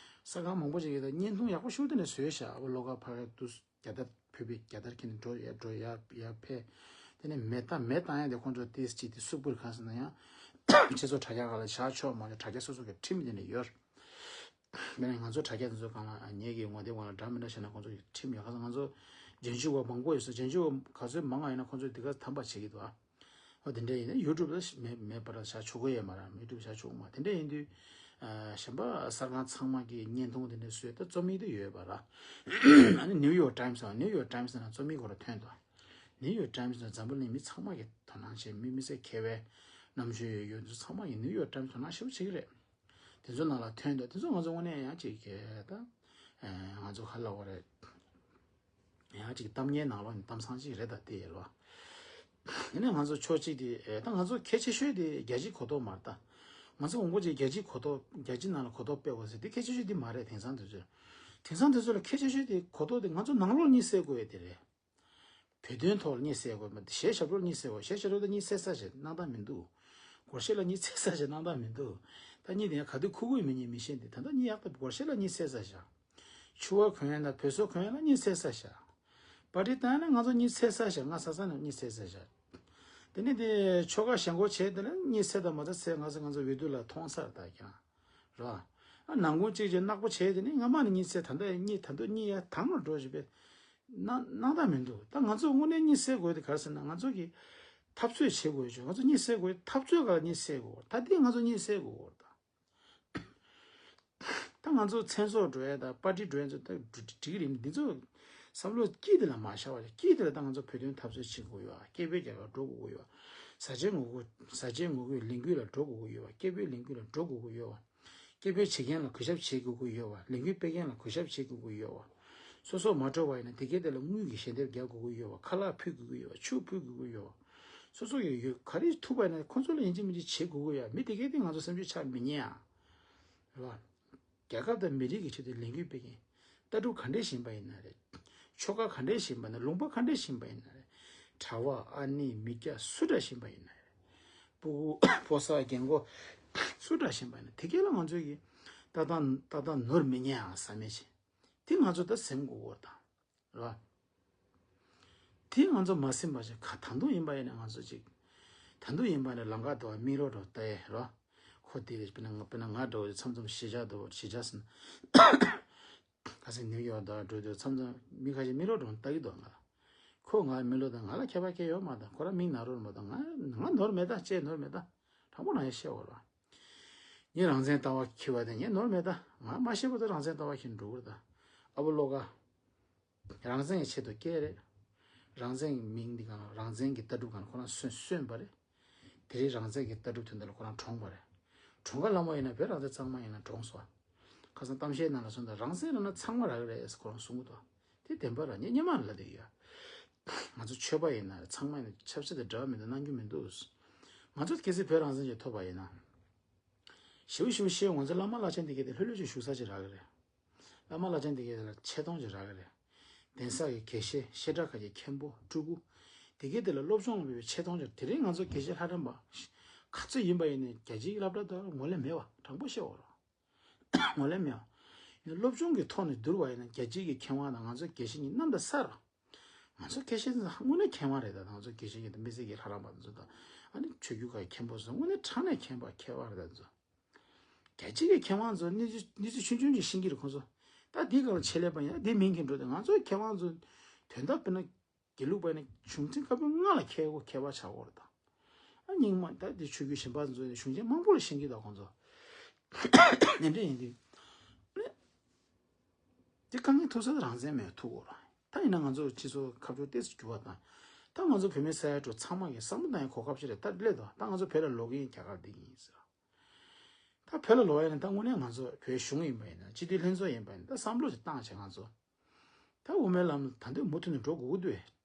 གསར་ཁང་མང་པོ་ཞིག་གིས་ད་བརྙན་ཐུང་ཡག་པོ་ཞིག་དེ་ནས་བཟོས་ཤག་ཨ་བུ་བློ་དགའ་ཕ་གིར་དུ་རྒྱལ་དར་ཕུད་པའི་རྒྱལ་དར་འཁྱེར་ནས་འགྲོ་ཡ་འགྲོ་ཡ་ཡ་ཕེབས། དེ་ནས་མེ་ད་མེ་བཏང་ཡ་དེ་ཁོང་ཚོ་ཏིས་ཅིག་དེ་སུག་པུར་གང་ཟེར་ན་ཡང་། ཁྱེད་ཚོ་དྲ་རྒྱ་ག་ལ་བཞག་ཆོག་མ་ཆོག་དྲ་རྒྱ་སོ་སོ་གི་ཁྲིམས་དེ་འདྲ་ཡོད། མེད་ན་ང་ཚོ་དྲ་རྒྱ་དེ་ཚོ་སྒང་ལ་ངེད་ཀྱི་ངོ་དེབ་སྒང་ལ་འདྲ་མི་འདྲ་བཤད་ན་ཁོང་ཚོ་གི་ཁྲིམས་ཡོད། ཁ་སང་ང་ཚོ་རྗེས་འཇུག་པ་མང་པོ་ཡོད་ས། རྗེས་འཇུག་པ་ག་ཚོད་མང་བ་ཡིན་ན་ཁོང་ཚོས་དེ་ག་དམ་པ་བྱེད་ཀྱི་འདུག་ཨ། ཨོ་དེ་འདྲ་ཡིན་ན་ཡུ་ཊུབ་ལ་མེད་མེད་པར་བཞག་ཆོག་གི་ཡོད་མ་རེད། ཡུ་ཊུབ་བཞག་ཆོག་གི་མ་རེད། དེ་འདྲ་ཡིན་དུས། ཨ། གཞན་པ་གསར་ཁང་ཚང་མ་གི་བརྙན་ཐུང་དེ་འདྲ་བཟོས་ད་རྩོམ་ཡིག་དེ་ཡོད་པ་ར། ཨ་ནི་ནིའུ་ཡོག་ཊའིམ་སི་ཨ་ནིའུ་ཡོག་ཊའིམ་སི་ནང་རྩོམ་ཡིག་ཁོ་ར་ཐོན་འདུག་ནིའུ་ཡོག་ཊའིམ་སི་ནང་འཛམ་བུ་གླིང་མི་ཚང་མ་གི་དོ་སྣང་བྱེད། མི་མི་སེར་མཁས་པའི་རྣམ་དཔྱོད་ཡོད་ཡོད་ཚོ་ཚང་མ་གི་ནིའུ་ཡོག་ཊའིམ་སི་དོ་སྣང་ཞེ་པོ་བྱེད་ཀྱི་རེད། དེ་ཚོ་ནང་ལ་ཐོན་འདུག་དེ་ཚོ་ང་ཚོ་དངོས་གནས་ཡང་ཅིག་གི་ད། ཨ། ང་ཚོ་ག་ལབ་དགོས་རེད། ཡང་ཅིག་གཏམ་ངན་ནང་ལོགས་ནས་གཏམ་ཚང་ཅིག་རེད་ད་དེ་ཡལ་བ། ཡིན་ནའི་ང་ཚོ་ཕྱོགས་གཅིག་དེ་ཨེ་ད་ང་ཚོ་གལ་ཆེ་ཤོས་དེ་རྒྱལ་སྤྱིའི་གོ་རྟོགས་མ་རེད་ད། ང་ཚོ་འོང་པོ་ཅིག་རྒྱལ་སྤྱིའི་གོ་རྟོགས་རྒྱལ་སྤྱི་ནང་ལ་གོ་རྟོགས་སྤེལ་དགོས་ཟེར་དེ་གལ་ཆེ་ཤོས་དེ་མ་རེད། དེང་སང་དུས་ཚོད་དེང་སང་དུས་ཚོད་ལ་གལ་ཆེ་ཤོས་དེ་གོ་རྟོགས་དེ་ང་ཚོ་ནང་ལོགས་གཉིད་སད་དགོས་ཡ་དེ་རེད། བོད་དོན་ཐོག་ལ་གཉིད་སད་དགོས་མ་རེད། གཞས་ཞབས་བྲོ་གཉིད་སད་དགོས། གཞས་ཞབས་བྲོ་ད་གཉིད་སད་ས་ཞིག་སྣང་དག་མི་འདུག་སྒོར་གཞས་ལ་གཉིད་སད་ས་ཞིག་སྣང་དག་མི་འདུག་ད་གཉིད་དེ་ཡང་ག་དུས་ཁུག་ཁུག་མི་གཉིད་མི་ཤེས་འདི་ད་ལྟ་གཉིད་ཡག་ད་སྒོར་གཞས་ལ་གཉིད་སད་ས་ཞིག་ཕྱུ་པ་གོན་ཡ་ན་བོད་སོག་གོན་ཡ་ལ་གཉིད་སད་ས་ཞིག་པར་ཊི་བཏང་ན་ང་ཚོ་གཉིད་སད་ས་ཞིག་ང་ས་ས་ནས་གཉིད་སད་ས་ཞིག་དེ་ནས་དེ་ཆོ་ག་ཞེན་ཁོག་བྱས་དེ་ལ་གཉིད་སད་དང་མ་ཚད་ཚད་ང་ཚོ་ང་ཚོ་འོས་བསྡུ་ལ་མཐོང་སར་ད་ཀྱང་རོ། ཨ་ནང་ཁུལ་གཅིག་གཅིག་ནག་པོ་བྱས་དེ་ནས་སྔ་མ་ནས་གཉིད་སད། ད་ལྟ་གཉིད་ད་དུང་གཉིད་ཡ་དྭངས་མོ་འགྲོ་བཞིན་པའི་སྣང་སྣང་དག་མི་འདུག་ད་ང་ཚོ་དངོས་གནས་གཉིད་སད་དགོས་དེ་ག་རེ་ཟེར་ན་ང་ཚོ་གི་འཐབ་རྩོད་བྱེད་དགོས་བྱུང་། ང་ཚོ་གཉིད་སད་དགོས་འཐབ་རྩོད་ག་ལ་གཉིད་སད་དགོས། ད་འདི་ང་ཚོ་གཉིད་སད་དགོས་ད། ད་ང་ཚོ་མཚན་ཚོགས་འགྲོ་ཡ་དང་པར་ཊི་འགྲོ་ཡ་ཚོ་ད་འགྲིག་གི་རེད། འདི་ཚོ་བསམ་བློ་དཀྱིལ་དེ་ལ་མ་བཞག་པ་རེད། དཀྱིལ་དེ་ལ་ད་ང་ཚོ་བོད་དོན་འཐབ་རྩོད་བྱེད་དགོས་ཡོད། སྐད་འབོད་རྒྱག་ག་འགྲོ་དགོས་ཡོད། བཟའ་བཅའི་ངོ་རྒོལ་བཟའ་བཅའི་ངོ་རྒོལ་ལས་འགུལ་ལ་འགྲོ་དགོས་ཡོད། སྐད་འབོད་ལས་འགུལ་ལ་འགྲོ་དགོས་ཡོད། སྐད་འབོད་བྱེད་མཁན་ལ་གུས་ཞབས་བྱེད་དགོས་ཀྱི་ཡོད་པ། ལས་འགུལ་སྤེལ་མཁན་ལ་གུས་ཞབས་བྱེད་དགོས་ཀྱི་ཡོད་པ། སོ་སོ་མ་འགྲོ་བ་ཡིན་ན་དེ་གའི་དེ་ལ་དངུལ་གྱི་ཞལ་འདེབས་རྒྱག་དགོས་ཀྱི་ཡོད་པ། ཁ་ལག་ཕུལ་དགོས་ཀྱི་ཡོད་པ། ཆུ་ཕུལ་དགོས་ཀྱི་ཡོད་པ། སོ་སོ་ཡོད་ཡོད་ག་རེ་ཐུབ་པ་ཡིན་ན་ཁོང་ཚོ་ལ་ཡིན་གཅིག་མིན་གཅིག་བྱེད་དགོས་ཀྱི་ཡོད། མི་དེ་གའི་དེ་ང་ཚོ་སེམས་ཤུགས་ཆག་མི་ཉན་ཨ། རེད་བ། རྒྱལ་ཁབ་དང་མི་རིགས་ཀྱི་ཆེད་དུ་ལས་འགུལ་སྤེལ་མཁན། ལྟ་གྲུབ་ག་འདྲས་ཤིག་ཡིན་པ་ཡིན་ན་རེད། ཆོལ་ཁ་ག་འདྲས་ཤིག་ཡིན་པ་ཡིན་ན། ལུང་པ་ག་འདྲས་ཤིག་ཡིན་པ་ཡིན་ན་རེད། གྲྭ་པ་ཨ་ནེ་མི་སྐྱ་སུ་འདྲ་ཞིག་ཡིན་པ་ཡིན་ན་རེད། ཕྲུ་གུ་ཕོ་གསར་རྒན་གོག་སུ་འདྲ་ཞིག་ཡིན་པ་ཡིན་ན་དེ་གས་ལ་ང་ཚོས་ཀྱི་ཏག་ཏག་ཏག་ཏག་ནོར་མི་ཉན་ཨང་བསམ་མེད་ཅིག་དེ་ང་ཚོ་ད་སེམས་དགོས་སྐོར་དང་། རེད་བ། དེ་ང་ཚོ་མ་སེམས་པ་ཞིག་ག་ད་དུང་ཡིན་པ་ཡིན་ན་ང་ཚོ་ཅིག་ད་དུང་ཡིན་པ་ནི་ལམ་ཁ་དུ་བ་མིག་ལོག་འགྲོ་ལྟ་ཡས་རེད་བ། ཁོ་དེ་རེད། དཔེར་ན་ང་དཔེར་ན་ང་འདྲ་བོ་མཚམས་མཚམས་གཞིས་ཆགས་དུ་བ་གཞིས་ཆགས་སུ་ཁ་སང་ནིའུ་ཡོག་དུ་བ་འགྲོ་དུས་མཚམས་མཚམས་མི་ཁ་ཤས་མིག་ལོག་འགྲོ་ལྟ་གི་འདུག་ང་ལ། ཁོ་ང་མིག་ལོག་དང་ང་ལ་ཁྱད་པར་གང་ཡང་ཡོད་མ་རེད། ཁོ་རང་མིག་ན་རོ་མ་གཏོགས་ང་ང་ནོར་མེད་ད། ཅེས་ནོར་མེད་ད། དྲང་པོ་རང་ཡང་བཤད་འོར་བ། ངས་རང་བཙན་ལྟ་བ་འཁྱེར་བ་དེ་ངས་ནོར་མེད་ད། ང་མ་ཤེས་པ་དང་རང་བཙན་ལྟ་བ་འཁྱེར་འགྲོ་གི་རེད་ད། ཨ་བོ་བློ་དགའ། རང་བཙན་གྱི་ཆེད་དུ་སྐད་རེད། རང་བཙན་གྱི་མིང་འདི་གང་ལ་རང་བཙན་གྱི་ལྟ་གྲུབ་གང་ལ་ཁོ་རང་སོན་སོན་པ་རེད། དེ་རིང་རང་བཙན་གྱི་ལྟ་གྲུབ་དོན་དག་ལ་ཁོ་རང་གྲོངས་པ་རེད། གྲོངས་ཁ་ལ་མོ་ཡིན་ན་བོད་རང་བཙན་གཙང་མ་ཡིན་ན་གྲོངས་སོ། ཁ་སང་གཏམ་བཤད་ནང་ལ་སོང་ད་རང་བཙན་རག་ན་ཚང་མ་རག་གི་རེད་ཁོ་རང་གསུང་གི་འདུག་དེ་བདེན་པ་ར་ཉེ་ཉེ་མ་ལ་དེ་ཡ། ང་ཚོ་ཆོས་པ་ཡིན་ན་ཚང་མ་ཡིན་ན་ཆབ་སྲིད་དང་འབྲེལ་བ་མེད་དུ་གནང་རྒྱུ་མི་འདུག་ང་ཚོ་གལ་སྲིད་བོད་རང་བཙན་ཅིག་ཐོབ་པ་ཡིན་ན། ཞིའུ་ཞིའུ་ཤེས་ང་ཚོ་བླ་མ་བླ་ཆེན་དེ་གས་དེ་ལྷོད་ལྷོད་ཅིག་བཞུགས་ས་ཅིག་རག་གི་རེད། བླ་མ་བླ་ཆེན་དེ་གས་དེ་ལ་ཆེ་མཐོང་ཅིག་རག་གི་རེད། གདན་ས་གི་དགེ་བཤེས་བཤད་གྲྭ་ཁག་གི་མཁན་པོ་སྤྲུལ་སྐུ། དེ་གས་དེ་ལ་སློབ་སྦྱོང་ལ་འབད་བའི་ཆེ་མཐོང་ཅིག་དེ་རིང་ང་ཚོ་དགེ་བཤེས་ལྷ་རམས་པ་ག་ཚོད་ཡིན་པ་ཡིན་ནའི་རྒྱལ་སྤྱིའི་སློབ་གྲྭ་དུ་ངོས་ལེན་མེད་བ། དྲང་པོ་བཤད་འོ་རོགས། ངོས་ལེན་མེད་ཨ། ཡིན་ན་སློབ་སྦྱོང་གི་ཐོག་ནས་བསྡུར་བ་ཡིན་ན་རྒྱལ་སྤྱིའི་གི་མཁས་དབང་དང་ང་ཚོའི་དགེ་བཤེས་གཉིས་གནམ་དང་ས་རེད། ང་ཚོ་དགེ་བཤེས་ཚོ་དངོས་གནས་མཁས་དབང་རེད་ད། ང་ཚོ་དགེ་བཤེས་གཉིས་དང་དམིགས་བསལ་གྱི་ལྷ་རམས་པ་ཚོ་དང་ཨ་ནི་ཆོས་བརྒྱུད་ཁག་གི་མཁན་པོ་ཚོ་དངོས་གནས་དྲང་གནས་མཁས་པ་མཁས་དབང་རེད་ད་ཚོ། རྒྱལ་སྤྱིའི་གི་མཁས་དབང་ཚོ་གནས་ཚུལ་གནས་ཚུལ་ཆུང་ཆུང་ཅིག་ཤེས་ཀྱི་རེད་ཁོང་ཚོ། ད་འདི་ག་ལ་ཆེད་ལས་པ་ཡིན་ན་འདི་མིང་གི་འགྲོ་དེ་ང་ཚོའི་མཁས་དབང་ཚོ་དོན་དག་དཔེར་ན། དགེ་ལུགས་པ་ནི་གཞུང་ཆེན་བཀའ་པོད་ལྔ་ལ་མཁས་པོ་མཁས་པ་ཆགས་ཡོད་རེད་ད། ཨ་རྙིང་མ་ད་དེ་ཆོས་བརྒྱུད་གཞན་པ་ཚོ་ནི་གཞུང་ཆེན་མང་པོ་ལ་ཤེས་ཀྱི་ད་ཁོང་ཚོ། དེ་འདྲ་ཡིན་དུས། དེ་དཀའ་ངལ་ཐུག་ས་དེ་རང་བཙན་མེད་ཐུག་གོ་ར། ད་ཡིན་ན་ང་ཚོ་སྤྱི་ཚོགས་ཁ་ཕྱོགས་ཏོག་ཙམ་འགྱུར་བ་དང་། ད་ང་ཚོ་བོད་མི་ས་ཡ་དྲུག་ཚང་མ་གི་བསམ་བློ་བཏང་ཡ་གོ་སྐབས་ཤིག་རེད་ད་སླེབས་ད། ད་ང་ཚོ་བོད་ལ་ལོག་གི་ཡིན། རྒྱ་གར་བསྡད་ཀྱི་ཡིན་ཟེར། ད་བོད་ལ་ལོག་ཡ་ནི་ད་དངོས་གནས་ང་ཚོ་བོད་གཞུང་ཡིན་པ་ཡིན་ན་སྤྱི་འཐུས་ལྷན་ཚོགས་ཡིན་པ་ཡིན་ན་ད་བསམ་བློ་ཞིག་བཏང་བྱས་ང་ཚོ། ད་དབུ་མའི་ལམ་ད་འདོད་མུ་མཐུད་ནས་འགྲོ་དགོས་ཀྱི་འདུག་བས།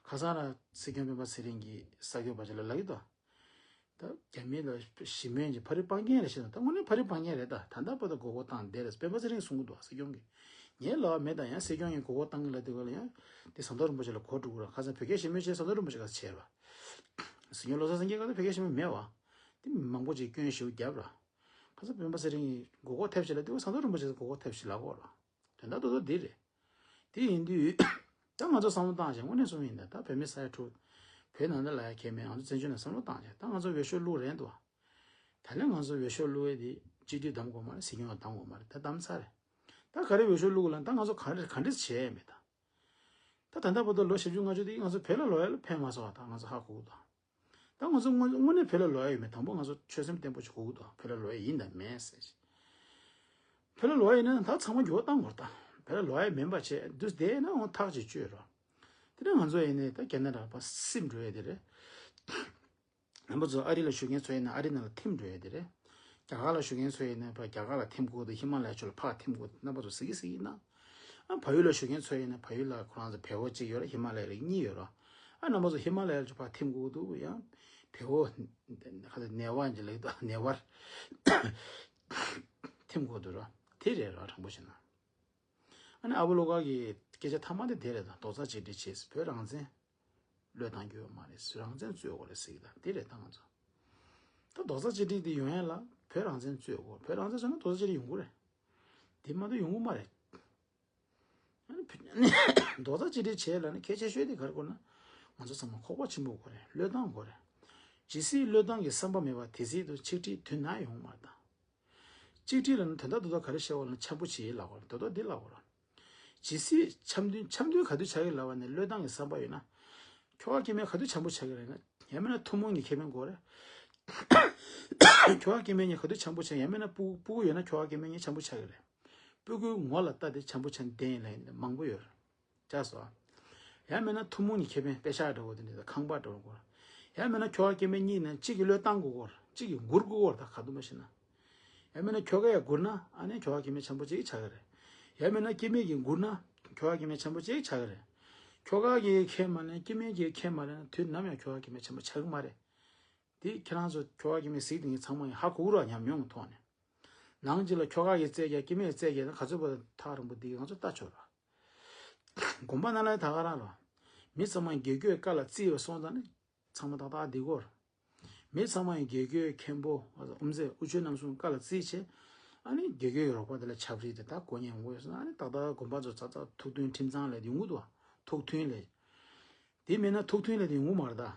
ཁ་སང་ར་སྲིད་སྐྱོང་སྤེན་པ་ཚེ་རིང་གིས་གསར་འགོད་པ་ཅིག་ལ་ལབ་ཀྱི་འདུག་ད་རྒྱ་མི་ལ་ཞི་མོལ་གྱི་ཕ་རི་སྤང་རྒྱན་རེད་ཞེས་ན་ད་དངོས་གནས་ཕ་རི་སྤང་རྒྱན་རེད་ད། ད་ལྟ་བར་དུ་མགོ་སྐོར་བཏང་བསྡད་རེད། སྤེན་པ་ཚེ་རིང་གིས་གསུང་གི་འདུག་སྲིད་སྐྱོང་གིས། ངའི་ལབ་པ་མེད་ད། ཡང་སྲིད་སྐྱོང་གིས་མགོ་སྐོར་བཏང་གི་ལབ་དུས་ག་ལ་ཡང་དེ་ཟམ་གདོང་རིན་པོ་ཆེ་ལ་གོ་འགྲོ་གི་ར། ཁ་སང་བོད་རྒྱ་ཞི་མོལ་བྱས་ཟམ་གདོང་རིན་པོ་ཆེ་ག་ཚོད་བྱས་ར། སྲིད་སྐྱོང་བློ་བཟང་སེང་གེ་ག་ཚོད་བོད་རྒྱ་ཞི་མོལ་མེད་བ། དེ་མང་པོ་ཅིག་སྐྱོན་ཞེ་པོ་བརྒྱབ་ར། ཁ་སང་སྤེན་པ་ཚེ་རིང་གིས་མགོ་སྐོར་ཐེབས་ཤིག་ལབ་དུས་ཟམ་གདོང་རིན་པོ་ཆེ་མགོ་སྐོར་ཐེབས་ཤིག་ལབ་གོ་ར། དོན་དག་ཏོག་ཏོག་འདི་རེད། དེ་ཡིན་དུས། ད་ང་ཚོ་བསམ་བློ་བཏང་བྱས་དངོས་གནས་གསུངས་ཡིན་ད། ད་བོད་མི་ས་ཡ་དྲུག་བོད་ནང་ལ་ལ་ཡ་ཁྱད་མེད། ང་ཚོ་བཙན་བྱོལ་ནང་བསམ་བློ་བཏང་བྱས་ད་ང་ཚོ་འོས་ཤོག་བླུགས་རན་འདུག་ད་ལན་ང་ཚོ་འོས་ཤོག་བླུགས་ཡས་དེ་སྤྱི་འཐུས་བདམས་དགོས་མ་རེད། སྲིད་སྐྱོང་ཡང་བདམས་དགོས་མ་རེད། ད་བདམས་ཚར་རེད། ད་ག་རེ་འོས་ཤོག་བླུགས་ལ་ད་ང་ཚོ་ག་རེ་ག་འདྲས་བྱས་ཡས་མེད་ད། ད་ད་ལྟ་བར་དུ་ལོ་བཞི་བཅུ་ལྔ་བཅུ་དེ་ང་ཚོ་བོད་ལ་ལོག་ཡ་ལ་ཕན་མ་སོང་བ་ད་ང་ཚོ་ཧ་གོ་གི་འདུག་ད་ང་ཚོ་དངོས་དངོས་གནས་བོད་ལ་ལོག་ཡ་ཡོད་མེད་དང་པོ་ང་ཚོ་ཆོད་སེམས་བརྟན་པོ་ཞིག་དགོས་ཀྱི་འདུག་བོད་ལ་ལོག་ཡ་ཡིན་དང་མིན་ཟེར་ཞིག་བོད་ལ་ལོག་ཡ་ཡིན་ན་ད་ཚང་མ་འགྱུར་བ་གཏང་དགོས་རེད་ད། བོད་ལ་ལོག་ཡ་མིན་པ་བྱས་འདུག་བསྡད་ན་འོ་ཐག་ཅིག་གཅོད་རོགས། དེ་ནས་ང་ཚོ་ཡིན་ནའི་ད་རྒྱ་ནག་ར་ཕར་སིམ་འགྲོ་ཡ་དེ་རེད། རྣམ་པ་ཚོ་ཨ་རི་ལ་བཞུགས་མཁན་ཚོ་ཡིན་ན་ཨ་རི་ནང་ལ་ཐིམ་འགྲོ་ཡ་དེ་རེད། རྒྱ་གར་ལ་བཞུགས་མཁན་ཚོ་ཡིན་ན་ཕར་རྒྱ་གར་ལ་ཐིམ་དགོས་འདུག་ཧི་མ་ལ་ཡ་ཕྱོགས་ལ་ཕར་ཐིམ་དགོས་འདུག་རྣམ་པ་ཚོ་གཟིགས་ཀྱི་གཟིགས་ཀྱི་ན། ཨ་བལ་ཡུལ་ལ་བཞུགས་མཁན་ཚོ་ཡིན་ན་བལ་ཡུལ་ལ་ཁོ་རང་ཚོ་བལ་པོ་གཅིག་ཡོད་རེད། ཧི་མ་ལ་ཡ་ལ་གཉིས་ཡོད་རེད། ཨ་རྣམ་པ་ཚོ་ཧི་མ་ལ་ཡ་ལ་ཕར་ཐིམ་དགོས་འདུག་ཡང་བལ་པོ་ཁ་ཚ་ནེ་ཝར་ཅིག་ལབ་ཀྱི་འདུག་ནེ་ཝར་ཐིམ་དགོས་འདུག་ར། དེ་རེད་ར། དྲང་པོ་བཤད་ན། ཨ་ནི་ཨ་བོ་བློ་དགའ་གི་སྐད་ཆ་མཐའ་མ་དེ་དེ་རེད་ད། རྡོག་རྩ་གཅིག་སྒྲིལ་བྱས་བོད་རང་བཙན་བློས་བཏང་རྒྱུ་ཡོད་མ་རེད། རང་བཙན་རྩོད་དགོས་རེད་ཟེར་གྱི་ད་དེ་རེད་ད་ང་ཚོ། ད་རྡོག་རྩ་གཅིག་སྒྲིལ་དེ་ཡོང་ཡ་ལ་བོད་རང་བཙན་རྩོད་དགོས། བོད་རང་བཙན་རྩོད་ན་རྡོག་རྩ་གཅིག་སྒྲིལ་ཡོང་གི་རེད། དེ་མ་གཏོགས་ཡོང་གི་མ་རེད། ཨ་ནི་བོད་རྡོག་རྩ་གཅིག་སྒྲིལ་བྱས་ལ་ནི་གལ་ཆེ་ཤོས་དེ་ག་རེ་དགོས་ན། ང་ཚོ་ཚང་མ་ཁོག་པ་ཆེན་པོ་དགོས་རེད། བློས་བཏང་དགོས་རེད། ཇི་སྲིད་བློས་བཏང་གི་བསམ་པ་མེད་པ་དེ་སྲིད་དུ་ཆིག་སྒྲིལ་དུས་ནམ་ཡོང་མ་རེད་ད། གཅིག་སྒྲིལ་ལ་ནི་དོན་དག་རྡོག་རྡོག་ག་རེ་བཤད་པ་ལ་འཆམ་པོ་བྱེད་ལབ་དགོས་རེད། རྡོག་རྡོག་འདི་ལབ་དགོས་རེད། ཇི་སྲིད་འཆམ་མཐུན་འཆམ་མཐུན་ག་དུས་བྱ་གི་ལབ་པ་ནི་བློས་བཏང་གི་བསམ་པ་ཡོད་ན། ཁྱོ་ག་སྐྱེ་དམན་ག་དུས་འཆམ་པོ་བྱ་གི་རེད་ན། ཡང་མིན་ན་ཐུན་མོང་གི་ཁེ་ཕན་དགོས་རེད། ཁྱོ་ག་སྐྱེ་དམན་གཉིས་ག་དུས་འཆམ་པོ་བྱ། ཡང་མིན་ན་སྤུ་སྤུ་གུ་ཡོད་ན་ཁྱོ་ག་སྐྱེ་དམན་གཉིས་འཆམ་པོ་བྱ་གི་རེད། སྤུ་གུའི་ངོ་ལ་ལྟ་སྟེ་འཆམ་པོ་བྱ་བསྡད་ཡིན་ལབ་ཡིན་མང་པོ་ཡོད་རེད། ཅག་སོ། ཡང་མིན་ན་ཐུན་མོང་གི་ཁེ་ཕན་པེ་ཤག་འདྲ་བོ་དེ་འདྲ་དང་ཁང་པ་འདྲ་བོ་དགོས། ཡང་མིན་ན་ཁྱོ་ག་སྐྱེ་དམན་གཉིས་ནས་གཅིག་གིས་བློས་བཏང་དགོས་སྐོར་གཅིག་གིས་འགུར་དགོས་སྐོར་དང་ག་དུས་མ་ཤེས་ན། ཡང་མིན་ན་ཁྱོ་ག་ཡ་འགུར་ན་ཨ་ནི་ཁྱོ་ག་སྐྱེ་དམན་འཆམ་པོ་གཅིག་ཆགས་ཀྱི་རེད། ཡང་མིན་ན་སྐྱེ་དམན་གྱིས་འགུར་ན་ཁྱོ་ག་སྐྱེ་དམན་འཆམ་པོ་གཅིག་ཆགས་ཀྱི་རེད། ཁྱོ་ག་གིས་ཁས་མ་ལེན་སྐྱེ་དམན་གྱིས་ཁས་མ་ལེན་ན་དུས་ནམ་ཡང་ཁྱོ་ག་སྐྱེ་དམན་འཆམ་པོ་ཆགས་ཀྱི་མ་རེད། དེ་ཁྱེད་རང་ཚོ་ཁྱོ་ག་སྐྱེ་དམན་གཟིགས་དེ་ངས་ཚང་མ་ཡང་ཧ་གོ་གི་རེད་ཉམས་མྱོང་གི་ཐོག་ནས། ནང་གཅིག་ལ་ཁྱོ་ག་གིས་རྩོད་རྒྱག་སྐྱེ་དམན་གྱིས་རྩོད་རྒྱག་ན་ག་ཚོད་པ་ཐག་རིང་པོ་འདི་ང་ཚོ་ལྟ་ཆོག་ར། དགོན་པ་ནང་ལ་ད་ག་རང་ར། མི་ཚང་མ་དགེ་བསྐོས་བཀའ་ལ་བརྩི་བ་སོང་ཙང་ནི་ཚང་མ་ཏག་ཏག་འདི་གོ་ར། མི་ཚང་མ་ཡི་དགེ་བསྐོས་མཁན་པོ་དབུ་མཛད་དབུ་ཆོས་རྣམ་གསུམ་བཀའ་ལ་བརྩིས་བྱས། ཨ་ནི་དགེ་བསྐོས་ཡི་རོགས་པ་དེ་ལ་ཆབ་རིལ་དེ་ད་དགོས་མཁན་ཡོང་གི་ཡོད་སོང་། ཨ་ནི་ཏག་ཏག་དགོན་པ་ཚོ་ཚ་ཚ་ཐུགས་མཐུན་ཁྲིམས་གཙང་ལས་དེ་ཡོང་གི་འདུག་བ། ཐུགས་མཐུན་ལས། དེ་མེད་ན་ཐུགས་མཐུན་ལས་དེ་ཡོང་གི་མ་རེད་ད།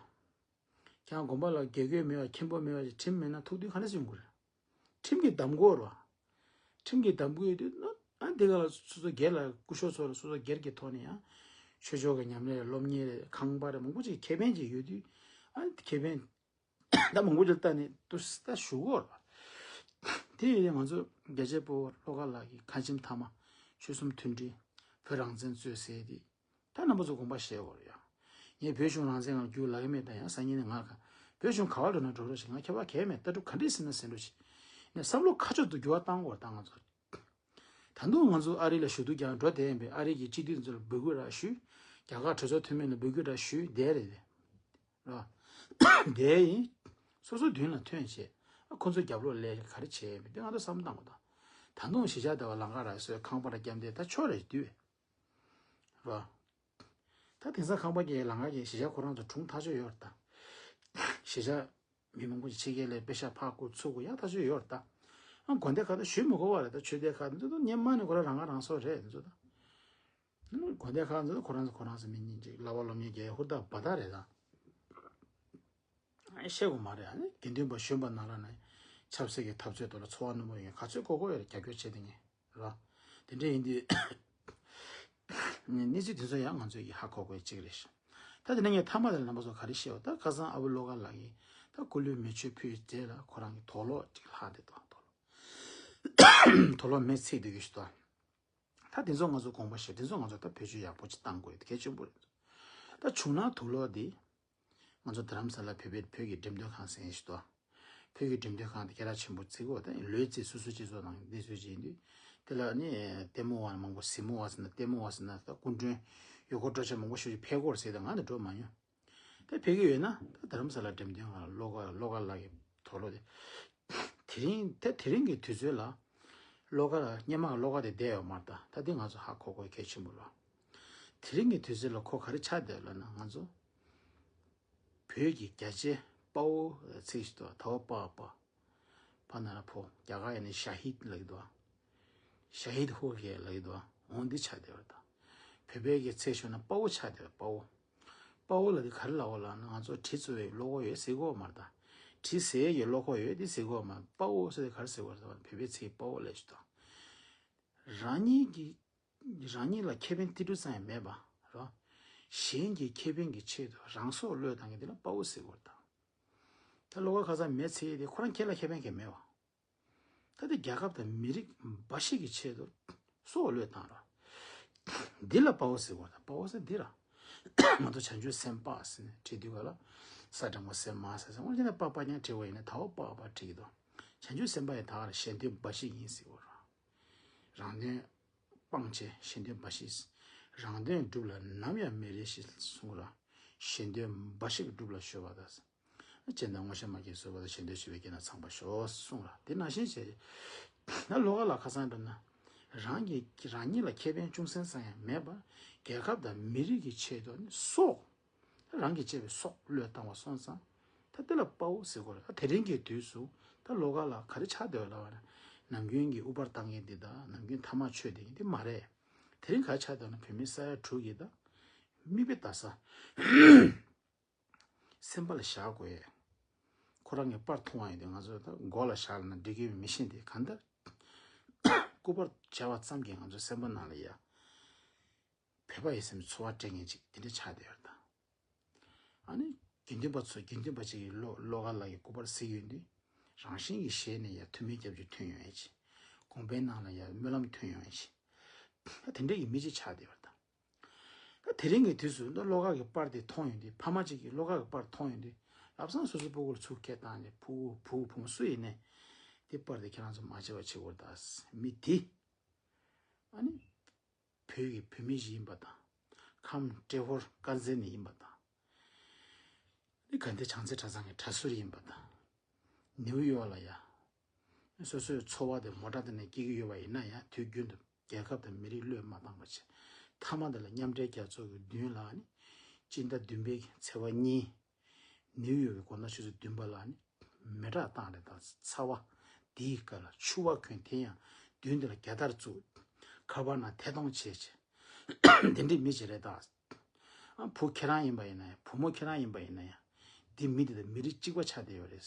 ཁྱེད་རང་དགོན་པ་ལ་དགེ་བསྐོས་མེད་པ་མཁན་པོ་མེད་པ་ཁྲིམས་མེད་ན་ཐུགས་མཐུན་ག་ནས་སུ་ཡོང་གི་རེད། ཁྲིམས་ཀྱིས་བསྡམ་དགོས་རེད་བ། ཁྲིམས་ཀྱིས་བསྡམ་དགོས་ཡོད་དུས་ཨ་འདི་ག་ལ་སོ་སོ་སྒེར་ལ་སྐུ་ཞབས་ཚོ་ལ་སོ་སོ་སྒེར་གྱི་ཐོག་ནས་ཡང་ཆོས་ཕྱོགས་ཀྱི་ཉམས་ལེན་སློབ་གཉེར་ཁང་པ་རེད་མང་པོ་ཅིག་ཁེ་ཕན་ཅིག་ཡོད་དུས། ཨ་ཁེ་ཕན་ད་མང་པོ་ཅིག་ལ་ལྟ་ནས་དུ་ད་ཞུ་གོ་རེད་བ། དེ་ཡིན་ང་ཚོ་རྒྱལ་གཅེས་ཕོ་བོ་བློ་དགའ་ལགས་ཀྱི་ཁ་ཆེམས་མཐའ་མ་ཆོལ་གསུམ་མཐུན་སྒྲིལ་བོད་རང་བཙན་རྩོད་ཟེར་དེ། ད་རྣམ་པ་ཚོ་དགོངས་པ་བཞེས་དགོས་རེད་ཡ། ངས་བོད་གཞུང་རང་བཙན་ལ་རྒྱུས་ལ་གི་མེད་ད་ཡང་སང་ཉིན་ནས་ང་ག་བོད་གཞུང་ག་བ་འགྲོ་ན་འགྲོ་རོགས་ཞེས་ང་ཁྱད་པར་གས་མེད། ལྟ་གྲུབ་ག་འདྲས་ཟིན་ན་ཟིན་རོགས་ཞེས་ནས་བསམ་བློ་ཁ་ཕྱོགས་དུ་འགྱུར་བ་བཏང་དགོས་ད་ང་ཚོ། ད་དུང་ང་ཚོ་ཨ་རི་ལ་ཞུ་གཏུག་རྒྱག་འགྲོ་བསྡད་ཡིན་པས་ཨ་རི་གི་སྤྱི་འཐུས་ཚོ་ལ་འབོད་སྐུལ་ར་ཞུས། རྒྱ་གར་གྲོས་ཚོགས་འཐུས་མི་ལ་འབོད་སྐུལ་ར་ཞུས་བསྡད་རེད་དེ། ར། བསྡད་ཡིན། སོ་སོ་མདུན་ལ་ཐོན་བྱས། ཨ་ཁོ་ཚོ་རྒྱབ་ལོགས་ལས་ག་རེ་བྱས་ཡིན་པས་དེ་ང་ཚོ་བསམ་བློ་བཏང་དགོས་ད། ད་དུང་གཞིས་ཆགས་ཟླ་བ་ལང་ཀ་ར་སོའི་ཁང་པ་ར་རྒྱབ་འདས་ད་ཆོ་རེ་བསྡུས། རོ། ད་དེང་སང་ཁང་པ་གི་ལང་ཀ་གི་གཞིས་ཆགས་ཁོ་རང་ཚོ་གྲུང་ཐག་ཆོད་ཡོད་རེད་ད། གཞིས་ཆགས་མི་མང་པོ་ཞིག་ཕྱི་རྒྱལ་ལ་པེ་ཤ་ཕར་བསྐུར་ཚུར་བསྐུར་ཡག་ཐག་ཆོད་ཡོད་རེད་ད། ཨ་དགོན་སྡེ་ཁག་ད་ཞུ་མི་དགོས་པ་རེད་ད། ཆོས་སྡེ་ཁག་འདི་ཚོ་སྔོན་མ་ནས་ཁོ་རང་རང་ཁ་རང་གསོ་རེད་འདི་ཚོ་ད། དགོན་སྡེ་ཁག་འདི་ཚོ་ཁོ་རང་ཚོ་ཁོ་རང་ཚོ་མི་གཉིས་ཀྱི་བསླབ་པ་སློབ་གཉེར་རྒྱག་ཡག་ཧུར་ཐག་འབད་ཐག་རེད་ད། ཨེ་ཤེས་དགོས་མ་རེད། ཨ་ནི་དགེ་འདུན་པ་གཞོན་པ་ནང་ལ་ནི་ཆབ་སྲིད་ཀྱི་འཐབ་རྩོད་ཐོག་ལ་ཚོར་བ་རྣོན་པོ་ཡོད་ག་ཚོད་དགོས་དགོས་ཡོད་རེད་རྒྱབ་སྐྱོར་བྱེད་དེ་ངས་རོ། དེ་འདྲ་ཡིན་དུས་ནི་གནས་ཚུལ་དེ་ཚོ་ཡང་ང་ཚོས་ཀྱི་ཧ་གོ་དགོས་གཅིག་རེད་ཤག་ད་དེ་ནས་ངས་མཐའ་མ་དེ་ལ་རྣམ་པ་ཚོ་ག་རེ་བཤད་པ་ད་ཁ་སང་ཨ་བུ་བློ་དགའ་ལགས་ཀྱིས་ད་སྐུ་ལུས་མེ་མཆོད་ཕུལ་རྗེས་ལ་ཁོ་རང་གི་དུག་ལོག་ཅིག་ལྷག་དེ་དང་དུག་ལོག་དུག་ལོག་མེ་ཚིག་བསྡད་ཀྱི་ཞུ་ད། ད་དེ་ཚོ་ང་ཚོ་དགོངས་པ་བཞེས། དེ་ཚོ་ང་ཚོ་ད་བེད་སྤྱོད་ཡག་པོ་ཅིག་བཏང་དགོས་ཡོད་གལ་ཆེན་པོ་རེད། ད་བྱུང་ན་དུག་ལོག་འདི་ང་ཚོ་རྡ་རམ་ས་ལ་བོད་པའི་བོད་ཀྱི་འགྲེམས་སྟོན་ཁང་ཟེར་ཡིན་ཞིག་ཏོ། བོད་ཀྱི་འགྲེམས་སྟོན་ཁང་དེ་སྐད་གྲགས་ཆེན་པོ་བརྩི་གོ་ད་ལོས་བརྩི་སོ་སོ་སྤྱི་ཚོགས་ནང་འདི་ཚོ་བྱེད་དུས་དེ་ལ་ནི་ལྟད་མོ་བ་མང་པོ་གཟིགས་མོ་བ་ཟེར་ན་ལྟད་མོ་བ་ཟེར་ན་ད་སྐུ་མགྲོན་ཡུལ་སྐོར་སྤྲོ་འཆམ་མང་པོ་ཞིག་ཕེབས་གོ་ཟེར་ད་ང་ནི་འགྲོ་མ་མྱོང་། དེ་ཕེབས་ཀྱི་ཡོད་ན་ད་རྡ་རམ་ས་ལ་འགྲེམས་སྟོན་ཁང་ལ་བློ་དགའ་བློ་དགའ་ལགས་ཀྱི་དུག་ལོག་དེ། དེ་རིང་ད་དེ་རིང་གི་དུས་ཚོད་ལ་བློ་དགའ་ལ་སྔོན་མ་གི་བློ་དགའ་དེ་བསྡད་ཡོད་མ་རེད་ད། ད་དེ་ང་ཚོ་ཧ་གོ་དགོས་གལ་ཆེན་པོ་རེད། དེ་རིང་གི་དུས་ཚོད་ལ་ཁོ་ག་རེ་ཆགས་བསྡད་ལབ་ན་ང་ཚོ་བོད་ཀྱི་རྒྱལ་གཅེས་དཔའ་བོ་ཚིག་ཞིག་འདུག་ད་བོ་པ་པ། པ་ན་ར་ཕོ་རྒྱ་གར་ཡ་ནི་ཤ་ཧིད་ལབ་ཀྱི་འདུག་ཤ་ཧིད་ཧོ་ཧེ་ལབ་ཀྱི་འདུག་འོ་འདི་ཆགས་བསྡད་པ་རེད་ད། བོད་པའི་གི་ཚིག་ཞུ་ན་དཔའ་བོ་ཆགས་བསྡད་པ་དཔའ་བོ། དཔའ་བོ་ལ་དེ་ག་རེ་ལབ་དགོས་ལབ་ན་ང་ཚོ་གྲི་བཙུགས་པའི་བློ་ཁོག་ཡོད་ཟེར་གོ་མ་རེད་ད། གྲི་ཟེར་ཡའི་བློ་ཁོག་ཡོད་དེ་ཟེར་གོ་མ་རེད། དཔའ་བོ་ཟེར་དེ་ག་རེ་ཟེར་དགོས་རེད་ཟེར་བ་བོད་པའི་ཚིག་དཔའ་བོ་ལབ་ཞིག་དང་། རང་ཉིད་ཀྱི་རང་ཉིད་ལ་ཁེ་ཕན་ཏི་རུ་ཙམ་ཡང་མེད་པ་རོ། གཞན་གྱི་ཁེ་ཕན་གྱི་ཆེད་དུ་རང་སྲོག་བློས་བཏང་མཁན་དེ་ལ་དཔའ་བོ་ཟེར་དགོས་རེད་ད། ད་བློ་དགའ་ཁ་སང་མེ་ཚེ་ཡི་དེ་ཁོ་རང་ཁྱེད་ལ་ཁེ་ཕན་གང་མེད་པ། ད་དེ་རྒྱལ་ཁབ་དང་མི་རིགས་འབའ་ཞིག་གི་ཆེད་དུ་སྲོག་བློས་བཏང་ར། འདི་ལ་དཔའ་བོ་ཟེར་དགོས་ད། དཔའ་བོ་ཟེར་འདི་ར། ང་ཚོ་བྱང་ཆུབ་སེམས་དཔའ་ཟེར་ནས་བྲིས་དུས་ག་ལ། ས་དྲང་པོ་སེམས་མ་ཟེར་ཟེར་འོན་ཀྱང་དཔའ་དཔའ་ཉག་བྲིས་པ་ཡིན་ན་ད་བོ་དཔའ་དཔའ་བྲིས་ཀྱི་འདུག་བྱང་ཆུབ་སེམས་དཔའ་ཡི་ད་ག་ལ་གཞན་དོན་འབའ་ཞིག་ཡིན་ཟེར་དགོས་ར། རང་དོན་སྤང་བྱས་གཞན་དོན་འབའ་ཞིག་རང་དོན་སྒྲུབ་ལ་ནམ་ཡང་མི་རེ་ཞིག་གསུངས་ར། གཞན་དོན་འབའ་ཞིག་སྒྲུབ་ལ་གཞོལ་བ་དང་། སྤྱན་དང་དངོས་ཤེས་མ་སྐྱེས་བཟོད་པ་དང་། གཞན་དོན་ཞི་བའི་སྐྱེས་ན་ཚངས་པར་ཤོག་གསུངས་ར། དེ་ནང་བཞིན་བྱས། ད་བློ་དགའ་ལགས་ཁ་སང་འགྲོ་ན། རང་གི་རང་ཉིད་ལ་ཁེ་ཕན་ཅུང་ཟད་ཙམ་ཡང་མེད་པར་རྒྱལ་ཁབ་དང་མི་རིགས་ཀྱི་ཆེད་དུ་ནི་སྲོག་རང་གིས་བཅད་པའི་སྲོག་བློས་བཏང་བ་སོང་ཙང་། ད་དེ་ལ་དཔའ་བོ་ཟེར་དགོས་རེད། ད་དེ་རིང་གི་དུས་སུ་ད་བློ་དགའ་ལགས་ག་རེ་ཆགས་བསྡད་ཡོད་ལབ་པ་ན། ནམ་རྒྱུན་གྱི་དབུ་པར་བཏང་མཁན་འདི་དང་ནམ་རྒྱུན་ཐ་མག་མཆོད་བསྡད་མཁན་འདི་མ་རེད། དེ་རིང་ག་རེ་ཆགས་བསྡད་ཡོད་ན་བོད་མི་ས་ཡ་དྲུག་གི་ད་མིག་དཔེ་ལྟ་ས། སེམས་པ་ལ་བཞག་དགོས། ཁོ་རང་གི་པར་མཐོང་བ་ཡིན་དུས་ང་ཚོ་ད་མགོ་ལ་བཞག་ལབ་ན་འགྲིག་གི་མི་ཤེས་ཏེ་གང་ལྟར་སྐུ་པར་མཇལ་བ་ཙམ་གྱིས་ང་ཚོ་སེམས་པ་ནང་ལ་ཡ་བོད་པ་ཡི་སེམས་ཚོར་བ་སྤྲད་མཁན་ཅིག་དེ་འདྲ་ཆགས་བསྡད་ཡོད་ད། ཨ་ནི་དགེ་འདུན་པ་ཚོ་དགེ་འདུན་པ་ཅིག་གིས་བློ་བློ་དགའ་ལགས་ཀྱི་སྐུ་པར་གཟིགས་ཡོང་དུས་རང་བཞིན་གྱིས་ཞལ་ནས་ཡ་ཐུགས་སྨོན་སྐྱབས་འཇུག་ཐོན་ཡོང་ཡ་ཅིག་དགོན་པའི་ནང་ལ་ཡ་སྨོན་ལམ་ཐོན་ཡོང་ཡ་ཅིག་ད་དེ་འདྲ་གི་མི་ཅིག་ཆགས་བསྡད་ཡོད་ད། ད་དེ་རིང་གི་དུས་སུ་ད་བློ་དགའ་གི་པར་དེ་མཐོང་ཡོང་དུས་ཕ་མ་གཅིག་གིས་བློ་དགའ་གི་པར་མཐོང་ཡོང་དུས་ལམ་སང་སོ་སོའི་སྤུ་གུ་ལ་ཚུར་སྐད་བཏང་ནས་ཕྲུ་གུ་ཕྲུ་གུ་བུ་མོ་སུ་ཡིན་ནའི་དེ་པར་དེ་ཁྱེད་རང་ཚོ་མ་བརྗེད་པ་བྱེད་དགོས་ད། མི་དེ་ཨ་ནི་བོད་ཀྱི་བུད་མེད་ཞིག་ཡིན་པ་དང་ཁམས་ཏྲེ་ཧོར་དཀར་མཛེས་ནས་ཡིན་པ་དང་། ནི་དགའ་ལྡན་བྱང་རྩེ་གྲྭ་ཚང་གི་གྲྭ་ཟུར་ཡིན་པ་དང་། ནེའུ་ཡོག་ལ་ཡ། སོ་སོའི་འཚོ་བ་དེ་མོ་ཊ་དེ་ནས་སྐྱེལ་གྱི་ཡོད་པ་ཡིན་ན་ཡང་དུས་རྒྱུན་དུ་རྒྱལ་ཁབ་དང་མི་རིགས་བློས་མ་བཏང་པ་བྱས། མཐའ་མ་དེ་ལ་མཉམ་འབྲེལ་རྒྱལ་ཚོགས་ཀྱི་མདུན་ལ་ནི་སྤྱི་ཟླ་བདུན་པའི་ཚེས་པ་གཉིས། ནིའུ་ཡོག་གི་དགོང་དག་ཆུ་ཚོད་བདུན་པ་ལ་ནི་མེ་སྲེག་བཏང་རེད་ད། ཚ་བ་དེའི་སྐབས་ལ་ཆུ་བ་གོན། དེ་ཡང་མདུན་དེ་ལ་རྒྱལ་དར་བཙུགས། ཁ་པར་ནང་ཐད་གཏོང་བྱས་བྱས། དེ་འདྲའི་མི་ཞིག་རེད་ད། ཨ་བུ་ཁྱེད་རང་ཡིན་པ་ཡིན་ན་ཡང་། བུ་མོ་ཁྱེད་རང་ཡིན་པ་ཡིན་ན་ཡང་། འདི་མི་འདི་དང་མི་རིགས་གཅིག་པ་ཆགས་བསྡད་ཡོད་རེད།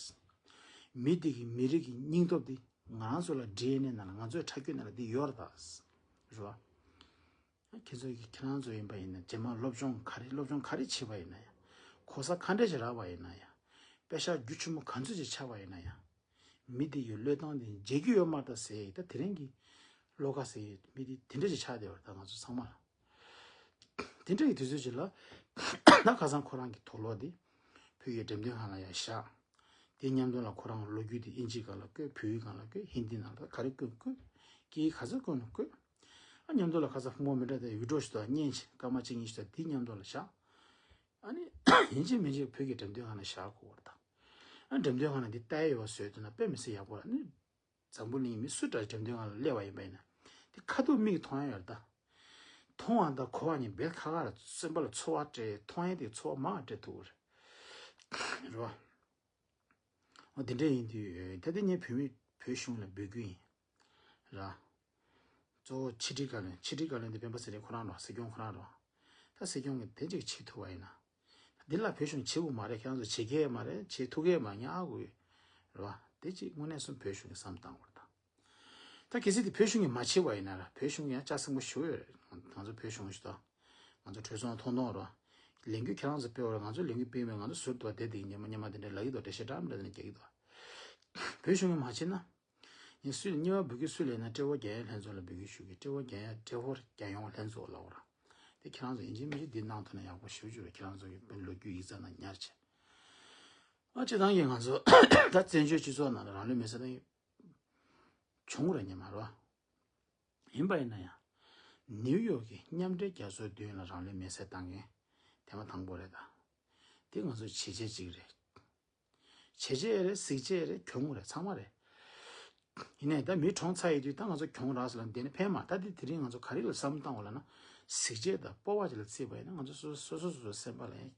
མི་འདི་གི་མི་རིགས་ཀྱི་སྙིང་སྟོབས་འདི་ང་རང་ཚོ་ལ་ཌི་ཨེན་ཨེ་ནང་ལ། ང་ཚོའི་ཁྲག་རྒྱུན་ནང་ལ་འདི་ཡོད་རེད་ད། རེད་བ། ཁྱེད་ཚོ་གི་ཁྱེད་རང་ཚོ་ཡིན་པ་ཡིན་ན། རྗེས་མ་སློབ་སྦྱོང་ག་རེ། སློབ་སྦྱོང་ག་རེ་བྱས་པ་ཡིན་ན་ཡང་། གོ་ས་ག་འདྲ་ཞིག་རག་པ་ཡིན་ན་ཡང་། པེ་ཤག་རྒྱུ་ཆེན་པོ་ག་ཚོད་ཅིག་ཆགས་པ་ཡིན་ན་ཡང་། མི་དེ་ཡི་བློས་བཏང་དེ་བརྗེད་རྒྱུ་ཡོད་མ་རེད་ད་ཟེར། ད་དེ་རིང་གི་བློ་ཁ་ཟེར་མི་དེ་དེ་འདྲ་ཞིག་ཆགས་བསྡད་ཡོད་རེད་ད། ང་ཚོ་ཚང་མ་ལ། དེ་འདྲ་ཡི་དུས་ཚོད་ཅིག་ལ། ད་ཁ་སང་ཁོ་རང་གི་དུག་ལོག་དེ་བོད་ཀྱི་འགྲེམས་སྟོན་ཁང་ལ་ཡར་བཞག་དེ་མཉམ་དུ་ལ་ཁོ་རང་ལོ་རྒྱུས་དེ་ཨིན་ཇི་སྒང་ལ་བཀོད། བོད་ཡིག་སྒང་ལ་བཀོད། ཧིན་དི་ནང་ལ་ག་རེ་བཀོད་བཀོད། སྐད་ཡིག་ག་ཚོད་བཀོད་ན་བཀོད། ཨ་མཉམ་དུ་ལ་ཁ་སང་ཕུང་པོ་མེ་སྲེག་དེ་བི་ཌི་ཡོ་ཞིག་དང་བརྙན་ཞིག་སྐར་མ་གཅིག་གཉིས་ཤིག་དང་དེ་མཉམ་དུ་ལ་བཞག་ཨ་ནི་ཡིན་གཅིག་མིན་གཅིག་བོད་ཀྱི་འགྲེམས་སྟོན་ཁང་ལ་བཞག་དགོས་པ་རེད་ད། ཨ་འགྲེམས་སྟོན་ཁང་ལ་འདི་ལྟ་ཡ་ཡོད་པ་བཟོས་ཐུབ་ན་དཔེ་མི་སྲིད་ཡག་པོ་རེད། ཨ་ནི་འཛམ་བུ་གླིང་མི་སུ་འདྲ་འགྲེམས་སྟོན་ཁང་ལ་སླེབས་པ་ཡིན་པ་ཡིན་ན། དེ་ཁ་ཐུག་མིག་གིས་མཐོང་ཡ་ཡོད་རེད་ད། མཐོང་བ་དང་གོ་བ་གཉིས་དཔེ་ཁག་ཁག་རེད། སེམས་པ་ལ་ཚོར་བ་སྤྲད། མཐོང་ཡ་དེ་ཚོར་བ་མང་བ་སྤྲད་ཐུབ་ཀྱི་རེད། རེད་བ། འོ་དེ་འདྲ་ཡིན་དུས་ད་ལྟ་ངས་བོད་མི་བོད་གཞུང་ལ་འབོད་སྐུལ་ཡིན། ར། གཙོ་བོ་ཕྱི་དྲིལ་བཀའ་བློན། ཕྱི་དྲིལ་བཀའ་བློན་དེ་སྤེན་པ་ཚེ་རིང་ཁོ་རང་རེད། སྲིད་སྐྱོང་ཁོ་རང་རེད། ད་སྲིད་སྐྱོང་གིས་དེ་གཅིག་བྱེད་ཐུབ་པ་ཡིན་ན། འདི་ལ་བོད་གཞུང་བྱེད་དགོས་མ་རེད། ཁྱེད་རང་ཚོ་བྱེད་མཁན་མ་རེད། བྱེད་ཐུབ་མཁན་མ་རེད། ཉག་ཨ་ཁུ་ཡོད་རེད་བ། དེ་གཅིག་དངོས་གནས་སུ་བོད་གཞུང་གིས་བསམ་བཏང་དགོས་རེད་ད། ད་གལ་སྲིད་དེ་བོད་གཞུང་གིས་མ་བྱེད་པ་ཡིན་ན་ར། བོད་གཞུང་ཡང་ལྕགས་སྲིན་པོ་ཞུ་ཡོད་རེད། ང་ཚོ་བོད་གཞུང་ཞུ་ད། ང་ཚོ་གྲོས་ཚོགས་ཐོང་ཐོང་ར། ལས་འགུལ་ཁྱེད་རང་ཚོ་སྤེལ་བ་ར། ང་ཚོ་ལས་འགུལ་སྤེལ་མེད། ང་ཚོ་ཟུར་དུ་བསྡད་དེ་ཉི་མ་ཉི་མ་དེ་འདྲ་ལབ་ཀྱི་འདུག་འགྲེལ་བཤད་འདྲ་མི་འདྲ་དེ་འདྲ་རྒྱག་གི་འདུག་བོད་གཞུང་གིས་མ་བྱེད་ན། ངས་སུ་ལ་གཉིས་པ་འབོད་སྐུལ་སུ་ལ་ཡིན་ན། ཏྲེ་ཧོར་རྒྱལ་ཡོངས་ལྷན་ཚོགས་ལ་འབོད་སྐུལ་ཞུ་གི། ཏྲེ་ཧོར་རྒྱལ་ཡོངས། ཏྲེ་ཧོར་རྒྱལ་ཡོངས་ལྷན་ཚོགས་ལབ་པ་ར། དེ་ཁྱེད་རང་ཚོ་ཡིན་གཅིག་མིན་གཅིག་འདི་གནང་ཐུབ་ན་ཡག་པོ་ཞེ་པོ་ཅིག་རེད། ཁྱེད་རང་ཚོ་གི་དཔེ་ལོ་རྒྱུས་ཡིག་ཚང་ནང་ཉར་བྱས། ཨ་སྤྱིར་བཏང་གི་ང་ཚོ་ད་བཙན་བྱོལ་སྤྱི་ཚོགས་ནང་ལ་རང་ལུས་མེར་སྲེག་བཏང་ཡོད། བྱུང་རེད་ཉི་མ་རོ། ཡིན་པ་ཡིན་ན་ཡང་། ནིའུ་ཡོག་གི་མཉམ་འབྲེལ་རྒྱལ་ཚོགས་མདུན་ལ་རང་ལུས་མེར་སྲེག་བཏང་མཁན་ཐེངས་མ་དང་པོ་རེད་ད། དེ་ང་ཚོ་བྱས་རྗེས་གཅིག་རེད། བྱས་རྗེས་རེད། གཟི་བརྗིད་རེད། གྱོང་རེད། ཚང་མ་རེད། ཡིན་ནའི་ད་མི་གྲོངས་ཚར་ཡོད་དུས་ད་ང་ཚོ་གྱོང་རག་སོང་ལབ་ནས་བསྡད་ན་ཕན་མ། ད་དེ་དེ་རིང་ང་ཚོ་ག་རེ་ལ་བསམ་བློ་བཏང་བ་ལབ་ན། གཟི་བརྗིད་དང་སྤོབས་པ་ཅིག་ལ་བརྩིས་པ་ཡིན་ན། ང་ཚོ་སོ་སོ་སོ་སོ་སོའི་སེམས་པ་ལ་ཡང་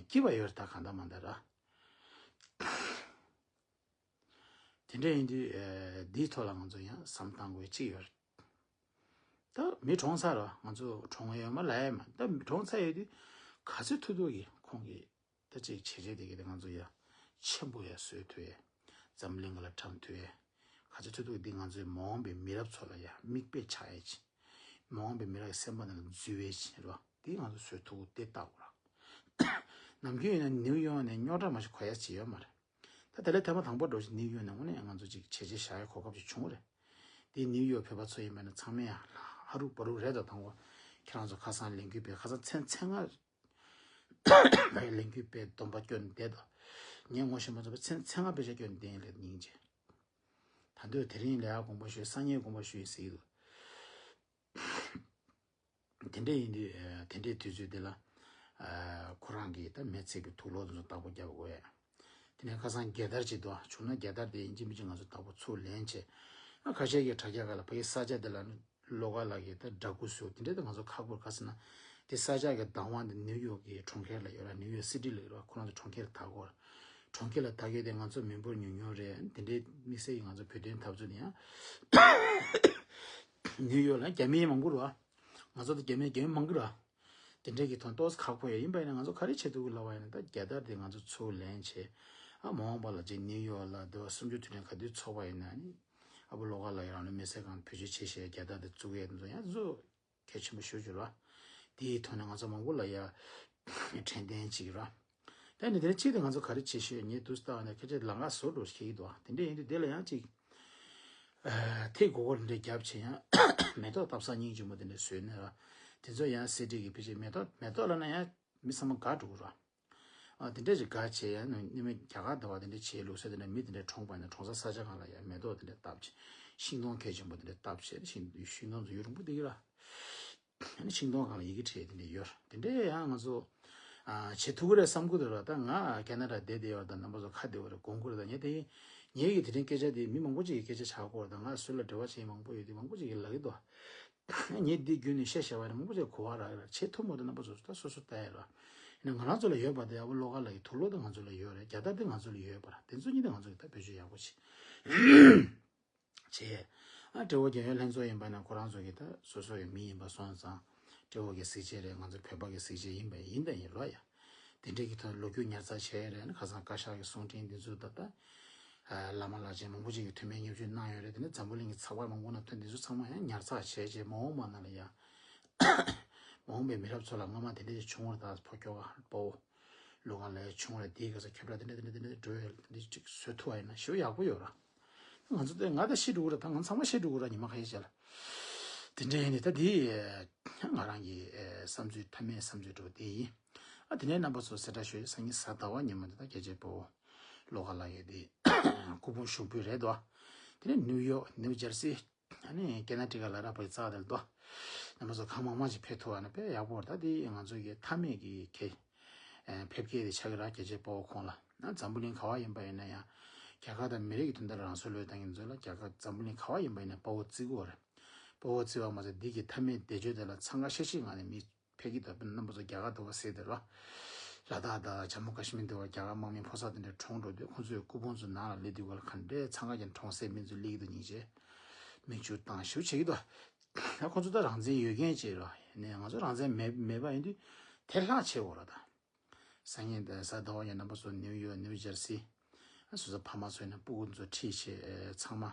སྐྱིད་པ་ཡོད་རེད་ད། གང་ལྟར་མ་ལྟར་ར། དེ་འདྲ་ཡིན་དུས་ཨེ། འདིའི་ཐོག་ལ་ང་ཚོ་ཡང་བསམ་བཏང་དགོས་གཅིག་ཡོད་རེད། ད་མི་གྲོངས་ཚར་ར། ང་ཚོ་གྲོངས་ཡོད་མ་ལབ་ཡ་མ། ད་མི་གྲོངས་ཚར་ཡོད་དུས་ག་ཚོད་ཐུབ་ཐུབ་ཀྱིས་ཁོང་གིས་ད་ཅིག་བྱས་རྗེས་དེ་གི་དེ་ང་ཚོ་ཡ་ཆེན་པོ་ཡ་བཟོས་ཐུབ་ཡས། འཛམ་གླིང་ག་ལ་འཁྲབ་ཐུབ་ཡས། ག་ཚོད་ཐུབ་ཐུབ་འདི་ང་ཚོའི་མ་འོངས་པའི་མི་རབས་ཚོ་ལ་ཡ་མིག་དཔེ་ཆགས་ཡས་ཅིག་མ་འོངས་པའི་མི་རབས་ཀྱི་སེམས་པ་ནང་ལ་འཛུལ་བས་ཅིག་རེད་བ། དེ་ང་ཚོ་བཟོས་ཐུབ་དེ་ལྟ་བུ་ར། ནམ་རྒྱུན་ཡིན་ན་ནིའུ་ཡོག་ནས་རྙོག་དྲ་མ་ཞིག་གོ་ཡས་ཅིག་ཡོད་མ་རེད། ད་དེ་ལས་ཐེངས་མ་དང་པོ་འགྲོ་ཞིག་ནིའུ་ཡོག་ནས་དངོས་གནས་ང་ཚོ་ཅིག་བྱས་རྗེས་བཞག་ཡས་གོ་སྐབས་ཅིག་བྱུང་བ་རེད། དེ་ནིའུ་ཡོག་བོད་པ་ཚོ་ཡིན་པ་ན་ཚང་མས་ཡང་ཧ་རུ་བ་རུ་རེད། ད་དང་པོ་ཁྱེད་རང་ཚོ་ཁ་སང་ལས་འགུལ་སྤེལ། ཁ་སང་མཚན་མཚན་སྔ་ལས་འགུལ་སྤེལ། སྡོམ་པ་སྐྱོན་བསྡད་དོ། ངས་ངོ་ཤེས་པ་ཚོ་མཚན་མཚན་སྔ་དཔེ་ཆ་སྐྱོན་བསྡད་ཡིན་ལས་སྙིང་རྗེ། ད་དུང་དེ་རིང་ལས་ཀ་དགོངས་པ་ཞུ། སང་ཉིན་དགོངས་པ་ཞུ་ཡིན་ཟེར་གྱི་འདུག་དེ་འདྲ་ཡིན་དུས་ཨ། དེ་འདྲའི་དུས་ཚོད་དེ་ལ་ཨ། ཁོ་རང་གིས་ད་མེ་བཙེགས་ཀྱི་དུག་ལོག་དེ་ཚོ་བདག་པོ་རྒྱབ་དགོས་ཡ། དེ་ནས་ཁ་སང་རྒྱལ་དར་ཅིག་འདུག་ཨ། བྱུང་ན་རྒྱལ་དར་དེ་ཡིན་གཅིག་མིན་གཅིག་ང་ཚོ་བདག་པོ་ཚུར་ལེན་བྱས། ཨ། ཁ་ཤས་ཀྱིས་དྲ་རྒྱ་སྒང་ལ་ཕ་གི་ས་ཆ་དེ་ལ་ནི་བློ་དགའ་ལགས་ཀྱིས་ད་འདྲ་སྐུ་བཟོས། དེ་འདྲ་དེ་ང་ཚོ་ཁག་པོ་རེད། ག་ཟེར་ན་དེ་ས་ཆ་གི་བདག་དབང་དེ་ནིའུ་ཡོག་གི་གྲོང་ཁྱེར་ལ་ཡོད་ར། ནིའུ་ཡོག་སི་ཊི་ལ་ཡོད་ར། ཁོ་རང་ཚོ་གྲོང་ཁྱེར་བདག་གོ་ར། གྲོང་ཁྱེར་ལ་བདག་ཡོད་དེ་ང་ཚོ་མི་འབོར་ཉུང་ཉུང་རེད། དེ་འདྲའི་དམིགས་བསལ་གྱི་ང་ཚོ་བོད་དོན་འཐབ་རྩོད་ནི་ཡང་ནིའུ་ཡོག་ལ་རྒྱ་མི་མང་པོ་རེད་བ། ང་ཚོ་དང་རྒྱ་མི་རྒྱ་མི་མང་གི་ར། དེ་འདྲས་ཀྱི་ཐོག་ཏོག་ཙམ་ཁག་པོ་ཡོད། ཡིན་པ་ཡིན་ན་ང་ཚོ་ག་རེ་བྱེད་ཐུབ་ཀྱི་ལབ་པ་ཡིན་ན། ད་རྒྱལ་དར་དེ་ང་ཚོ་ཚུར་ལེན་བྱས། ཨ། མ་འོངས་པ་ལ་ཅིག་ནིའུ་ཡོག་ལ་དེ་བ་གསུམ་བཅུ་དུས་དྲན་ག་དུས་ཚོགས་པ་ཡིན་ན་ནི། ཨ་བུ་བློ་དགའ་ལགས་ཡང་རང་ལུས་མེར་སྲེག་སྒང་བེད་སྤྱོད་བྱེད་བྱས་རྒྱལ་དར་དེ་བཙུགས་ཡས་དེ་ཚོ་ཡང་གཙོ་གལ་ཆེན་པོ་ཞེ་པོ་ཅིག་རེད། དེའི་ཐོག་ནས་ང་ཚོ་མང་པོ་ལ་ཡ་དྲན་རྟེན་ཅིག་རེད། ད་ནི་དེ་ནས་གཅིག་དེ་ང་ཚོ་ག་རེ་བྱེད་ཤེས། ངས་དུས་ལྟ་བ་ནས་ཁ་ཆེ་ལམ་ཁ་བཟོ་འགྲོ་ཤེས་ཀྱི་འདུག་དེ་འདྲ་ཡིན་དུས་དེ་ལ་ཡང་ཅིག་ཨ། ཐིག་གོ་གོ་འདྲ་རྒྱབ་བྱས་ཡང་མེ་ཏོག་བཏབ་ས་སྙིང་རྗེ་མོ་དེ་འདྲ་བཟོས་ནས་ར། དེ་ཚོ་ཡང་སེ་འབྲས་ཀྱི་ཕལ་ཆེར་མེ་ཏོག་མེ་ཏོག་ལབ་ན་ཡང་མི་ཚང་མ་དགའ་འགྲོ་གི་ར། ཨ། དེ་འདྲ་ཞིག་དགའ་བྱས་ཡང་ནི་མི་རྒྱ་གར་དུ་བ་དེ་འདྲ་བྱས་ལུགས་སྲོལ་དེ་འདྲ། མི་དེ་འདྲ་གྲོངས་པ་ཡིན་ན་གྲོངས་ས་ས་ཆ་གང་ལ་ཡང་མེ་ཏོག་དེ་འདྲ་བཏབ་བྱས། ཤིང་སྡོང་གལ་ཆེན་པོ་དེ་འདྲ་བཏབ་བྱས། ཤིང་ཤིང་སྡོང་ཚོ་ཡུན་རིང་པོ་བསྡད་ཀྱི་ར། ཨ་ནི་ཤིང་སྡོང་སྒང་ལ་ཡི་གེ་བྲིས་དེ་འདྲ་ཡོད། དེ་འདྲ་ཡང་ང་ཚོ་ཨ། བྱེད་ཐུབ་ཀྱི་རེད་བསམ་གྱི་འདུག་ར། ད་ང་ཁེ་ན་ཌ་བསྡད་བསྡད་ཡོད་ར། ད་རྣམ་པ་ཚོ་ཁ་བདེ་བོ་རེད། དགོངས་ཀྱི་རེད། ད་ངས་དེ་ངེད་ཀྱི་དེ་རིང་སྐད་ཆ་དེ་མི་མང་པོ་ཅིག་གིས་སྐད་ཆ་ཆགས་ཀྱི་ཡོད་རེད། ད་ང་སུ་ལ་འབྲེལ་བ་བྱེད་མཁན་མང་པོ་ཡོད་དུས་མང་པོ་ཅིག་གིས་ལབ་ཀྱི་འདུག་ངས་འདི་བརྒྱུད་ནས་བཤད་བཤད་པ་ནི་མང་པོ་ཅིག་གོ་བ་རག་གི་རེད། བྱེད་ཐུབ་མ་ཐུབ་རྣམ་པ་ཚོ་ད་སོ་སོ་ལྟ་ཡ་རེད། ནས་ང་རང་ཚོ་ལ་ཡོད་པ་དེ་ཨ་བོ་བློ་དགའ་ལགས་ཀྱི་དུག་ལོག་དེ་ང་ཚོ་ལ་ཡོད་རེད། རྒྱལ་དར་དེ་ང་ཚོ་ལ་ཡོད་པ་རེད། དེ་ཚོ་གཉིས་དེ་ང་ཚོ་གི་ད་བེད་སྤྱོད་ཡག་པོ་བྱེད། བྱས། ཨ་སྤྲེའུ་རྒྱལ་ཡོངས་ལྷན་ཚོགས་ཡིན་པ་ན་ཁོ་རང་ཚོ་གི་ད་སོ་སོ་ཡི་མི་ཡིན་པ་སོང་ཙང་། སྤྲེའུ་གི་གཟི་བརྗིད་རེད། ང་ཚོ་བོད་པ་གི་གཟི་བརྗིད་ཡིན་པ་ཡིན་ད་ཡིན་ལོ་ཡ། དེ་འདྲའི་གི་ཐོག་ལོ་རྒྱུས་ཉར་ཚགས་བྱས་རེད་ན་ཁ་སང་བཀའ་ཤག་གི་གསུང་འཕྲིན་འདི་ཚོ་ད་ལྟ་བླ་མ་བླ་ཆེན་མང་པོ་ཅིག་གིས་ཐུགས་སྨོན་ཉེས་བྱུས་གནང་ཡོད་རེད། དེ་ནས་འཛམ་བུ་གླིང་གི་ཚགས་པར་མང་པོ་ནང་ཐོན། འདི་ཚོ་ཚང་མ་ཡང་ཉར་ཚགས་བྱས་རྗེས་མ་འོངས་པ་ནང་ལ་ཡ། མ་འོངས་པའི་མི་རབས་ཚོ་ལ་སྔོན་མ་དེ་འདྲ་ཞིག་བྱུང་བ་རེད། ད་ཕོ་ཁྱོ་ག་དཔའ་བོ་བློ་དགའ་ལགས་བྱུང་བ་རེད། དེའི་སྐབས་སུ་ཁྱབ་བསྒྲགས་དེ་འདྲ་དེ་འདྲ་དེ་འདྲ་འགྲོ་ཡོད་རེད། དེ་འདྲ་ཅིག་བཟོ་ཐུབ་པ་ཡིན་ན་ཞེ་པོ་ཡག་པོ་ཡོད་ར། ང་ཚོ་དེ་ང་ད་ཤི་འགྲོ་གི་ར། ད་ང་ཚང་མ་ཤི་འགྲོ་གི་ར། ཉི་མ་ཁ་ཤས་རྗེས་ལ་དེ་འདྲ་ཡིན་ནི་ད་དེ་ང་རང་གི་བསམ་ཚུལ་མཐའ་མའི་བསམ་ཚུལ་འགྲོ་དེ་ཡིན། ཨ་དེ་ནས་རྣམ་པ་ཚོ་གསལ་བསྒྲགས་ཞུ་ཡ། སང་ཉིན་གཟའ་ཟླ་བ་ཉིན་མོ་དེ་ད་རྒྱལ་གཅེས་དཔའ་བོ་བློ་དགའ་ལགས་ཀྱི་དེ་སྐུ་ཕུང་ཞུགས་འབུལ་རེད་དོ། དེ་ནས་ནིའུ་ཡོག་ནིའུ་ཇར་སི། ཨ་ནི་ཀེ་ན་ཊི་ཀ་ལ་ར་བའི་རྩ་དེར་དོ། རྣམ་པ་ཚོ་གང་མང་མང་ཅིག་ཕེབས་ཐུབ་པ་ན་དཔེ་ཡག་པོ་རེད། ད་དེ་ང་ཚོ་གི་མཐའ་མའི་གི་གེ་ཕེབས་སྐྱེལ་དེ་ཆགས་ཀྱི་ར། རྒྱལ་གཅེས་དཔའ་བོ་ཁོང་ལ་ན་འཛམ་བུ་གླིང་ག་བ་ཡིན་པ་ཡིན་ན་ཡང་རྒྱ་གར་དང་མི་རིགས་ཀྱི་དོན་དག་ལ་རང་སྲོག་བློས་བཏང་མཁན་ཚོ་ལ་རྒྱ་གར་འཛམ་བུ་གླིང་ག་བ་ཡིན་པ་ཡིན་ན་དཔའ་བོ་བརྩི་དགོས་རེད། དཔའ་བོ་བརྩི་བ་མ་ཟད་འདི་གི་མཐའ་མའི་བཟླས་བརྗོད་དེ་ལ་འཚང་ཁ་ཤིག་ཤིག་ངང་ནས་མི་ཕེབས་ཀྱི་འདུག་རྣམ་པ་ཚོ་རྒྱ་གར་འདུག་པ་ཟེར་དེ་རོ། ལ་དྭགས་དང་ཇམ་མུ་ཀ་ཤི་མིར་འདུག་པ་རྒྱ་གར་དམག་མི་འཕུར་ས་དེ་འདྲ་གྲོངས་འགྲོ་དུས་ཁོང་ཚོའི་སྐུ་ཕུང་ཚོ་ནང་ལ་སླེབས་དུས་ག་ལ་ག་འདྲའི་འཚང་ཁ་ཅན་གྲོངས་སའི་མི་ཚོ་སླེབས་ཀྱི་འདུག་སྙིང་རྗེ། མིག་ཆུ་བཏང་ཞིབ་བྱེད་ཀྱི་འདུག་ད་ཁོང་ཚོ་ད་རང་བཙན་ཡོད་མཁན་ཅིག་རོ། ནས་ང་ཚོ་རང་བཙན་མེད་མེད་པ་ཡིན་དུས་དེ་ལྷག་ཆེ་བོ་ར་ད། སང་ཉིན་གཟའ་ཟླ་བ་ཡིན། རྣམ་པ་ཚོ་ནིའུ་ཡོག་ནིའུ་ཇར་སི། སོ་སོ་ཕ་མ་ཚོ་ཡིན་ན་སྤུ་གུ་ཚོ་ཁྲིད་བྱས་ཚང་མ།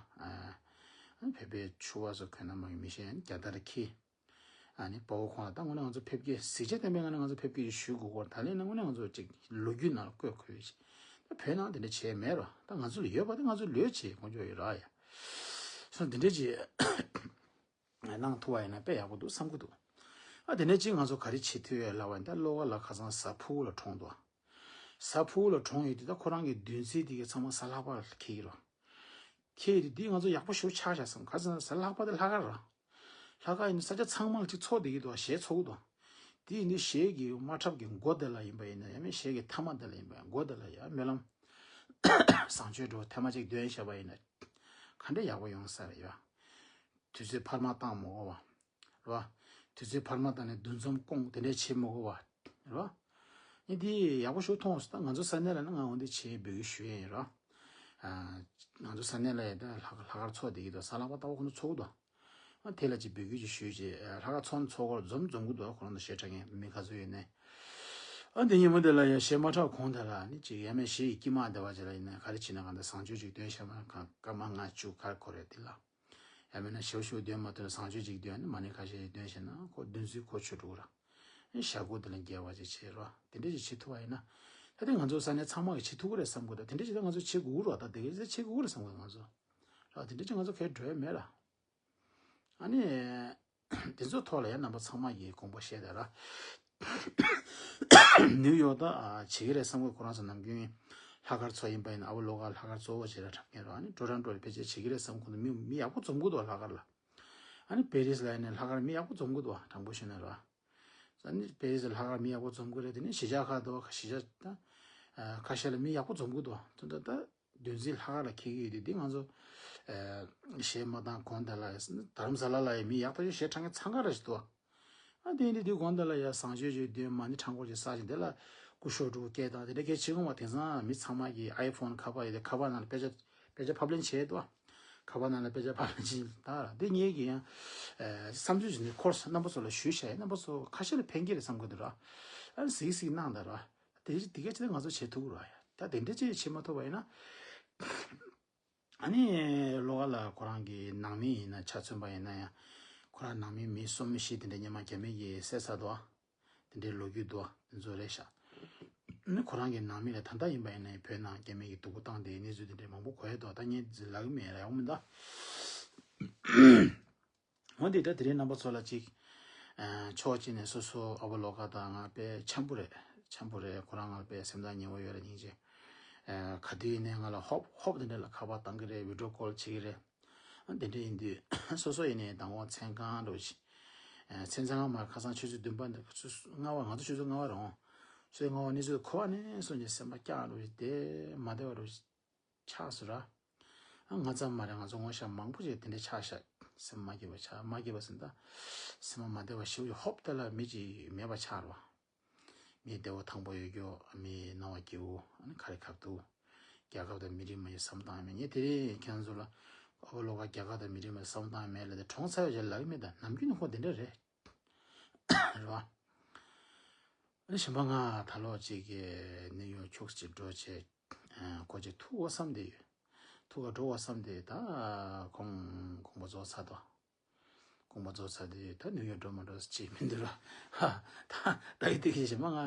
བོད་པའི་ཕྱུ་པ་ཚོ་གོན་ན་མ་གི་མི་ཤེས་རྒྱ་དར་འཁྱེར། ཨ་ནི་དཔའ་བོ་ཁོང་ལ་ད་དངོས་གནས་ང་ཚོ་ཕེབས་སྐྱེལ་གཟི་བརྗིད་ལྡན་པའི་ངང་ནས་ང་ཚོ་ཕེབས་སྐྱེལ་ཞུ་དགོས་སྐོར་ད་ལན་ན་དངོས་གནས་ང་ཚོ་ཅིག་ལོ་རྒྱུས་ནང་ལ་བཀོད་དགོས་ཡོད་ཅིག་ད་བོད་ནང་དེ་འདྲ་བྱས་མེད་རོ། ད་ང་ཚོ་ལ་ཡོད་པ་དེ་ང་ཚོ་ལོས་བྱེད་དགོས་ཀྱི་ཡོད་ར་ཡ། སོ་དེ་འདྲ་ཅིག་གནང་ཐུབ་པ་ཡིན་ན་དཔེ་ཡག་པོ་འདུག་བསམ་གི་འདུག་ཨ་དེ་ནས་ཅིག་ང་ཚོ་ག་རེ་བྱེད་ཐུབ་ཡོད་ལབ་པ་ཡིན་ད་བློ་དགའ་ལགས་ཁ་སང་གཟའ་ཕུར་བུ་ལ་གྲོངས་འདུག་གཟའ་ཕུར་བུ་ལ་གྲོངས་ཡོད་དུས་ད་ཁོ་རང་གི་བདུན་ཚིགས་དེ་གའི་ཚང་མ་གཟའ་ལྷག་པ་ལ་འཁེལ་གྱི་རོ། འཁེལ་ཡོད་དུས་འདི་ང་ཚོ་ཡག་པོ་ཞེ་པོ་ཆགས་བཞག་བསམ། ག་ཚོད་ན་གཟའ་ལྷག་པ་དེ་ལྷག་དཀར་ར། ལྷག་དཀར་ཡིན་དུས་ས་ཆ་ཚང་མ་ལ་ཅིག་ཚོགས་བསྡད་ཀྱི་འདུག་གཞས་ཚོགས་ཀྱི་འདུག་དེ་ཡིན་དུས་གཞས་ཀྱི་དམག་འཁྲབ་ཀྱི་མགོ་དེ་ལ་ཡིན་པ་ཡིན་ན་ཡང་མིན་གཞས་ཀྱི་ཐ་མ་དེ་ལ་ཡིན་པ་ཡང་མགོ་དེ་ལ་ཡང་སྨོན་ལམ་བཟང་སྤྱོད་འགྲོ་ཐེངས་མ་གཅིག་འདོན་བཞག་པ་ཡིན་ན་ག་འདྲ་ཡག་པོ་ཡོང་ས་རེད་ཡ། དུས་ཚོད་འཕར་མ་བཏང་མ་དགོས་པ། རེད་བ། དུས་ཚོད་འཕར་མ་བཏང་ནས་འདུ་འཛོམས་སྐོང་དེ་འདྲས་བྱེད་མ་དགོས་པ། རེད་བ། ཨེ་འདི་ཡག་པོ་ཞིག་མཐོང་སོང་། ད་ང་ཚོ་ས་གནས་ལ་ནི་ང་འོ་འདི་བྱེད་འབོད་སྐུལ་ཞུ་ཡས་ཡིན་རོ། ཨ། ང་ཚོ་ས་གནས་ལ་ཡ་ད་ལྷག་ལྷག་དཀར་ཚོགས་བསྡད་ཀྱི་འདུག་གཟའ་ལྷག་པ་ལྟ་བུ་ཁོ་ཚོ་ཚོགས་ཀྱི་འདུག་ཨ་དེ་ལ་ཅིག་འབོད་སྐུལ་ཅིག་ཞུས་རྗེས་ལྷག་དཀར་ཚོགས་ནི་ཚོགས་སྐོར་འཛོམས་འཛོམས་ཀྱི་འདུག་ཁོ་རང་ཚོ་གཞས་འཁྲབ་མཁན་མི་ག་ཚོད་ཡོད་ནའི། ཨ་འདི་ཉིན་མོ་དེ་ལ་ཡ་གཞས་མ་འཁྲབ་གོང་དེ་ལ་ནི་ཅིག་ཡ་མེད་གཞས་ཡི་དཀྱིལ་མ་བདེ་བ་ཅིག་ལ་ཡིན་ན་ག་རེ་བྱེད་ན་གང་ལྟར་བཟང་སྤྱོད་ཅིག་འདོན་ཤེས་མ་གང་སྐར་མ་ལྔ་བཅུ་ག་རེ་འགོར་རེད་འདི་ལ། ཡང་མིན་ན་ཞེ་པོ་ཞེ་པོ་འདོན་མ་ཐུབ་ན་བཟང་སྤྱོད་ཅིག་འདོན་ནི་མ་ཎི་ཁ་ཤས་ཤིག་འདོན་ཤེས་ན་ཁོ་འདོན་ཚུལ་ཁོ་ཆོས་འགྲོ་གི་ར། ཞྭ་གོ་དེ་ལ་འགྱེལ་བ་ཅིག་བྱེད་རོགས་དེ་འདྲ་ཞིག་བྱེད་ཐུབ་པ་ཡིན་ན། ད་དེ་ང་ཚོ་ས་གནས་ཚང་མ་གིས་བྱེད་ཐུབ་ཀྱི་རེད་བསམ་གི་འདུག་དེ་འདྲ་ཞིག་ད་ང་ཚོ་བྱེད་དགོས་ཀྱི་རེད། ད་དེ་ག་ཞིག་ད་བྱེད་དགོས་ཀྱི་རེད་བསམ་གི་འདུག་ང་ཚོ་ར། དེ་འདྲ་ཅིག་ང་ཚོ་གའི་འགྲོ་ཡ་མེད་ར། ཨ་ནི། དེ་ཚོའི་ཐོག་ལ་ཡང་རྣམ་པ་ཚང་མ་གིས་དགོངས་པ་བཞེས་དང་ར། ནིའུ་ཡོག་ད་ཨ་བྱེད་ཀྱི་རེད་བསམ་གི། ཁོ་རང་ཚོ་ནམ་རྒྱུན་ལྷག་དཀར་ཚོགས་ཡིན་པ་ཡིན་ན་ཨ་བོ་བློ་དགའ་ལྷག་དཀར་གཙོ་བོ་བྱེད་ར་འཁྲབ་མཁན་ར། ཨ་ནི་འགྲོ་ར་འགྲོ་རེད་ཕལ་ཆེར་བྱེད་ཀྱི་རེད་བསམ། ཁོ་ཚོ་མི་མི་ཡག་པོ་འཛོམས་གི་འདུག་ལྷག་དཀར་ལ། ཨ་ནི་པེ་རིས་ལ་ཡིན་ན་ལྷག་དཀར་མི་ཡག་པོ་འཛོམས་གི་འདུག་དྲང་པོ་ཞུས་ན་ར། ཨ་ནི་པེ་རིས་ལ་ལྷག་དཀར་མི་ཡག་པོ་འཛོམས་གི་རེད། དེ་ནས་གཞིས་ཆགས་ཁག་འདུག་གཞིས་ཆགས་ད་ཁ་ཤས་ལ་མི་ཡག་པོ་འཛོམས་གི་འདུག་དོན་དག་ད། བདུན་ཚིགས་ལྷག་དཀར་ལ་འཁེལ་གྱི་ཡོད་དུས་འདི་ང་ཚོ་གཞས་མ་བཏང་གོང་དེ་ལ་རྡ་རམ་ས་ལ་ལ་ཡང་མི་ཡག་ཐག་ཆོད་གཞས་འཁྲབ་མཁན་འཚང་ཁ་ར་ཞིག་འདུག་ཨ་དེ་ཡིན་དུས་དེ་གོང་དེ་ལ་ཡང་བཟང་སྤྱོད་ཅིག་འདོན། མ་ཎི་ཁྲང་ཁོར་ཅིག་བསགས་ཤིང་དེ་ལ་སྐུ་ཞབས་འདྲ་བོ་སྐད་བཏང་དེ་འདྲ་སྐད་བྱེད་དགོས་མ། དེང་སང་མི་ཚང་མ་གིས་ཨའི་ཕོན་ཁ་པར་ཡོད་དེ་ཁ་པར་ནང་ལ་དཔེ་ཆ་དཔེ་ཆ་ཕབ་ལེན་བྱས་འདུག་ཁ་པར་ནང་ལ་དཔེ་ཆ་ཕབ་ལེན་བྱས་ད་ར། དེ་ངེད་ཀྱི་ཡང་བསམ་ཚུལ་ཅིག་འདི་ཁོ་རང་རྣམ་པ་ཚོ་ལ་ཞུས་བཞག་ཡིན། རྣམ་པ་ཚོ་ཁ་ཤས་ལ་ཕན་གྱི་རེད་བསམ་གི་འདུག་ར། ཨ་ནི་གཟིགས་གཟིགས་གནང་དང་ར། དེ་དེ་ག་ཅིག་ང་ཚོ་བྱེད་ཐུབ་ཀྱི་རེད་ཡ། ད་དེ་འདྲ་ཅིག་བྱེད་མ་ཐུབ་པ་ཡིན་ན། ཨ་ནི་བློ་དགའ་ལགས་ཁོ་རང་གི་ནང་མི་ཡིན་ན་ཆ་མཚོན་པ་ཡིན་ན་ཡང་ཁོ་རང་ནང་མི་མི་གསུམ་བཞི་དེ་འདྲ་སྔོན་མ་རྒྱ་མི་གིས་བསད་ཚར་འདུག་དེ་འདྲའི་ལོ་རྒྱུས་འདུག་དེ་ཚོ་རེད་ཤག་ཨ་ནི་ཁོ་རང་གི་ནང་མི་ལ་ད་ལྟ་ཡིན་པ་ཡིན་ན་ཡང་བོད་ནང་རྒྱ་མི་གིས་སྡུག་པོ་བཏང་དེའི་གནས་ཚུལ་དེ་འདྲ་མང་པོ་གོ་ཡ་འདུག་ད་ངས་ལབ་ཀྱི་མེད་ར། ཡག་པོ་མི་འདུག་འོན་ཏེ་ད་དེ་རིང་རྣམ་པ་ཚོ་ལ་ཅིག་ཨ་ཕྱོགས་གཅིག་ནས་སོ་སོ་ཨ་བོ་བློ་དགའ་དང་ང་དཔེ་འཆམ་པོ་རེད། འཆམ་པོ་རེད། ཁོ་རང་ང་ལ་དཔེ་སེམས་ཐག་ཉེ་བོ་ཡོད་རེད། སྙིང་རྗེ། ཨ་ག་དུས་ཡིན་ནའི་ང་ལ་ཧོབ་ཧོབ་དེ་འདྲ་ལ་ཁ་པར་བཏང་གི་རེད། བི་ཌི་ཡོ་ཀོལ་བྱེད་ཀྱི་རེད། ཨ་དེ་འདྲ་ཡིན་དུས་སོ་སོ་ཡིན་ནའི་མདང་དགོང་མཚན་གང་འདྲ་བོ་ཞིག་ཨ་མཚན་གང་མ་ཁ་སང་ཆུ་ཚོད་བདུན་པ་འདི་ཆུ་ཚོད་ལྔ་པ། ང་ཚོ་ཆུ་ཚོད་ལྔ་པ་རེད་འོང་། ཆུ་ཚོད་ལྔ་པ་གནས་ཚུལ་གོ་བ་ནས་བཟུང་ནས་སེམས་པ་སྐྱག་འགྲོ་བཞིན་དེ་མ་བདེ་བ་འགྲོ་བཞིན་ཆགས་སོང་ར། ཨ་ང་ཙམ་མ་རེད། ང་ཚོ་ངོ་ཤེས་མང་པོ་ཞིག་དེ་འདྲ་ཆགས་ཤག་སེམས་མ་སྐྱིད་པ་ཆགས། མ་སྐྱིད་པ་ཟེར་ན་ད་སེམས་པ་མ་བདེ་བ་ཞེ་པོ་ཅིག་ཧོབ་དེ་ལ་མི་ཅིག་མེད་པ་ཆགས་ར། མི་བདེ་བོ་ཐང་པོ་ཡོད་རྒྱུ། མི་སྣང་བ་སྐྱིད་པོ། ཨ་ནི་ག་རེ་ཁབ་ཏུ། རྒྱལ་ཁབ་དང་མི་རིགས་མ་ཡོད་བསམ་བཏང་མེད། ངས་དེ་རིང་ཁྱེད་ཚོ་ལ་ཨ་བོ་ལོ་ག་རྒྱལ་ཁབ་དང་མི་རིགས་མ་ཡོད་བསམ་བཏང་མེད་ལ། དེ་གྲོངས་ཚར་ཡོད་ཅེས་ལབ་ཀྱི་མེད། ད་ནམ་རྒྱུན་ནས་ཁོ་དེ་འདྲ་རེད། རེད་བ། ཨ་ནི་གཞན་པ་ང་ད་ལོ་གཅིག་གི་ནིའུ་ཡོག་ཁྱུག་ཅིག་འགྲོ་བྱས། ཨ་ཁོ་ཅིག་ཐུག་འོ་བསམ་བསྡད་ཡོད། ཐུག་ག་འགྲོ་འོ་བསམ་བསྡད། ད་ཁོང་དགོངས་པ་རྫོགས་ཚར་དོ། དགོངས་པ་རྫོགས་ཚར་དུས་ད་ནིའུ་ཡོག་འགྲོ་མ་འགྲོ་ཅིག་མི་འདུག་ར། ཧ། ད་ད་ཡི་དེ་གི་གཞན་པ་ང་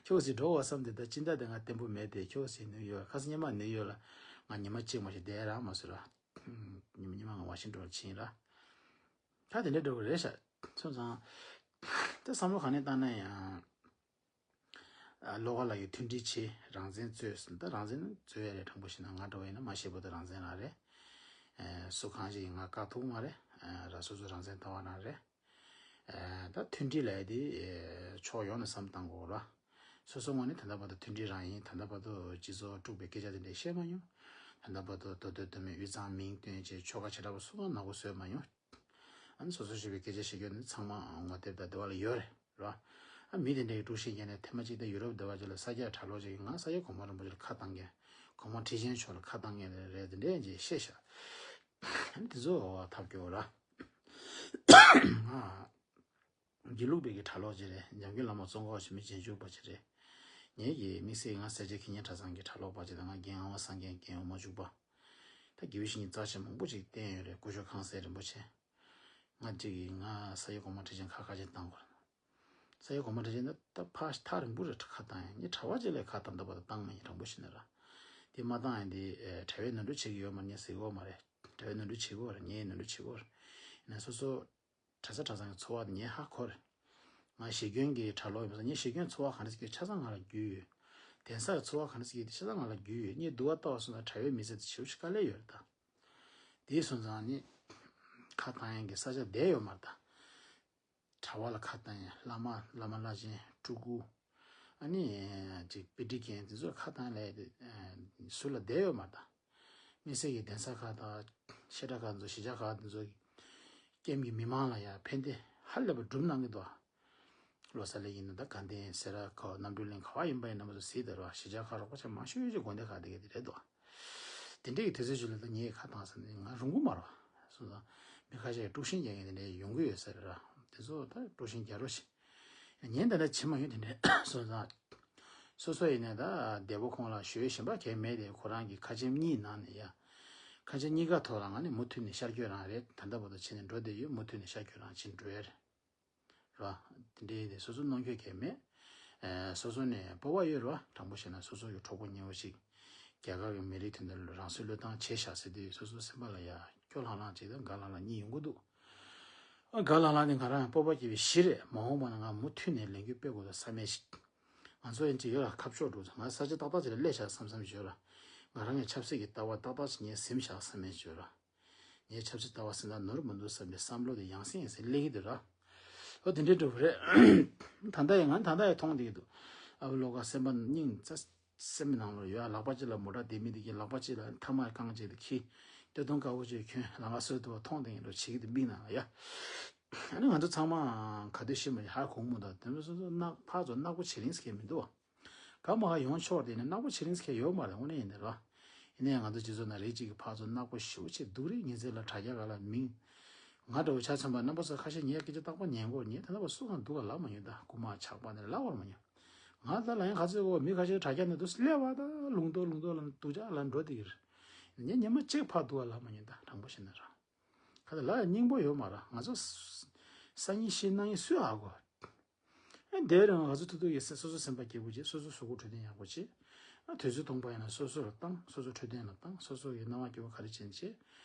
ཁྱོད་ཅིག་འགྲོ་འོ་བསམ་བསྡད། ད་སྤྱི་ཟླ་དེ་ང་བརྟན་པོ་མེད་དེ། ཁྱོད་ཅིག་ནིའུ་ཡོག་ཁ་སང་ཉི་མ་ནིའུ་ཡོག་ལ་ང་ཉི་མ་གཅིག་མ་ཞིག་བསྡད་རག་མ་སོང་ར། ཉི་མ་ཉི་མ་ང་ཝ་ཤིང་ཊོན་ལ་ཕྱིན་ར། ད་དེ་འདྲ་འགྲོ་གི་རེད་ཤག་སོང་ཙང་། ད་བསམ་བློ་ག་ནས་བཏང་ན་ཡང་། ཨ་བློ་དགའ་ལགས་ཀྱིས་མཐུན་སྒྲིལ་བྱེད། རང་བཙན་རྩོད་ཟེར། ད་རང་བཙན་རྩོད་ཡ་རེད། དྲང་པོ་བཤད་ན་ང་འདྲ་བ་ཡིན་ན་མ་ཤེས་པོ་ད་རང་བཙན་རང་རེད། ཨ་སུ་གང་ཞིག་ང་བཀག་ཐུབ་མ་རེད། ཨ་ར་སོ་སོ་རང་བཙན་ལྟ་བ་རང་རེད། ཨ་ད་མཐུན་སྒྲིལ་ལབ་ཡ་དེ་ཨ་ཕྱོགས་ཡོངས་ནས་བསམ་བཏང་དགོས་ར། སོ་སོ་ངོས་ནས་ད་ལྟ་བར་དུ་མཐུན་སྒྲིལ་རང་ཡིན། ད་ལྟ་བར་དུ་སྤྱི་ཚོགས་དཀྲུགས་པའི་སྐད་ཆ་དེ་འདྲ་བཤད་མ་མྱོང་། ད་ལྟ་བར་དུ་མདོ་སྟོད་མདོ་སྨད་དབུས་གཙང་མིང་བཏོན་བྱས་ཆོལ་ཁ་བྱེ་བྲག་པ་སུ་གང་ནག་པོ་བཟོས་མ་མྱོང་། ཨ་ནི་སོ་སོ་ཞེས་པའི་སྐད་ཆ་བཤད་རྒྱུ་ནི་ཚང་མ་ངོ་དེབ་དང་དེ་བ་ལ་ཡོད་རེད། རེད་བ། ཨ་མི་དེ་འདྲའི་དཀྲུག་ཤིང་བརྒྱབ་ནས་ཐེངས་མ་གཅིག་ད་ཡུ་རོབ་སྡེ་བ་ཅིག་ལ་ས་སྐྱ་གྲྭ་ལོག་ཅིག་གིས་ང་ས་སྐྱ་གོང་མ་རིན་པོ་ཆེ་ལ་ཁ་བཏང་མཁན། གོང་མ་ཁྲི་ཆེན་མཆོག་ལ་ཁ་བཏང་མཁན་རེད་དེ་འདྲས་ཅིག་བཤད་ཤག་ཨ་ནི་དེ་ཚོ་འོ་ཐབས་སྐྱོ་ར། ང་དགེ་ལུགས་པའི་གི་གྲྭ་ལོག་ཅིག་རེད། འཇམ་མགོན་བླ་མ་ཙོང་ཁ་པ་ཆེན་པོའི་རྗེས་འཇུག་པ་ཅིག་རེད། ངེད་ཀྱི་དམིགས་བསལ་ང་སེར་སྐྱ་ཁེ་ཉན་གྲྭ་ཚང་གི་གྲྭ་ལོག་པ་ཅིག་དང་། ང་རྒན་ཨ་ཝང་སངས་རྒྱས་རྒན་ཨོ་མ་འཇུག་པ། ད་དགེ་བའི་བཤེས་གཉེན་རྩ་ཆེན་མང་པོ་ཅིག་བསྟེན་ཡོད་རེད། སྐུ་ཞབས་ཁང་གསར་རིན་པོ་ཆེ། ང་གཅིག་གིས་ང་ས་སྐྱ་གོང་མ་ཁྲི་ཆེན་ཁ་ཁ་ཆེན་བཏང་དགོས། ས་སྐྱ་གོང་མ་ཁྲི་ཆེན་ད་ད་ཕ་ཐག་རིང་པོ་རེད། ཁ་བཏང་ཡང་ངས་གྲྭ་པ་ཅིག་ལ་ཁ་བཏང་ད་བར་དུ་བཏང་མ་ཡིན། དྲང་པོ་བཤད་ན་ར། དེ་མ་བཏང་ཡང་དེ་ཨེ་གྲྭ་པས་ནོར་འཁྲུལ་བྱེད་ཀྱི་ཡོད་མ་རེད། ངས་ཟེར་གྱི་ཡོད་མ་རེད། གྲྭ་པས་ནོར་འཁྲུལ་བྱེད་ཀྱི་ཡོད་རེད། ངས་ནོར་འཁྲུལ་བྱེད་ཀྱི་ཡོད་རེད། ཡིན་ན་སོ་སོ་གྲྭ་ས་གྲྭ་ཚང་གི་འཚོ་བ་དེ་ངས་ཧ་གོ་རེད། ང་ཞེ་འཁོན་གྱི་གྲྭ་ལོག་ཡིན་པ་སོང་། ངས་ཞེ་འཁོན་འཚོ་བ་ག་འདྲ་ཞིག་སྐྱེལ་ཆ་ཚང་ང་ལ་རྒྱུས་ཡོད། གདན་ས་གི་འཚོ་བ་ག་འདྲ་ཞིག་སྐྱེལ་དེ་ཆ་ཚང་ང་ལ་རྒྱུས་ཡོད། ངས་སྡུག་པ་ལྟ་བ་སོང་ཙང་གྲྭ་པའི་མི་ཚེ་དེ་ཞེ་པོ་ཞིག་དཀའ་ལས་ཡོད་རེད་ད། དེ་སོང་ཙང་ནི་ཁ་བཏང་ཡག་གི་ས་ཆ་བསྡད་ཡོད་མ་རེད་ད། གྲྭ་པ་ལ་ཁ་བཏང་ཡག་བླ་མ་བླ་མ་བླ་ཆེན་སྤྲུལ་སྐུ། ཨ་ནི་ཅིག་དཔེ་ཁྲིད་མཁན་དེ་ཚོ་ལ་ཁ་བཏང་ལས་དེ་ཨ་ཟུར་ལ་བསྡད་ཡོད་མ་རེད་ད། དམིགས་བསལ་གྱི་གདན་ས་ཁག་དང་བཤད་གྲྭ་ཁག་ཚོ་གཞིས་ཆགས་ཁག་དེ་ཚོ་གི་ཀེམ་གྱི་མི་མང་ལ་ཡང་ཕན་བདེ་ཧ་ལས་པ་སྒྲུབ་གནང་གི་འདུག་ལོ་གསར་ལ་ཡིན་ན་ད་དགའ་ལྡན་སེ་ར་ཁ་རྣམ་གྲོལ་གླིང་ག་བ་ཡིན་པ་ཡིན་ན་མ་གཏོགས་གཟིགས་དང་ར་གཞིས་ཆགས་ཁག་རོགས་པ་ཆེ་མང་ཤོས་ཀྱི་དགོན་སྡེ་ཁག་དེ་ག་དེ་རེད་འདུག་དེ་འདྲའི་གི་དུས་ཚོད་ཅིག་ལ་ད་ངས་ཁ་བཏང་ས་ནས་ང་རུང་གི་མ་རེད་བ། སོང་ཙང་མི་ཁ་ཤས་ཀྱིས་དཀྲུག་ཤིང་རྒྱག་མཁན་དེ་འདྲ་ཡོང་གི་ཡོད་ས་རེད་ར། དེ་ཚོ་ད་དཀྲུག་ཤིང་རྒྱག་རོགས་བྱེད། ངས་འདི་འདྲ་བྱེད་མ་ཡོང་དེ་འདྲ་སོང་ཙང་། སོ་སོ་ཡིན་ནའི་ད་འདས་པོ་ཁོང་ལ་ཞུ་ཡས་གཞན་པ་གང་ཡང་མེད་དེ། ཁོ་རང་གི་ཁ་ཆེམས་གཉིས་ནང་ནས་ཡ། ཁ་ཆེམས་གཉིས་ཀ་ཐོག་ལ་ང་ནི་མུ་མཐུད་ནས་ཤར་བསྐྱོད་རང་རེད། ད་ལྟ་བར་དུ་བྱས་ནས་འགྲོ་བསྡད་ཡོད། མུ་མཐུད་ནས་ཤར་བསྐྱོད་རང་བྱས་འགྲོ་ཡ་རེད། ར། དེ་འདྲའི་དེ་སོ་སོ་གནོང་འགྱོད་གང་ཡང་མེད། ཨེ་སོ་སོ་ནས་སྤོབས་པ་ཡོད་རེད་བ། དྲང་པོ་བཤད་ན་སོ་སོ་ཡི་གྲོགས་པོ་ཉེ་བོ་ཞིག་རྒྱ་གར་གྱི་མི་རིགས་དོན་དུ་རང་སྲོག་བློས་བཏང་བྱས་བཞག་ཟེར་དུས་སོ་སོ་སེམས་པ་ལ་ཡ་སྐྱོ་ལྷང་ལྷང་ཅིག་དང་དགའ་ལྷང་ལྷང་གཉིས་ཡོང་གི་འདུག་ཨ་དགའ་ལྷང་ལྷང་དེ་ང་རང་སྤོབས་པ་སྐྱེ་བའི་གཞི་རེད། མ་འོངས་པ་ན་ང་མུ་མཐུད་ནས་ལས་འགུལ་སྤེལ་དགོས་འདུག་བསམ་མེད་ཞིག་ང་ཚོ་ཡན་ཆད་ཡོད་ལ་ཁ་ཕྱོགས་འགྲོ་ང་ས་ཆ་ཏག་ཏག་ཅིག་ལ་སླེབས་བཞག་བསམ་བསམ་ཞིག་ཡོད་ལ། ང་རང་གི་ཆབ་སྲིད་ཀྱི་ལྟ་བ་ཏག་ཏག་ཅིག་ངས་ཟིན་བཞག་བསམ་མེད་ཞིག་ཡོད་ལ། ངའི་ཆབ་སྲིད་ལྟ་བ་ཟིན་ན་ནོར་མི་འདུག་བསམ་པའི་བསམ་བློ་དེ་ཡང་སེ་ཡང་སེ་སླེབས་ཀྱི་འདུག་ར། ཨོ་དེ་འདྲའི་འགྲོ་གི་རེད། ད་ལྟ་ཡང་ང་ད་ལྟ་ཡང་མཐོང་བསྡད་ཀྱི་འདུག་ཨ་བུ་ལོ་ཀ་སེམས་པ་སྙིང་རྩ་སེམས་ནང་ལོགས་ཡོད། ལག་པ་གཅིག་ལ་མོ་ཊ་སྡེ་མི་དེ་གིས་ལག་པ་གཅིག་ལ་ཐ་མག་རྐང་གཅིག་དེ་འཁྱེར། སྟོད་ཐུང་དཀར་པོ་གཅིག་གྱོན། ལམ་ཁ་སོས་དུ་བ་མཐོང་བསྡད་ཀྱི་འགྲོ་བྱེད་ཀྱི་འདུག་མིག་ནང་ལ་ཡ། ཨ་ནི་ང་ཚོ་ཚང་མ་ག་དུས་ཤི་མ་ཧ་གོ་མོ་ད་དེ་ཚོ་སོ་སོ་ནག་ཕར་ཚུར་ནག་པོ་བྱེད་རིན་ཟེར་མཁན་མི་འདུག་བ། ག་མ་ག་ཡོང་ཆོག་དེ་ནི་ནག་པོ་བྱེད་རིན་ཟེར་མཁན་ཡོད་མ་རེད། དངོས་གནས་ཡིན་ནི་ར། ཡིན་ན་ཡང་ང་ཚོ་སྤྱི་ཚོགས་ནང་རེ་གཅིག་གི་ཕར་ཚུར་ནག་པོ་ཞེ་པོ་ཅིག་འདུག་རེད། ཉིན་མཚན་ལ་དྲ་རྒྱ་ག་ལ་མིང་། ང་འདྲ་བོ་ཆ་མཚོན་པ་རྣམ་པ་ཚོ་ཁ་ཤས་ངའི་སྐད་ཆ་རྟག་པར་ཉན་གོ་ངས་ད་ལྟ་བར་སུ་གང་འདུག་ག་ལབ་མ་མྱོང་། ད་རྐུ་མ་ཇག་པ་ནི་ལབ་པར་མ་མྱོང་། ང་ད་ལ་ཡང་ག་ཚོད་གོ་མི་ཁ་ཤས་དྲ་རྒྱ་ནས་འདུག་སླེབས་པ་ད་ལུང་རྟོགས་ལུང་རྟོགས་ལ་སྡུག་ཅག་ལ་འགྲོ་བསྡད་ཀྱི་རེད། ངས་ཉི་མ་གཅིག་ཕར་འདུག་ག་ལབ་མ་མྱོང་། ད་དྲང་པོ་བཤད་ན་ར། ཁ་ད་ལ་སྙིང་པོ་ཡོད་མ་ར། ང་ཚོ་སང་ཉིན་ཤི་གནངས་ཉིན་སུས་ཧ་གོ། ཨ་དེ་རིང་ང་ཚོ་ཐུག་ཐུག་ཡིན་ཟེར་སོ་སོ་སེམས་པ་སྐྱིད་པོ་བྱེད། སོ་སོ་གཟུགས་པོ་འཕྲོད་བསྟེན་ཡག་པོ་བྱེད། ཨ་དུས་ཚོད་སྟོང་པ་ཡིན་ན་སོ་སོ་ལ་བཏང་། སོ་སོ་འཕྲོད་བསྟེན་ལ་བཏང་། སོ་སོ་གི་སྣང་བ་སྐྱིད་པོ་ག་རེ་བྱེད་བྱེད།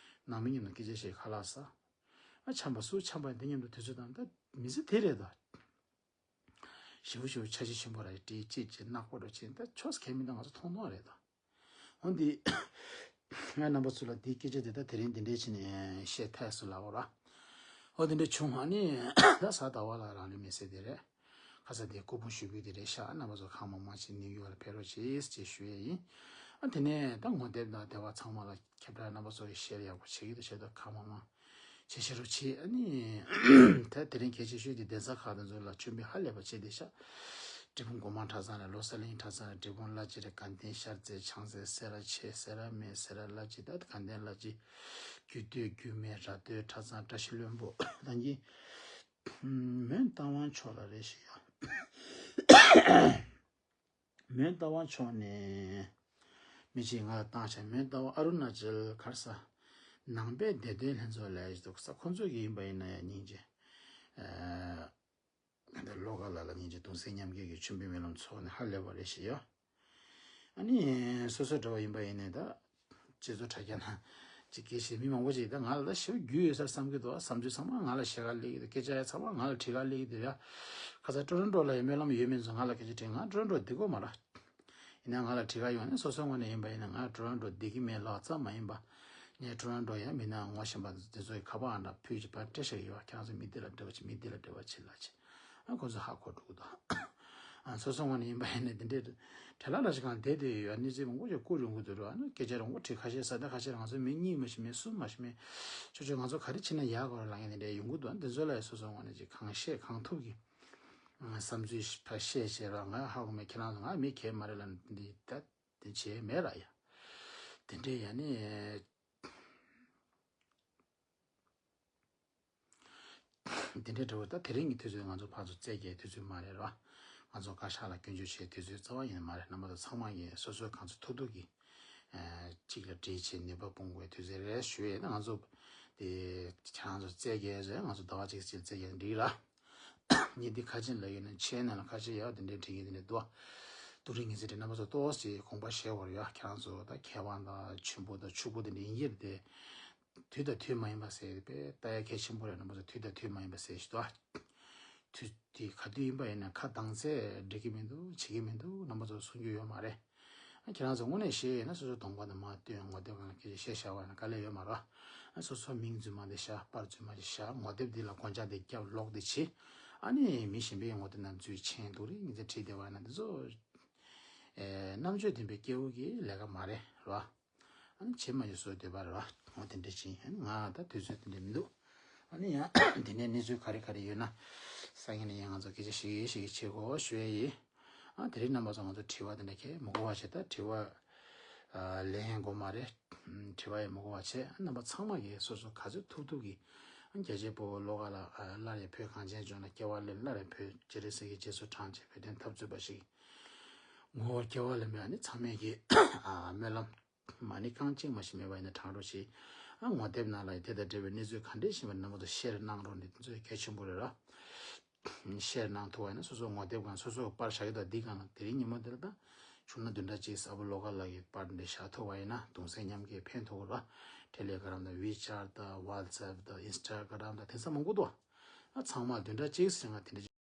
ནང་མི་མཉམ་དུ་སྐད་ཆ་བཤད་ཁ་ལག་ཟ། ཨ་ཆམ་པ་སུ་ཆམ་པ་ཡིན་དེ་མཉམ་དུ་དུས་ཚོད་བཏང་། ད་མི་ཚེ་དེ་རེད་ད། ཞེ་པོ་ཞེ་པོ་འཆར་གཞི་ཆེན་པོ་ར་ཡི་བྲིས་ཅིག་ཅིག་ནག་པོ་འགྲོ་ཕྱིན་ད་ཆོས་གལ་མི་འདུག་ང་ཚོ་མཐོང་མཐོང་རེད་ད། འོ་འདི། ངས་རྣམ་པ་ཚོ་ལ་འདིའི་སྐད་ཆ་དེ་ད་དེ་རིང་འདི་འདྲས་བྱས་ནས་བཤད་ཐལ་སོང་ལབ་ར། འོ་འདི་འདྲས་བྱུང་། ཨ་ནི་ད་གཟའ་ཟླ་བ་ལ་རང་ལུས་མེ་སྲེག་དེ་རེད། ཁ་ས་དེ་སྐུ་ཕུང་ཞུ་རྒྱུ་དེ་རེད་ཤག་རྣམ་པ་ཚོ་གང་མང་མང་ཞིག་ནིའུ་ཡོག་ལ་ཕེབས་རོགས་བྱེད་ཅེས་ཞུ་ཡས་ཡིན། ཨ་དེ་ནས་ད་ངོ་དེབ་དང་དེ་བ་ཚང་མ་ལ་ཁྱབ་བསྒྲགས་རྣམ་པ་ཚོ་གིས་ཤེར་ཡག་པོ་བྱེད་ཀྱི་འདུག་བྱེད་དོ་གང་མང་མང་བྱེད་ཤེར་རོགས་བྱེད། ཨ་ནི་ད་དེ་རིང་གལ་ཆེ་ཤོས་དེ་གདན་ས་ཁག་དེ་ཚོ་ལ་མཆོད་འབུལ་ཧ་ལས་པ་བྱས་བསྡད་ཤག་འབྲས་སྤུངས་སྒོ་མང་གྲྭ་ཚང་ལ། ལོ་གསར་གླིང་གྲྭ་ཚང་ལ། འབྲས་སྤུངས་བླ་སྤྱི་རེད། དགའ་ལྡན་ཤར་རྩེ་བྱང་རྩེ་སེ་ར་ཆེ་སེ་ར་སྨད་སེ་ར་བླ་སྤྱི་ད་དགའ་ལྡན་བླ་སྤྱི། རྒྱུད་སྟོད་རྒྱུད་སྨད་ར་སྟོད་གྲྭ་ཚང་བཀྲ་ཤིས་ལྷུན་པོ་ད་གིན་མོན་རྟ་དབང་ཕྱོགས་ལ་རེད་ཞེས་ཡ། མོན་རྟ་དབང་ཕྱོགས་ནས་མི་གཅིག་ང་ལ་བཏང་བྱས། མོན་རྟ་དབང་ཨ་རུ་ན་ཅལ་ག་རེ་ཟ། ནང་པའི་བདེ་དོན་ལྷན་ཚོགས་ལ་ཡ་འདུག་ས། ཁོང་ཚོ་གི་ཡིན་པ་ཡིན་ན་ཡང་སྙིང་རྗེ། ཨ་ད་བློ་དགའ་ལགས་ལ་སྙིང་རྗེ། གདུང་སེམས་མཉམ་སྐྱེད་ཀྱི་མཆོད་འབུལ་སྨོན་ལམ་ཚོགས་ནས་ཧ་ལས་པ་རེད་ཞེས་ཡ། ཨ་ནི་སོ་སོ་འདྲ་བ་ཡིན་པ་ཡིན་ནའི་ད་སྤྱི་ཚོགས་དྲ་རྒྱ་ན་ཅིག་སྐད་བཤད་མི་མང་པོ་ཅིག་ད་ང་ལ་ད་ཞེ་པོ་རྒྱུས་ཡོད་ས་བསམ་གྱི་འདུག་བསམ་ཚུལ་ཚང་མ་ང་ལ་བཤད་ག་སླེབས་ཀྱི་འདུག་སྐད་ཆ་ཡ་ཚང་མ་ང་ལ་དྲི་ག་སླེབས་ཀྱི་འདུག་ཡ། ཁ་ཚ་ཊོ་རོན་ཊོ་ལ་ཡ་སྨོན་ལམ་ཡོད་མེད་ཚོ་ང་ལ་སྐད་ཆ་དྲིས། ང་ཊོ་རོན་ཊོ་བསྡད་ཀྱི་ཡོད་མ་རེད། ཡིན་ན་ང་ལ་དྲི་ག་ཡོང་ནས་སོ་སོའི་ངོས་ནས་ཡིན་པ་ཡིན་ན་ང་ཊོ་རོན་ཊོ་བསྡད་ཀྱི་མེད་ལབ་ཙམ་མ་ཡིན་པ། ངས་ཊོ་རོན་ཊོ་ཡ་མི་སྣ་ངོ་ཤེས་པ་དེ་ཚོ་ཡི་ཁ་པར་ཨང་གྲངས་ཕུལ་གྱི་ཕར་སྤྲད་བཞག་ཡོད། ཁྱེད་རང་ཚོ་མི་དེ་ལ་འབྲེལ་བ་བྱེད། མི་དེ་ལ་འབྲེལ་བ་བྱེད་ལབ་བྱས། ཨ་ཁོ་ཚོ་ཧ་གོ་འགྲོ་གི་འདུག་ཨ་སོ་སོ་ངོས་ནས་ཡིན་པ་ཡིན་ན་དེ་འདྲའི་བྲེལ་ལ་ལ་ཞིག་གང་བསྡད་དེ་ཡོད། གནས་ཚུལ་མང་པོ་ཞིག་བསྐུར་ཡོང་གི་འདུག་ར། ཨ་ནི་སྐད་ཆ་རང་པོ་དྲིས། ཁ་ཤས་ས་ད་ཁ་ཤས་ང་ཚོ་མི་གཉིས་མ་ཞིག་མེད། གསུམ་མ་ཞིག་མེད། ཆོ་ཆོ་ང་ཚོ་ག་རེ་བྱེད་ན་ཡག་གོ་ར་ལབ་མཁན་དེ་འདྲ་ཡོང་གི་འདུག་ཨ་དེ་ཚོ་ལ་ཡ་སོ་སོ་ངོས་ནས་ཅིག་གང་བཤད་གང་ཐུབ་ཀྱི་བསམ་ཚུལ་ཕར་བཤད་བྱས་ར། ང་ཧ་གོ་མེད། ཁྱེད་རང་ཚོ་ང་མི་གལ་མ་རེད་ལབ་ནས་འདི་ད་དེ་བྱས་མེད་ར་ཡ། དེ་འདྲའི་ཡ་ནི། དེ་འདྲའི་འདྲ་བོ་ད་དེ་རིང་གི་དུས་ཚོད་ང་ཚོ་ཕར་ཚུར་རྩོད་རྒྱག་དུས་ཚོད་མ་རེད་ར། ང་ཚོ་བཀའ་ཤག་ལ་སྐྱོན་བརྗོད་བྱེད་དུས་ཚོད་རྩ་བ་ཡིན་ནི་མ་རེད། རྣམ་པ་ཚོ་ཚང་མ་གིས་སོ་སོའི་གང་ཚོད་ཐུབ་ཐུབ་ཀྱིས་ཨ་གཅིག་ལ་འགྲིག་བྱེད་ནུས་པ་སྤུངས་པའི་དུས་ཚོད་རེད་ཞུ་ཡས། ད་ང་ཚོ་དེ་ཁྱེད་རང་ཚོ་རྩོད་རྒྱག་ཟེར། ང་ཚོ་ཟླ་བ་གཅིག་ཅིག་རྩོད་རྒྱག་འགྲིག་ར། ངས་འདི་ཁ་ཆེམས་ལ་ཡོད་ན་ཆེ་ན་ལ་ཁ་ཆེམས་ཡག་དེ་འདྲའི་འགྲིག་གི་དེ་འདྲའི་འདུག་ཏུ་རིང་ངེས་ཚེ་དེ་རྣམ་པ་ཚོ་ཏོག་ཙམ་དགོངས་པ་བཞེས་བར་ཡོད། ཁྱེད་རང་ཚོ་ད་མཁས་དབང་དང་ཆེན་པོ་དང་ཕྱུག་པོ་དེ་འདྲ་ཡིན་གྱི་རེད་དེ། དུས་དང་དུས་མ་ཡིན་པ་ཟེར་པས་ལྟ་ཡ་གལ་ཆེན་པོ་རེད། རྣམ་པ་ཚོ་དུས་དང་དུས་མ་ཡིན་པ་ཟེར་ཞིག་འདུག་དུས་དེ་ག་དུས་ཡིན་པ་ཡིན་ན་ཁ་གདངས་ཚད་འགྲིག་གི་མི་འདུག་བྱེད་ཀྱི་མི་འདུག་རྣམ་པ་ཚོ་གསུང་རྒྱུ་ཡོད་མ་རེད། ཨ་ཁྱེད་རང་ཚོ་དངོས་གནས་ཤེས་ཡོད་ན་སོ་སོ་གདོང་པ་དང་མ་སྟོན། ངོ་དེབ་སྒང་ལ་སྐད་ཆ་བཤད་བཞག་པ་ཡིན་ན་དཀའ་ལས་ཡོད་མ་རེད། ཨ་སོ་སོ་མིང་རྫུན་མ་དེ་བཞག་པར་རྫུན་མ་དེ་བཞག་ངོ་དེབ་འདི་ལ་སྒོ་ལྕགས་དེ་བརྒྱབ་ལོག་དེ་བྱེད། ཨ་ནི་མི་གཞན་པའི་ངོ་དེབ་ནང་འཛུལ་ཆེན་དུ་རེ་ངེས་ཚེ་བྲིས་བསྡད་པ་ཡིན་ན་འདི་ཚོ་ཨེ་རྣམ་དཔྱོད་ལྡན་པའི་སྐྱེ་བོ་གི་ལས་ཀ་མ་རེད་རོ། ཨ་ནི་བྱེད་མ་ཡོད་བཟོ་འདོད་པ་རེད་བ། འོ་དེ་འདྲ་ཅིག་ཨ་ནི་ང་ད་དུས་ཚོད་དེ་འདྲ་མི་འདུག་ཨ་ནི་ཡང་དེ་ནས་གནས་ཚུལ་ག་རེ་ག་རེ་ཡོད་ན་སང་ཉིན་ནས་ཡང་ང་ཚོ་སྐད་ཆ་བཤད་ཀྱི་བཤད་ཀྱི་བྱེད་དགོས་ཞུ་ཡ་ཡིན། ཨ་དེ་རིང་རྣམ་པ་ཚོ་ང་ཚོ་དྲི་བ་དེ་འདྲ་གས་མི་གོ་བ་བྱེད། ད་དྲི་བ་ཨ་ལན་དགོས་མ་རེད། དྲི་བ་ཡང་མི་གོ་བ་བྱེད། ཨ་རྣམ་པ་ཚང་མ་གིས་སོ་སོ་ག་ཚོད་ཐུབ་ཐུབ་ཀྱིས་ཨ་རྒྱལ་གཅེས་ཕོ་བོ་བློ་དགའ་ལགས་ཨ་སླར་ཡང་བོད་གངས་ཅན་ལྗོངས་ལ་སྐྱེ་བ་ལེན། སླར་ཡང་བོད་སྤྱན་རས་གཟིགས་ཀྱི་རྗེས་སུ་འབྲང་བྱས་བོད་དོན་འཐབ་རྩོད་པ་ཞིག་ངོ་བོ་སྐྱེ་བ་ལེན་པའི་ཨ་ནི་ཚང་མས་ཀྱིས་ཨ་སྨོན་ལམ་མ་ཎི་རྐང་གཅིག་མ་ཞིག་མེད་པ་ཡིན་ན་དྲང་རོགས་བྱེད། ཨ་ངོ་དེབ་ནང་ལ་ཡང་དེ་དང་འབྲེལ་བའི་གནས་ཚུལ་ག་འདྲས་ཤེས་པ་རྣམ་པ་ཚོ་ཤེར་གནང་རོགས་གནང་། དེ་ཚོ་གལ་ཆེན་པོ་རེད་ར། ཤེར་གནང་ཐུབ་པ་ཡིན་ན་སོ་སོ་ངོ་དེབ་སྒང་སོ་སོ་པར་བཞག་གི་འདུག་འདི་སྒང་ལ་དེ་རིང་ཉིན་མོ་འདི་ལ་ད་བྱུང་ན་བདུན་ཕྲག་གཅིག་གསལ་པོ་བློ་དགའ་ལགས་ཀྱི་པར་འདི་བཞག་ཐུབ་པ་ཡིན་ན་གདུང་སེམས་མཉམ་སྐྱེད་ཕན་ཐོགས་ར། ཊེ་ལེ་གྷ་རམ་དང་ཝི་ཆེ་ཊི་དང་ཝ་ཊི་སི་ཨེབ་དང་ཨིན་སི་ཊ་གྷ་རམ་དང་དེང་སང་མང་པོ་འདུག་ཨ་ཚང་མ་བདུན་ཕྲག་གཅིག་ཟེར་ང་དེ་འདྲ།